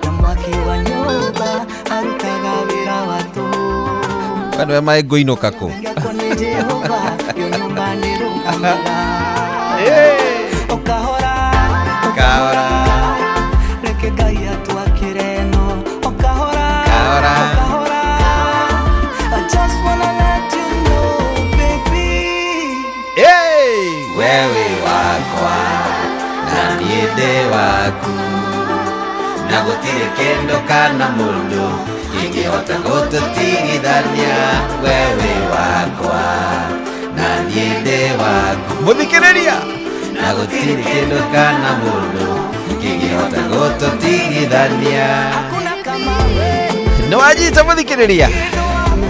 Na mwaki wa nyũmba arutaga wĩra wa tũhũ Wendo we maĩ ngũinũka kũ? Ngĩakwo nĩ Jehova yo nyũmba nĩrũgamaga okahora Kahora. reke Ngai atwakĩre no okahora Kahora. okahora I just wanna let you know baby. Hey! Wewe wakwa na niĩ ndĩ waku na gũtirĩ kĩndũ kana mũndũ kĩngĩhota gũtũtigithania wewe wakwa na niĩ ndĩ waku mũthikĩrĩria na gũtirĩ kĩndũ kana mũndũ kĩngĩhota gũtũtigithania nĩ wanyita mũthikĩrĩria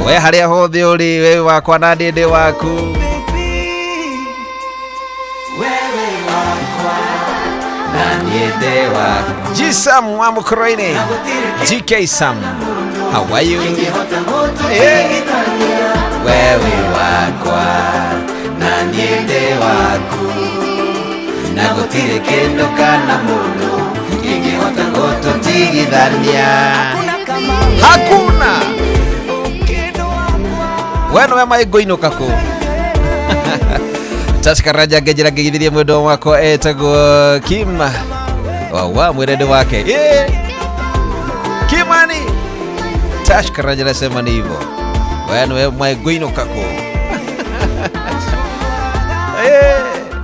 we harĩa hothe ũrĩ wewe wakwa na niĩ ndĩ waku. Wewe wakwa na niĩ ndĩ waku. G Sam wa Mũkũrũ-inĩ, GK Sam, how are you? kĩngĩhota gũtũtigithania Wewe wakwa na niĩ ndĩ waku na gũtirĩ kĩndũ kana mũndũ kĩngĩhota gũtũtigithania hakuna. We nĩwe maĩ ngũinũka kũ? Taskaraja ngĩnjĩra ngĩgithirie mwendwa wakwa etagwo Kim wawa mwĩrende wake. Kimani Tash Karanja nasema ni hivyo we nĩwe maĩ ngũinũka kũ?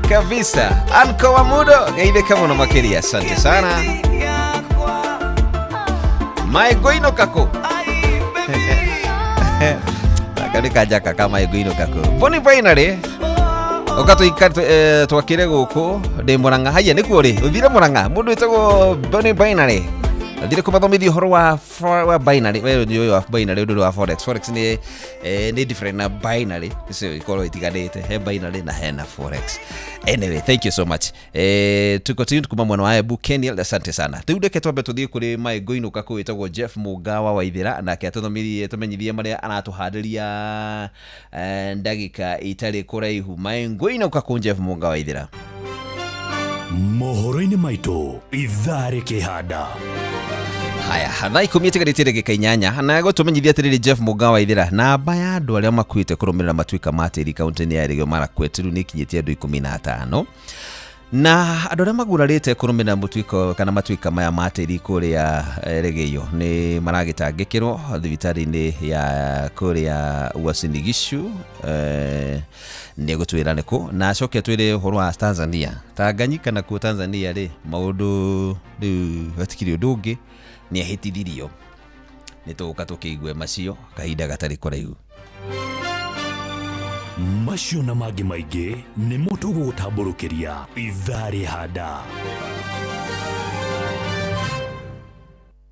Kabisa anko wa mudo geithĩka mũno makĩria asante sana maĩ ngũinũka kũ? Gaka nĩ kanjaka ka maĩ ngũinũka kũ Boni Binary ũka twakĩre gũkũ ndĩ Mũrang'a haiya nĩkuo rĩ ũthire Mũrang'a mũndũ wĩtagwo Boni Binary athire kũmathomithia ũhoro wa binary we nĩ ũyũ wa binary ũndũ wa forex forex nĩ nĩ different na binary icio ikorwo itiganĩte he binary na hena forex. Anyway, thank you so much. Tuko tuned kuma mwena wa Ebu Kenya, asante sana. Rĩu reke twambe tũthiĩ kũrĩ maĩ ngũinũka kũ wĩtagwo Jeff Mũgawa wa Ithĩra nake atũthomirie tũmenyithie marĩa aratũhandĩria ndagĩka itarĩ kũraihu. Maĩ ngũinũka kũ Jeff Mũgawa wa Ithĩra. Mohoro-inĩ maitũ ithaa rĩkĩhanda. Haya, thaa 10 itigarĩtie ndagĩka 8 na gũtũmenyithia atĩrĩrĩ Jeff Mũga wa Ithĩra, namba ya andũ arĩa makuĩte kũrũmĩrĩra matuĩka ma tĩri kaunti-inĩ ya Elgeyo Marakwet rĩu nĩ ĩkinyĩtie andũ 15, na andũ arĩa magurarĩte kũrũmĩrĩra mũtuĩko kana matuĩka maya ma tĩri kũrĩa Elgeyo nĩ maragĩtangĩkĩrwo thibitarĩ-inĩ ya kũrĩa Uasin Gishu. Nĩ gũtwĩra nĩkũ na acoke atwĩre ũhoro wa Tanzania. Tanganyika nakuo Tanzania rĩ, maũndũ rĩu hatikĩrĩ ũndũ ũngĩ, nĩ ahĩtithirio. Nĩ tũgũka tũkĩigue macio kahinda gatarĩ kũraihu. Macio na mangĩ maingĩ nĩmo tũgũgũtambũrũkĩria ithaa rĩhanda.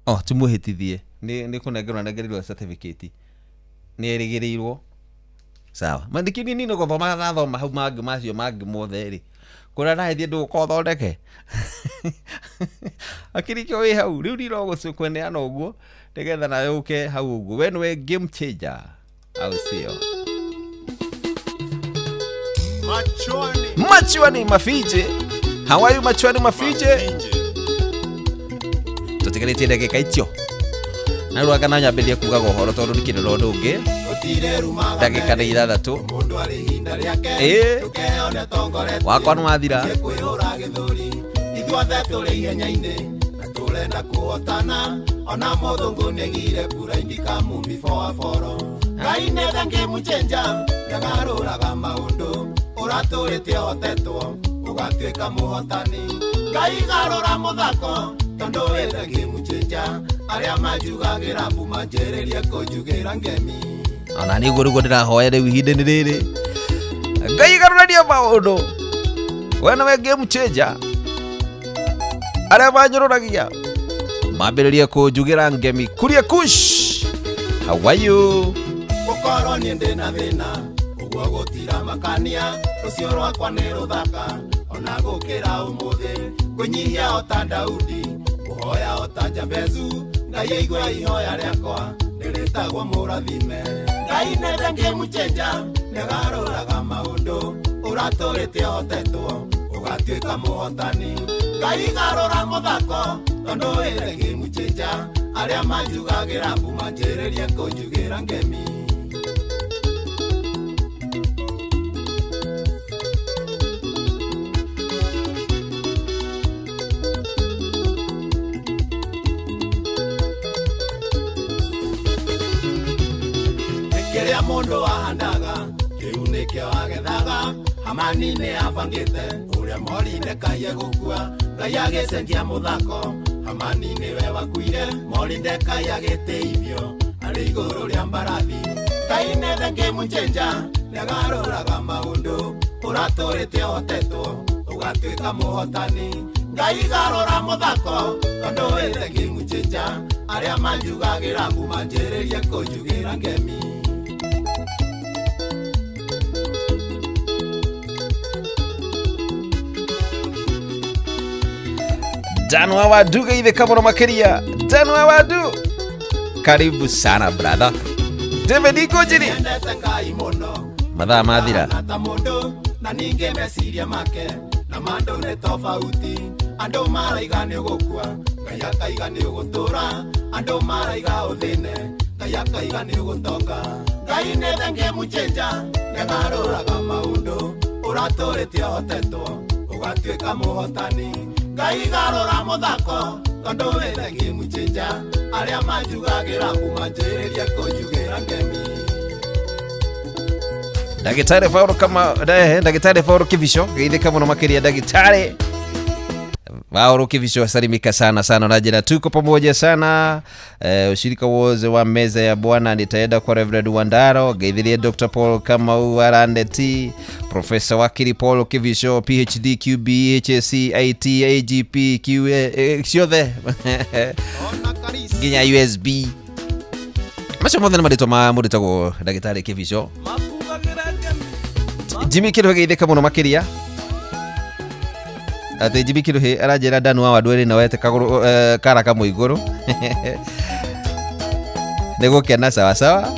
Oh, ti mwĩhĩtithie, nĩ kũnengerwo anengerirwo certificate, nĩ erĩgĩrĩirwo. Sawa, mandĩki nini nĩ gũthoma nathoma hau mangĩ macio mangĩ mothe rĩ, kũrĩa ndahĩtie ndũgũka ũthondeke akĩrĩ kĩo wĩ hau rĩu ndirogũcio kweneana ũguo nĩgetha nawe ũke hau ũguo, we nĩwe game changer, au sio? Machuani Mafije, how are you Machuani Mafije? Tũtigarĩtie ndagĩka icio na rĩu anga no nyambĩrĩrie kugaga ũhoro tondũ ndikĩrĩ na ũndũ ũngĩ. Ndagĩka nĩ 6, ĩĩ wakwa nĩ wathira. Ithuothe tũrĩ ihenya-inĩ na tũrenda kũhotana, ona mũthũngũ nĩaigire kura indikamumi boro. Ngai nĩ thangĩmũcenja, nĩagarũraga maũndũ, ũratũrĩte ũhotetwo ũgatuĩka mũhotani. Ngai garũra mũthako tondũ wĩ thangĩmũcenja, arĩa manjugagĩra mbu manjĩrĩrie kũnjugĩra ngemi. Ona nĩ ũguo nĩguo ndĩrahoya rĩu ihinda-inĩ rĩrĩ, Ngai garũrania maũndũ, we nĩwe game changer. Arĩa manyũrũragia mambĩrĩrie kũnjugĩra ngemi. Kuria Kush, how are you? Gũkorwo niĩ ndĩ na thĩna ũguo gũtiramakania, rũciũ rwakwa nĩ rũthaka ona gũkĩra ũmũthĩ. Ngwĩnyihia o ta Daudi, ngũhoya o ta Jabezu, Ngai aigue ihoya rĩakwa nĩrĩtagwo mũrathime. Ngai nĩ thangĩmũcenja, nĩagarũraga maũndũ, ũratũrĩte ũhotetwo ũgatuĩka mũhotani. Ngai garũra mũthako tondũ wĩ thangĩmũcenja, arĩa manjugagĩra mbu manjĩrĩrie kũnjugĩra ngemi. Kĩrĩa mũndũ ahandaga kĩu nĩkĩo agethaga. Hamani nĩ abangĩte ũrĩa Moridekai egũkua, Ngai agĩcenjia mũthako. Hamani nĩwe wakuire, Moridekai agĩtĩithio arĩ igũrũ rĩa mbarathi. Ngai nĩ thangĩmũcenja, nĩagarũraga maũndũ, ũratũrĩte ũhotetwo ũgatuĩka mũhotani. Ngai garũra mũthako tondũ wĩ thangĩmũcenja, arĩa manjugagĩra mbu manjĩrĩrie kũnjugĩra ngemi. Dan wa Wadu geithĩka mũno makĩria. Dan wa Wadu, karibu sana brother. David Ikũnjiri, Nĩendete Ngai mũno mathaa mathira. Ta mũndũ na ningĩ meciria make na mandũ nĩ tofauti. Andũ maraiga nĩ ũgũkua, Ngai akaiga nĩ ũgũtũra. Andũ maraiga ũthĩne, Ngai akaiga nĩ ũgũtonga. Ngai nĩ thangĩmũcenja, nĩagarũraga maũndũ, ũratũrĩte ũhotetwo ũgatuĩka mũhotani. Ngai garũra mũthako tondũ wĩ thangĩmũcenja, arĩa manjugagĩra mbu manjĩrĩrie kũnjugĩra ngemi. Ndagĩtarĩ Paul kama ndagĩtarĩ Paul Kibicho geithĩka mũno makĩria. Ndagĩtarĩ Paul Kibicho salimika sana sana na jina, tuko pamoja sana. Ushirika wote wa meza ya Bwana nitaenda kwa Reverend Wandaro geithirie Dr. Paul Kamau Arandeti, Professor Wakili Paul Kibicho PhD QB HSC IT AGP QA ciothe nginya USB macio mothe nĩ marĩtwa ma mũndũ wĩtagwo ndagĩtarĩ Kibicho. Jimmy Kiruhe geithĩka mũno makĩria. Atĩ Jimmy Kiruhe aranjĩra Dan wa Wandũ ĩrĩ na wete kagũrũ kara kamwe igũrũ. Nĩ gũkena sawa sawa.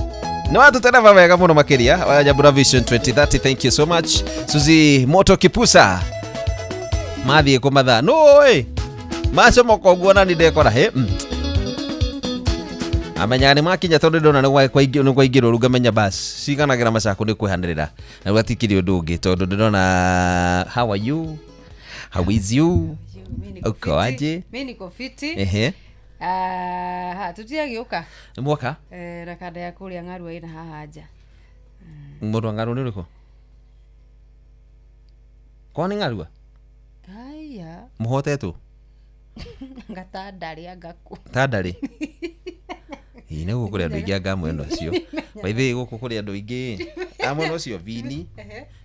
Nĩ watũtereba wega mũno makĩria wa Nyambura Vision 2030. Thank you so much. Suzy Moto Kipusa. Mathiĩ kũmathaa nũĩ macomoka ũguo nani ndekora hĩ amenyaga nĩ makinya tondũ ndona nĩ kwaingĩrwo rĩu ngamenya bas ciganagĩra macako nĩ kwĩhanĩrĩra na rĩu hatikĩrĩ ũndũ ũngĩ tondũ ndĩrona how are you, how is you, uko aje? Mimi niko fiti. Ehe. Ah, tutiagĩũka nĩ mwaka na kanda ya kũrĩa ng'arua ĩna haha nja. Mũndũ wa ng'arua nĩ ũrĩkũ? Kwa nĩ ng'arua? Haya. Mũhotetwo? Ngatandare anga kũ? Tandare? Ĩĩ nĩ gũkũ kũrĩ andũ aingĩ anga mwena ũcio. By the way gũkũ kũrĩ andũ aingĩ. A mwena ũcio Vini.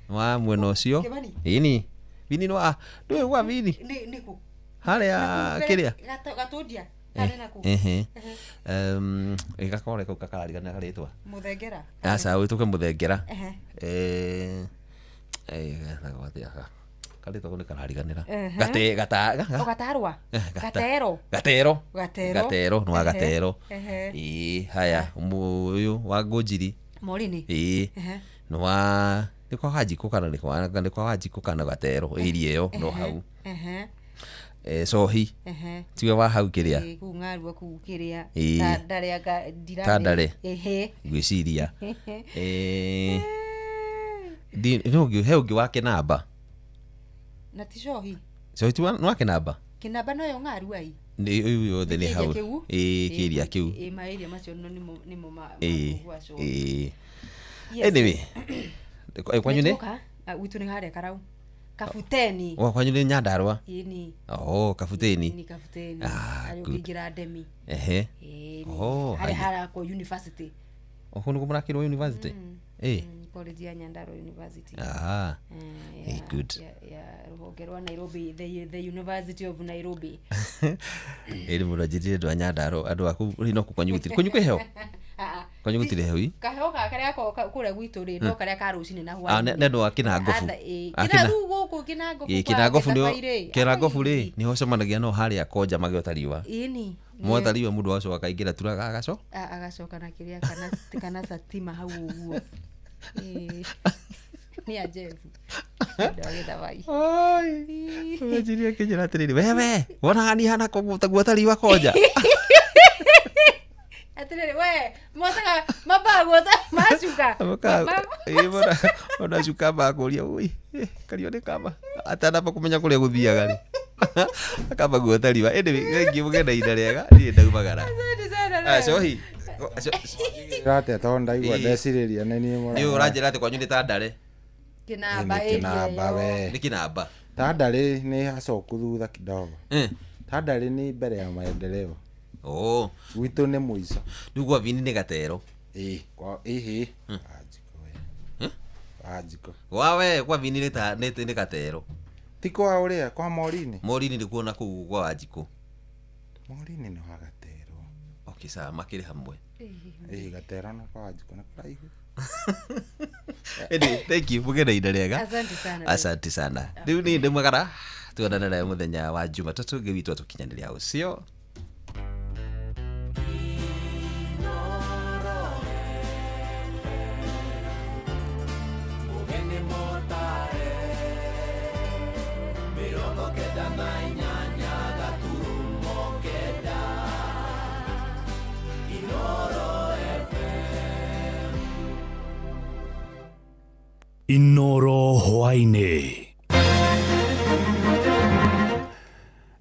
Wa mwena ũcio. Ĩni. Vini nĩ wa ndũĩ gwa Vini? Nĩ kũ? Harĩa kĩrĩa? Gatundia. Harĩa naku? Ehe. Gakore kau kakararigana karĩtwa. Mũthengera. Aca wĩtũke Mũthengera. Ehe. Gatagwo atĩa ka? Karĩtwa kau nĩ karariganĩra. Gate gata Gatarwa. Gatero. Gatero. Gatero. Gatero nĩ wa Gatero. Ehe. Ĩĩ haya ũyũ wa Ngũnjiri. Morini. Ĩĩ. Nĩ wa nĩ kwa Wanjikũ kana nĩ kwa nĩ kwa Wanjikũ kana Gatero area ĩyo no hau. Ehe. Cohi. Ehe. Tiwe wa hau kĩrĩa. Ĩĩ kũu ng'arua kũu kĩrĩa. Ĩĩ. Tandare anga ndirame. Tandare. Ehe. Ngwĩciria. Ndi no he ũngĩ wa Kĩnamba. Na ti cohi. Cohi ti wa Kĩnamba? Kĩnamba noyo ng'arua ĩ. Nĩ ũyũ yothe nĩ hau. Ĩĩ kĩria kĩu. Ĩĩ maĩria macio nĩmo nĩmo ma Ĩĩ. Ĩĩ. Anyway. Kwanyu nĩ? Gwitũ nĩ harĩa Karau. Kabuteni. Wa kwanyu nĩ Nyandarua? Ĩni. Oh, Kabuteni. Ni Kabuteni. Ah, Harĩa good. ũkĩingĩra Ndemi. Ehe. Ĩni. Oh, Harĩa haya. harakwo university. Oho nĩguo mũrakĩrwo university? Ĩĩ. College ya Nyandarua University. Ah. Ya, good. Ya rũhonge rwa Nairobi, the University of Nairobi. Ĩrĩ mũndũ anjĩrire andũ a Nyandarua andũ aku rĩ no kwanyu gũtirĩ kwanyu kwĩ heho? Kwanyu gũtirĩ heho ĩ? Kaheho gaka karĩa gakoragwo kũrĩa gwitũ rĩ no karĩa ka rũcinĩ na Ah, hwaĩ-inĩ. nĩ andũ a Kĩnangobu. Ah, Kĩna rĩu gũkũ Kĩnangobu Ĩĩ kwa Kĩnangobu nĩo Gĩthabai rĩ. Kĩnangobu rĩ nĩho ũcemanagia nao harĩa Konja magĩota riũa. Ĩni. Mwota riũa mũndũ agacoka akaingĩra tu agaco. Agacoka na kĩrĩa kana satima hau ũguo. Ĩĩ. Nĩ a Jeff. Andũ a Gĩthabai. Ũnjirie akĩnjĩra atĩrĩrĩ wewe wonaga niĩ hana guota riũa Konja. Atĩrĩrĩ we motaga mambaga guota macuka. Ona cuka makũria ui kario nĩ kama atanamba kũmenya kũrĩa gũthiaga rĩ akamba guota riũa. Anyway thengiũ mũgĩe na ihinda rĩega niĩ ndaumagara. Asante sana. Ah, cohi. Atĩa tondũ ndaigua Ĩĩ. ndecirĩria nĩ niĩ mũra- Nĩ ũranjĩra atĩ kwanyu nĩ Tandare? Kĩnamba Nĩ area Kĩnamba ĩyo. we. Nĩ Kĩnamba. Tandare nĩ hacoku thutha kidogo. Tandare nĩ mbere ya maendeleo. Oh. Gwitũ nĩ mũico. Rĩu gwa Vini nĩ Gatero. Ĩĩ, kwa ĩhĩ. Wanjikũ we. Wanjikũ. Gwa we kwa Vini nĩ ta nĩ Gatero. Ti kwa ũrĩa kwa Morini. Morini nĩ kuona kũu gwa Wanjikũ. Morini nĩ wa Gatero. Okay, sawa makĩrĩ hamwe. Ĩĩ Gatero na kwa Wanjikũ nĩ kũraihu. Anyway, thank you mũgĩe na ihinda rĩega. Asante sana. Asante sana. Rĩu niĩ ndĩmwagara tuonane nawe mũthenya wa Jumatatũ Ngai witũ atũkinyanĩria ũcio. Mũgeni mũtare 98 gaturumo 9 Inoro FM. Inoro hwaĩ-inĩ.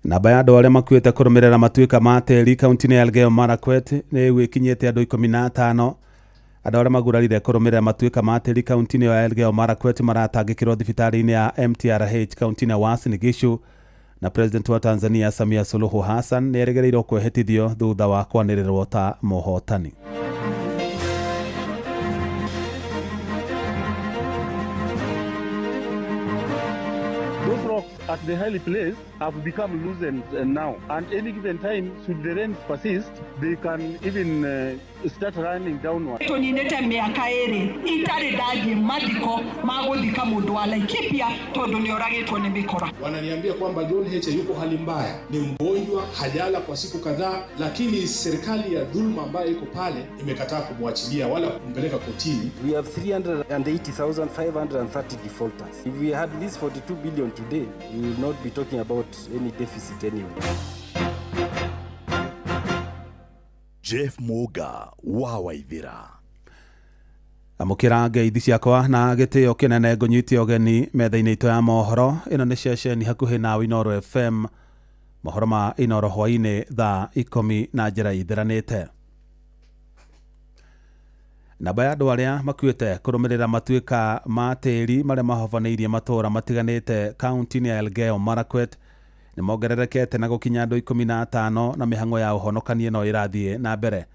Namba ya andũ arĩa makuĩte kũrũmĩrĩra matuĩka ma tĩri kaunti-inĩ ya Elgeyo Marakwet nĩ ĩkinyĩte andũ 15. Andũ arĩa magurarire kũrũmĩrĩra matuĩka ma tĩri kaunti-inĩ ya Elgeyo Marakwet maratangĩkĩrwo thibitarĩ-inĩ ya MTRH kaunti-inĩ ya Uasin Gishu. Na President wa Tanzania Samia Suluhu Hassan nĩ erĩgĩrĩirwo kwĩhĩtithio thutha wa kwanĩrĩrwo ta mũhotani. Those rocks at the highly place have become loosened now. And any given time, should the rains persist, they can even start running downward. Tũninĩte mĩaka ĩrĩ itarĩ ndathiĩ mathiko ma gũthika mũndũ wa Laikipia tondũ nĩ oragĩtwo nĩ mĩkora. Wananiambia kwamba John Heche yuko hali mbaya, ni mgonjwa, hajala kwa siku kadhaa, lakini serikali ya dhuluma ambayo iko pale imekataa kumwachilia wala kumpeleka kotini. We have 380,530 defaulters. If we had this 42 billion today, we will not be talking about any deficit anyway. Jeff Muga wa Waithira. Amũkĩra ngeithi ciakwa na gĩtĩo kĩnene ngũnyite ũgeni metha-inĩ itũ ya mohoro. Ĩno nĩ ceceni hakuhĩ na Inooro FM. Mohoro ma Inooro hwaĩ-inĩ thaa 10 na njĩra ithiranĩte. Namba ya andũ arĩa makuĩte kũrũmĩrĩra matuĩka ma tĩri marĩa mahobanĩirie matũũra matiganĩte kaunti-inĩ ya Elgeyo Marakwet nĩ mongererekete na gũkinya andũ 15 na mĩhang'o ya ũhonokania no ĩrathiĩ na mbere.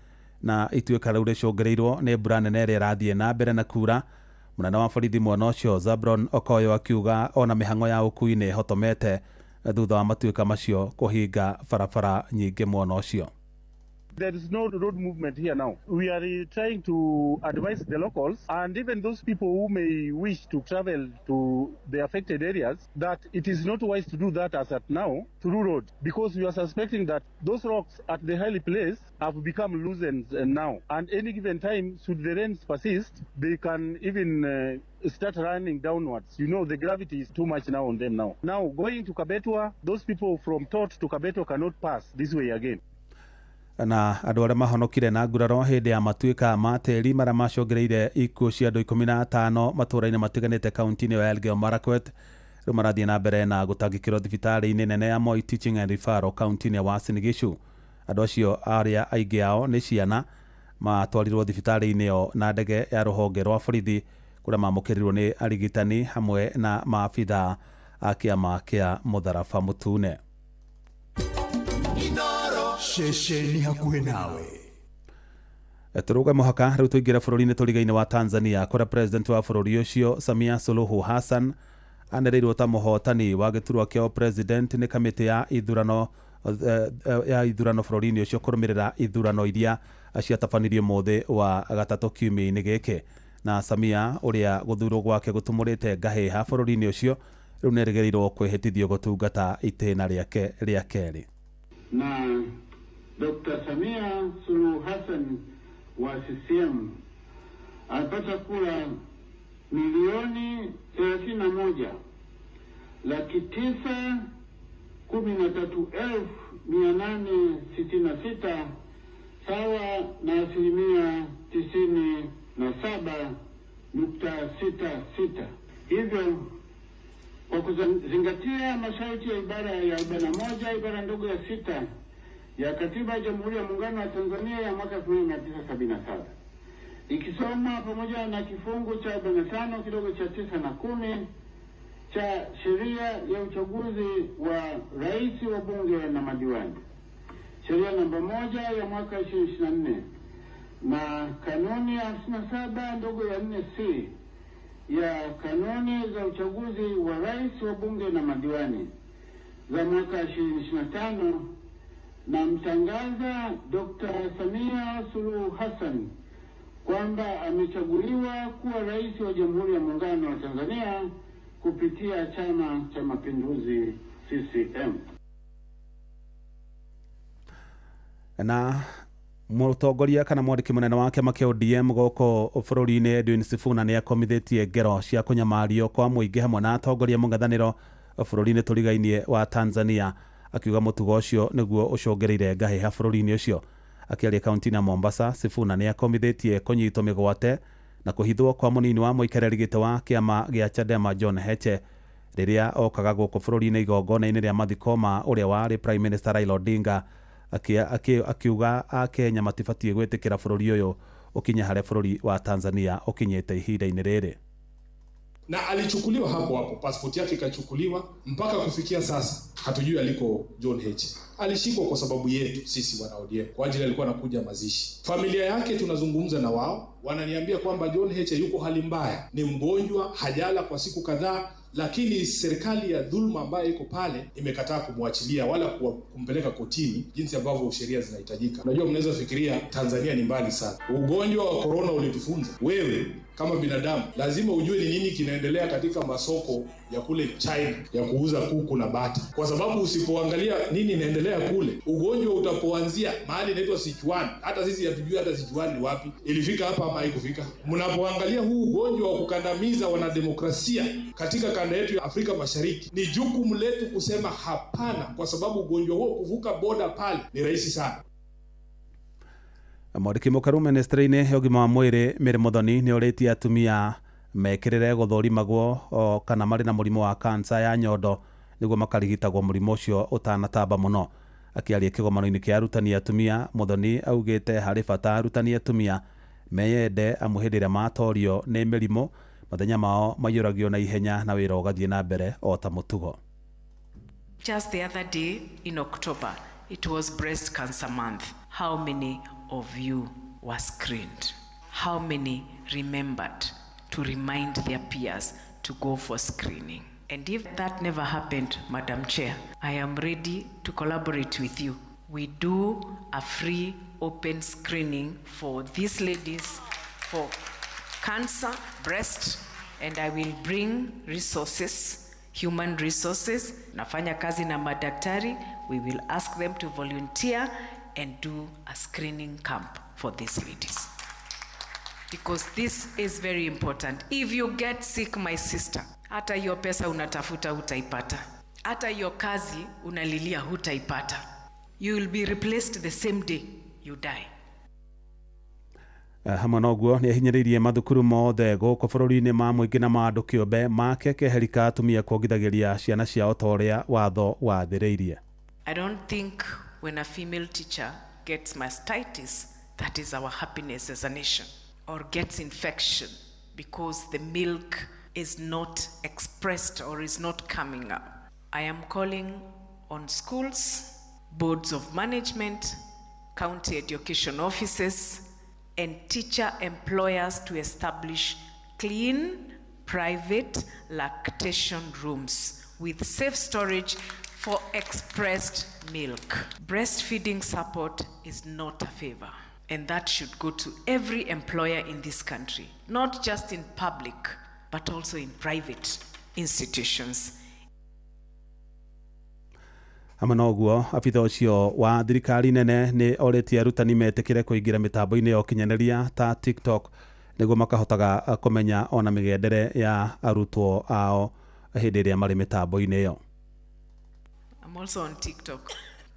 Na ituĩka rĩu rĩcũngĩrĩirwo nĩ mbura nene ĩrĩa ĩrathiĩ na mbere na kura. Mũnene wa borithi mwena ũcio Zabron Okoyo akiuga ona mĩhang'o ya ũkui nĩ ĩhotomete thutha wa matuĩka macio kũhinga barabara nyingĩ mwena ũcio. There is no road movement here now. We are trying to advise the locals and even those people who may wish to travel to the affected areas that it is not wise to do that as at now through road, because we are suspecting that those rocks at the highly place have become loosened now. And any given time, should the rains persist, they can even start running downwards. You know, the gravity is too much now on them now. Now, going to Kabetwa, those people from Tot to Kabetwa cannot pass this way again. Na andũ arĩa mahonokire na nguraro hĩndĩ ya matuĩka ma tĩri marĩa macũngĩrĩire ikuũ cia andũ 15 matũũra-inĩ matiganĩte kaunti-inĩ ya Elgeyo Marakwet rĩu marathiĩ na mbere na gũtangĩkĩrwo thibitarĩ-inĩ nene ya Moi Teaching and Referral kaunti-inĩ ya Uasin Gishu. Andũ acio arĩa aingĩ ao nĩ ciana matwarirwo thibitarĩ-inĩ ĩyo na ndege ya rũhonge rwa borithi kũrĩa mamũkĩrirwo nĩ arigitani hamwe na maabithaa a kĩama kĩa Mũtharaba Mũtune. Ceceni hakuhĩ nawe. Tũrũge mũhaka rĩu tũingĩre bũrũri-inĩ tũriga-inĩ wa Tanzania kũrĩa president wa bũrũri ũcio Samia Suluhu Hassan anĩrĩirwo ta mũhotani wa gĩturwa kĩa president nĩ kamĩtĩ ya ithurano bũrũri-inĩ ũcio kũrũmĩrĩra ithurano iria ciatabanirio mũthĩ wa gatatũ kiumia-inĩ gĩkĩ. Na Samia ũrĩa gũthurwo gwake gũtumũrĩte ngahĩha bũrũri-inĩ ũcio rĩu nĩerĩgĩrĩirwo kwĩhĩtithio gũtungata itĩna rĩake rĩa kerĩ. Na Dr. Samia Suluhu Hassan wa CCM alipata kura milioni 31,913,866 sawa na 97.66%. Hivyo kwa kuzingatia masharti ya ibara ya 41 ibara ndogo ya 6 ya Katiba ya Jamhuri ya Muungano wa Tanzania ya mwaka 1977 ikisoma pamoja na kifungu cha 45 kidogo cha 9 na 10 cha sheria ya uchaguzi wa rais wa bunge na madiwani, sheria namba 1 ya mwaka 2024 na kanuni ya 57 ndogo ya 4C ya kanuni za uchaguzi wa rais wa bunge na madiwani za mwaka 2025, na mtangaza Dr. Samia Suluhu Hassan kwamba amechaguliwa kuwa rais wa Jamhuri ya Muungano wa Tanzania kupitia Chama cha Mapinduzi CCM. Na mũtongoria kana mwandĩki mũnene wa kĩama kĩa ODM gũkũ bũrũri-inĩ Edwin Sifuna nĩ akomithĩtie ngero cia kũnyamario kwa mũingĩ hamwe na atongoria mũng'ethanĩro bũrũri-inĩ tũrigainie wa Tanzania, akiuga mũtugo ũcio nĩguo ũcũngĩrĩire ngahĩha bũrũri-inĩ ũcio. Akĩaria kaunti-inĩ ya Mombasa, Sifuna nĩ akomithĩtie kũnyitwo mĩgwate na kũhithwo kwa mũnini wa mũikarĩri gĩtĩ wa kĩama gĩa Chadema John Heche rĩrĩa okaga gũkũ bũrũri-inĩ igongona-inĩ rĩa mathiko ma ũrĩa warĩ Prime Minister Raila Odinga, akiuga akenya matibatiĩ gwĩtĩkĩra bũrũri ũyũ ũkinye harĩa bũrũri wa Tanzania ũkinyĩte ihinda-inĩ rĩrĩ. Na alichukuliwa hapo hapo, passport yake ikachukuliwa, mpaka kufikia sasa hatujui aliko John Heche. Alishikwa kwa sababu yetu sisi wana ODM, kwa ajili alikuwa anakuja mazishi. Familia yake tunazungumza na wao, wananiambia kwamba John Heche yuko hali mbaya, ni mgonjwa, hajala kwa siku kadhaa, Lakini serikali ya dhuluma ambayo iko pale imekataa kumwachilia wala kumpeleka kotini jinsi ambavyo sheria zinahitajika. Unajua, mnaweza fikiria Tanzania ni mbali sana. Ugonjwa wa korona ulitufunza wewe kama binadamu lazima ujue ni nini kinaendelea katika masoko ya kule China ya kuuza kuku na bata, kwa sababu usipoangalia nini inaendelea kule, ugonjwa utapoanzia mahali inaitwa Sichuan, hata sisi hatujui hata Sichuan ni wapi, ilifika hapa ama haikufika. Mnapoangalia huu ugonjwa wa kukandamiza wanademokrasia katika kanda yetu ya Afrika Mashariki, ni jukumu letu kusema hapana, kwa sababu ugonjwa huo kuvuka boda pale ni rahisi sana. Mwandĩki mũkaru ministry-inĩ ya ũgima wa mwĩrĩ Mary Muthoni nĩ orĩtie atumia mekĩrĩre gũthũrimagwo kana marĩ na mũrimũ wa kansa ya nyondo nĩguo makarigitagwo mũrimũ ũcio ũtanatamba mũno. Akĩaria kĩgomano-inĩ kĩa arutani atumia, Muthoni augĩte harĩ bata arutani atumia meyende amu hĩndĩ ĩrĩa matorio nĩ mĩrimũ mathenya mao maiyũragio na ihenya na wĩra ũgathiĩ na mbere o ta mũtugo. Just the other day in October, it was breast cancer month. How many of you were screened? How many remembered to remind their peers to go for screening? And if that never happened, Madam Chair, I am ready to collaborate with you. We do a free open screening for these ladies for cancer, breast, and I will bring resources, human resources. Nafanya kazi na madaktari. We will ask them to volunteer and do a screening camp for these ladies. Because this is very important. If you get sick, my sister, hata hiyo pesa unatafuta hutaipata. Hata hiyo kazi unalilia hutaipata. You will be replaced the same day you die. Hamwe na ũguo nĩ ahinyĩrĩirie mathukuru mothe gũkũ bũrũri-inĩ ma mũingĩ na ma andũ kĩũmbe make keheri ka atumia kuongithagĩria ciana ciao ta ũrĩa watho wathĩrĩirie. I don't think when a female teacher gets mastitis, that is our happiness as a nation, or gets infection because the milk is not expressed or is not coming up. I am calling on schools, boards of management, county education offices, and teacher employers to establish clean, private lactation rooms with safe storage for expressed milk. Breastfeeding support is not a favor, and that should go to every employer in this country, not just in public, but also in private institutions. Hamwe na ũguo abitha ũcio wa thirikari nene nĩ orĩtie arutani metĩkĩre kũingĩra mĩtambo-inĩ ya ũkinyanĩria ta TikTok nĩguo makahotaga kũmenya ona mĩgendere ya arutwo ao hĩndĩ ĩrĩa marĩ mĩtambo-inĩ ĩyo. I'm also on TikTok,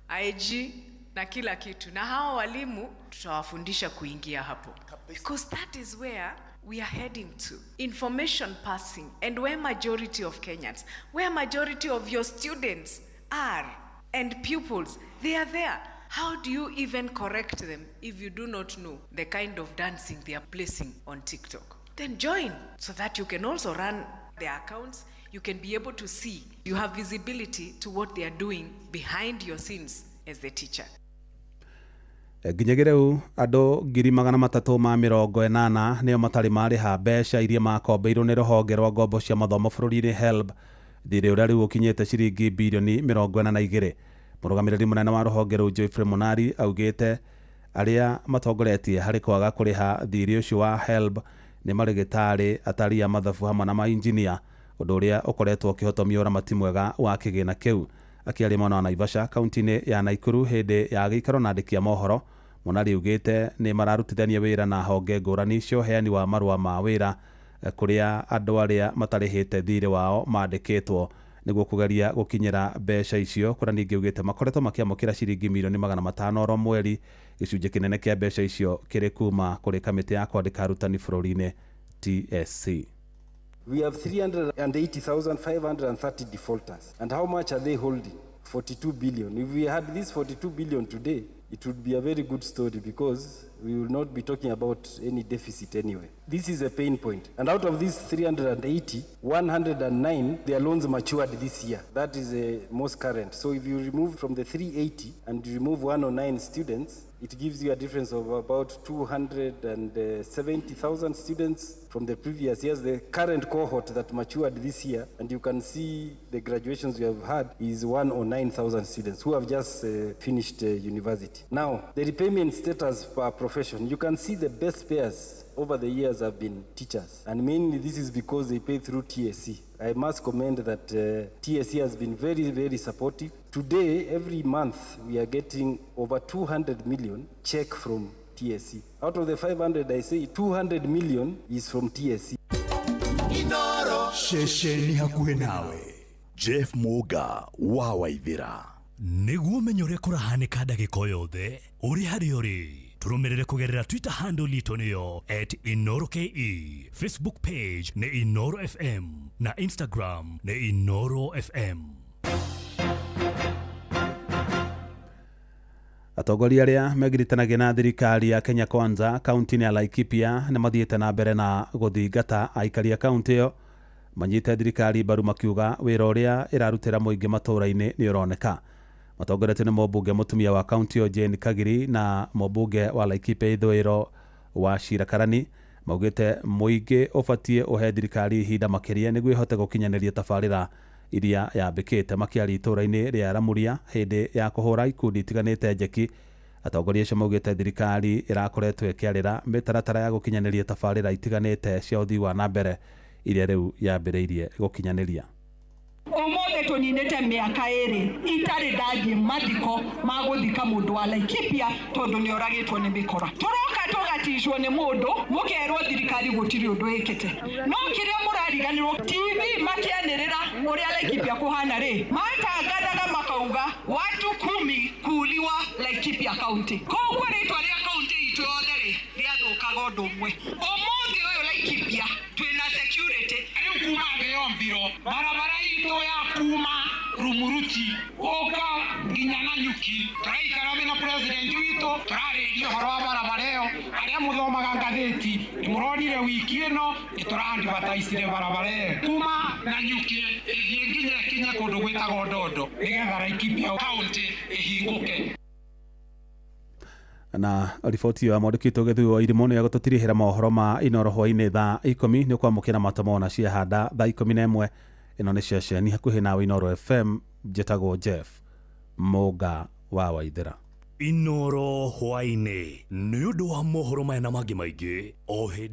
IG na kila kitu, na hawa walimu tutawafundisha kuingia hapo, because that is where we are heading to. Information passing, and where majority of Kenyans, where majority of your students are and pupils, they are there. How do you even correct them if you do not know the kind of dancing they are placing on TikTok? Then join so that you can also run their accounts. You can be able to see, you have visibility to what they are doing behind your scenes as the teacher. Nginyagia rĩu andũ 380,000 nĩo matarĩ marĩha mbeca iria makombeirwo nĩ rũhonge rwa ngombo cia mathomo bũrũri-inĩ HELB, thirĩ ũrĩa rĩu ũkinyĩte ciringi birioni 42. Mũrũgamĩrĩri mũnene wa rũhonge rũu Geoffrey Monari augĩte arĩa matongoretie harĩ kwaga kũrĩha thirĩ ũcio wa HELB nĩ marĩgĩtarĩ, atari a mathabu hamwe na mainjinia, ũndũ ũrĩa ũkoretwo ũkĩhotomia ũramati mwega wa kĩgĩna kĩu. Akĩaria mwena wa Naivasha kaunti-inĩ ya Nakuru hĩndĩ ya gĩikaro na andĩki a mohoro, Monari augĩte nĩ mararutithania wĩra na honge ngũrani cia ũheani wa marũa ma wĩra kũrĩa andũ arĩa matarĩhĩte thirĩ wao mandĩkĩtwo nĩguo kũgeria gũkinyĩra mbeca icio, kũrĩa ningĩ augĩte makoretwo makĩamũkĩra ciringi milioni 500 oro mweri. Gĩcunjĩ kĩnene kĩa mbeca icio kĩrĩ kuma kũrĩ kamĩtĩ ya kwandĩka arutani bũrũri-inĩ TSC. We have 380,530 defaulters. And how much are they holding? 42 billion. If we had this 42 billion today, it would be a very good story because we will not be talking about any deficit anyway. This is a pain point. And out of these 380, 109, their loans matured this year. That is the most current. So if you remove from the 380 and you remove 109 students, It gives you a difference of about 270,000 students from the previous years, the current cohort that matured this year, and you can see the graduations we have had is 109,000 students who have just finished university. Now, the repayment status per profession, you can see the best payers over the years have been teachers, and mainly this is because they pay through TSC. I must commend that TSC has been very, very supportive. Today, every month, we are getting over 200 million check from TSC. Out of the 500, I say 200 million is from TSC. Ceceni hakuhĩ nawe Jeff Muga wa Waithĩra. Nĩguo ũmenye ũrĩa kũrahanĩka ndagĩka o yothe ũrĩ harĩa ũrĩ, tũrũmĩrĩre kũgerera Twitter handle itũ nĩyo @InoroKE, Facebook page nĩ Inoro FM na Instagram nĩ Inoro FM. Atongoria arĩa megiritanagia na thirikari ya Kenya Kwanza kaunti-inĩ ya Laikipia nĩ mathiĩte na mbere na gũthingata aikari a kaunti ĩyo manyite thirikari mbaru makiuga wĩra ũrĩa ĩrarutĩra mũingĩ matũũra-inĩ nĩ ũroneka. Matongoretio nĩ mũmbunge mũtumia wa kaunti ĩyo Jane Kagiri na mũmbunge wa Laikipia ithũĩro wa Shira Karani maugĩte mũingĩ ũbatiĩ ũhe thirikari ihinda makĩria nĩguo ĩhote gũkinyanĩria tabarĩra iria yambĩkĩte. Makĩaria itũũra-inĩ rĩa Ramuria hĩndĩ ya kũhũra ikundi itiganĩte njeki, atongoria acio maugĩte thirikari ĩrakoretwo ĩkĩarĩra mĩtaratara ya gũkinyanĩria tabarĩra itiganĩte cia ũthii wa na mbere iria rĩu yambĩrĩirie gũkinyanĩria. Ũmũthĩ tũninĩte mĩaka ĩrĩ itarĩ ndathiĩ mathiko ma gũthika mũndũ wa Laikipia tondũ nĩ oragĩtwo nĩ mĩkora. Tũroka tũgaticwo nĩ mũndũ mũkerwo thirikari gũtirĩ ũndũ ĩkĩte, no kĩrĩa mũrariganĩrwo TV makĩanĩrĩra ũrĩa Laikipia kũhana rĩ, matangathaga makauga watu 10 kuuliwa Laikipia County. Koguo rĩtwa rĩa kaunti itũ yothe rĩ rĩathũkaga ũndũ ũmwe. Ũmũthĩ ũyũ Laikipia twĩna security. Rĩu kuma thĩ yombirwo barabara itũ ya kuma Rumuruti gũka nginya Nanyuki tũraikara mena president witũ tũrarĩria ũhoro wa barabara ĩyo. Arĩa mũthomaga ngathĩti nĩ mũronire wiki ĩno nĩ tũra-advertise barabara ĩyo kuma Nanyuki ĩthiĩ nginya ĩkinye kũndũ gwĩtagwo Ndondo nĩgetha Laikipia County ĩhingũke. Na riboti ya mwandĩki witũ Gĩthuĩ wa Irimũ nĩ egũtũtirihĩra mohoro ma Inoro hwaĩ-inĩ thaa 10. Nĩ ũkwamũkĩra matemo na ciahanda thaa 11. Ĩno nĩ ceceni hakuhĩ nawe Inoro FM. Njĩtagwo Jeff Muga wa Waithĩra. Inoro hwaĩ-inĩ nĩ ũndũ wa mohoro maya na mangĩ maingĩ o hĩndĩ.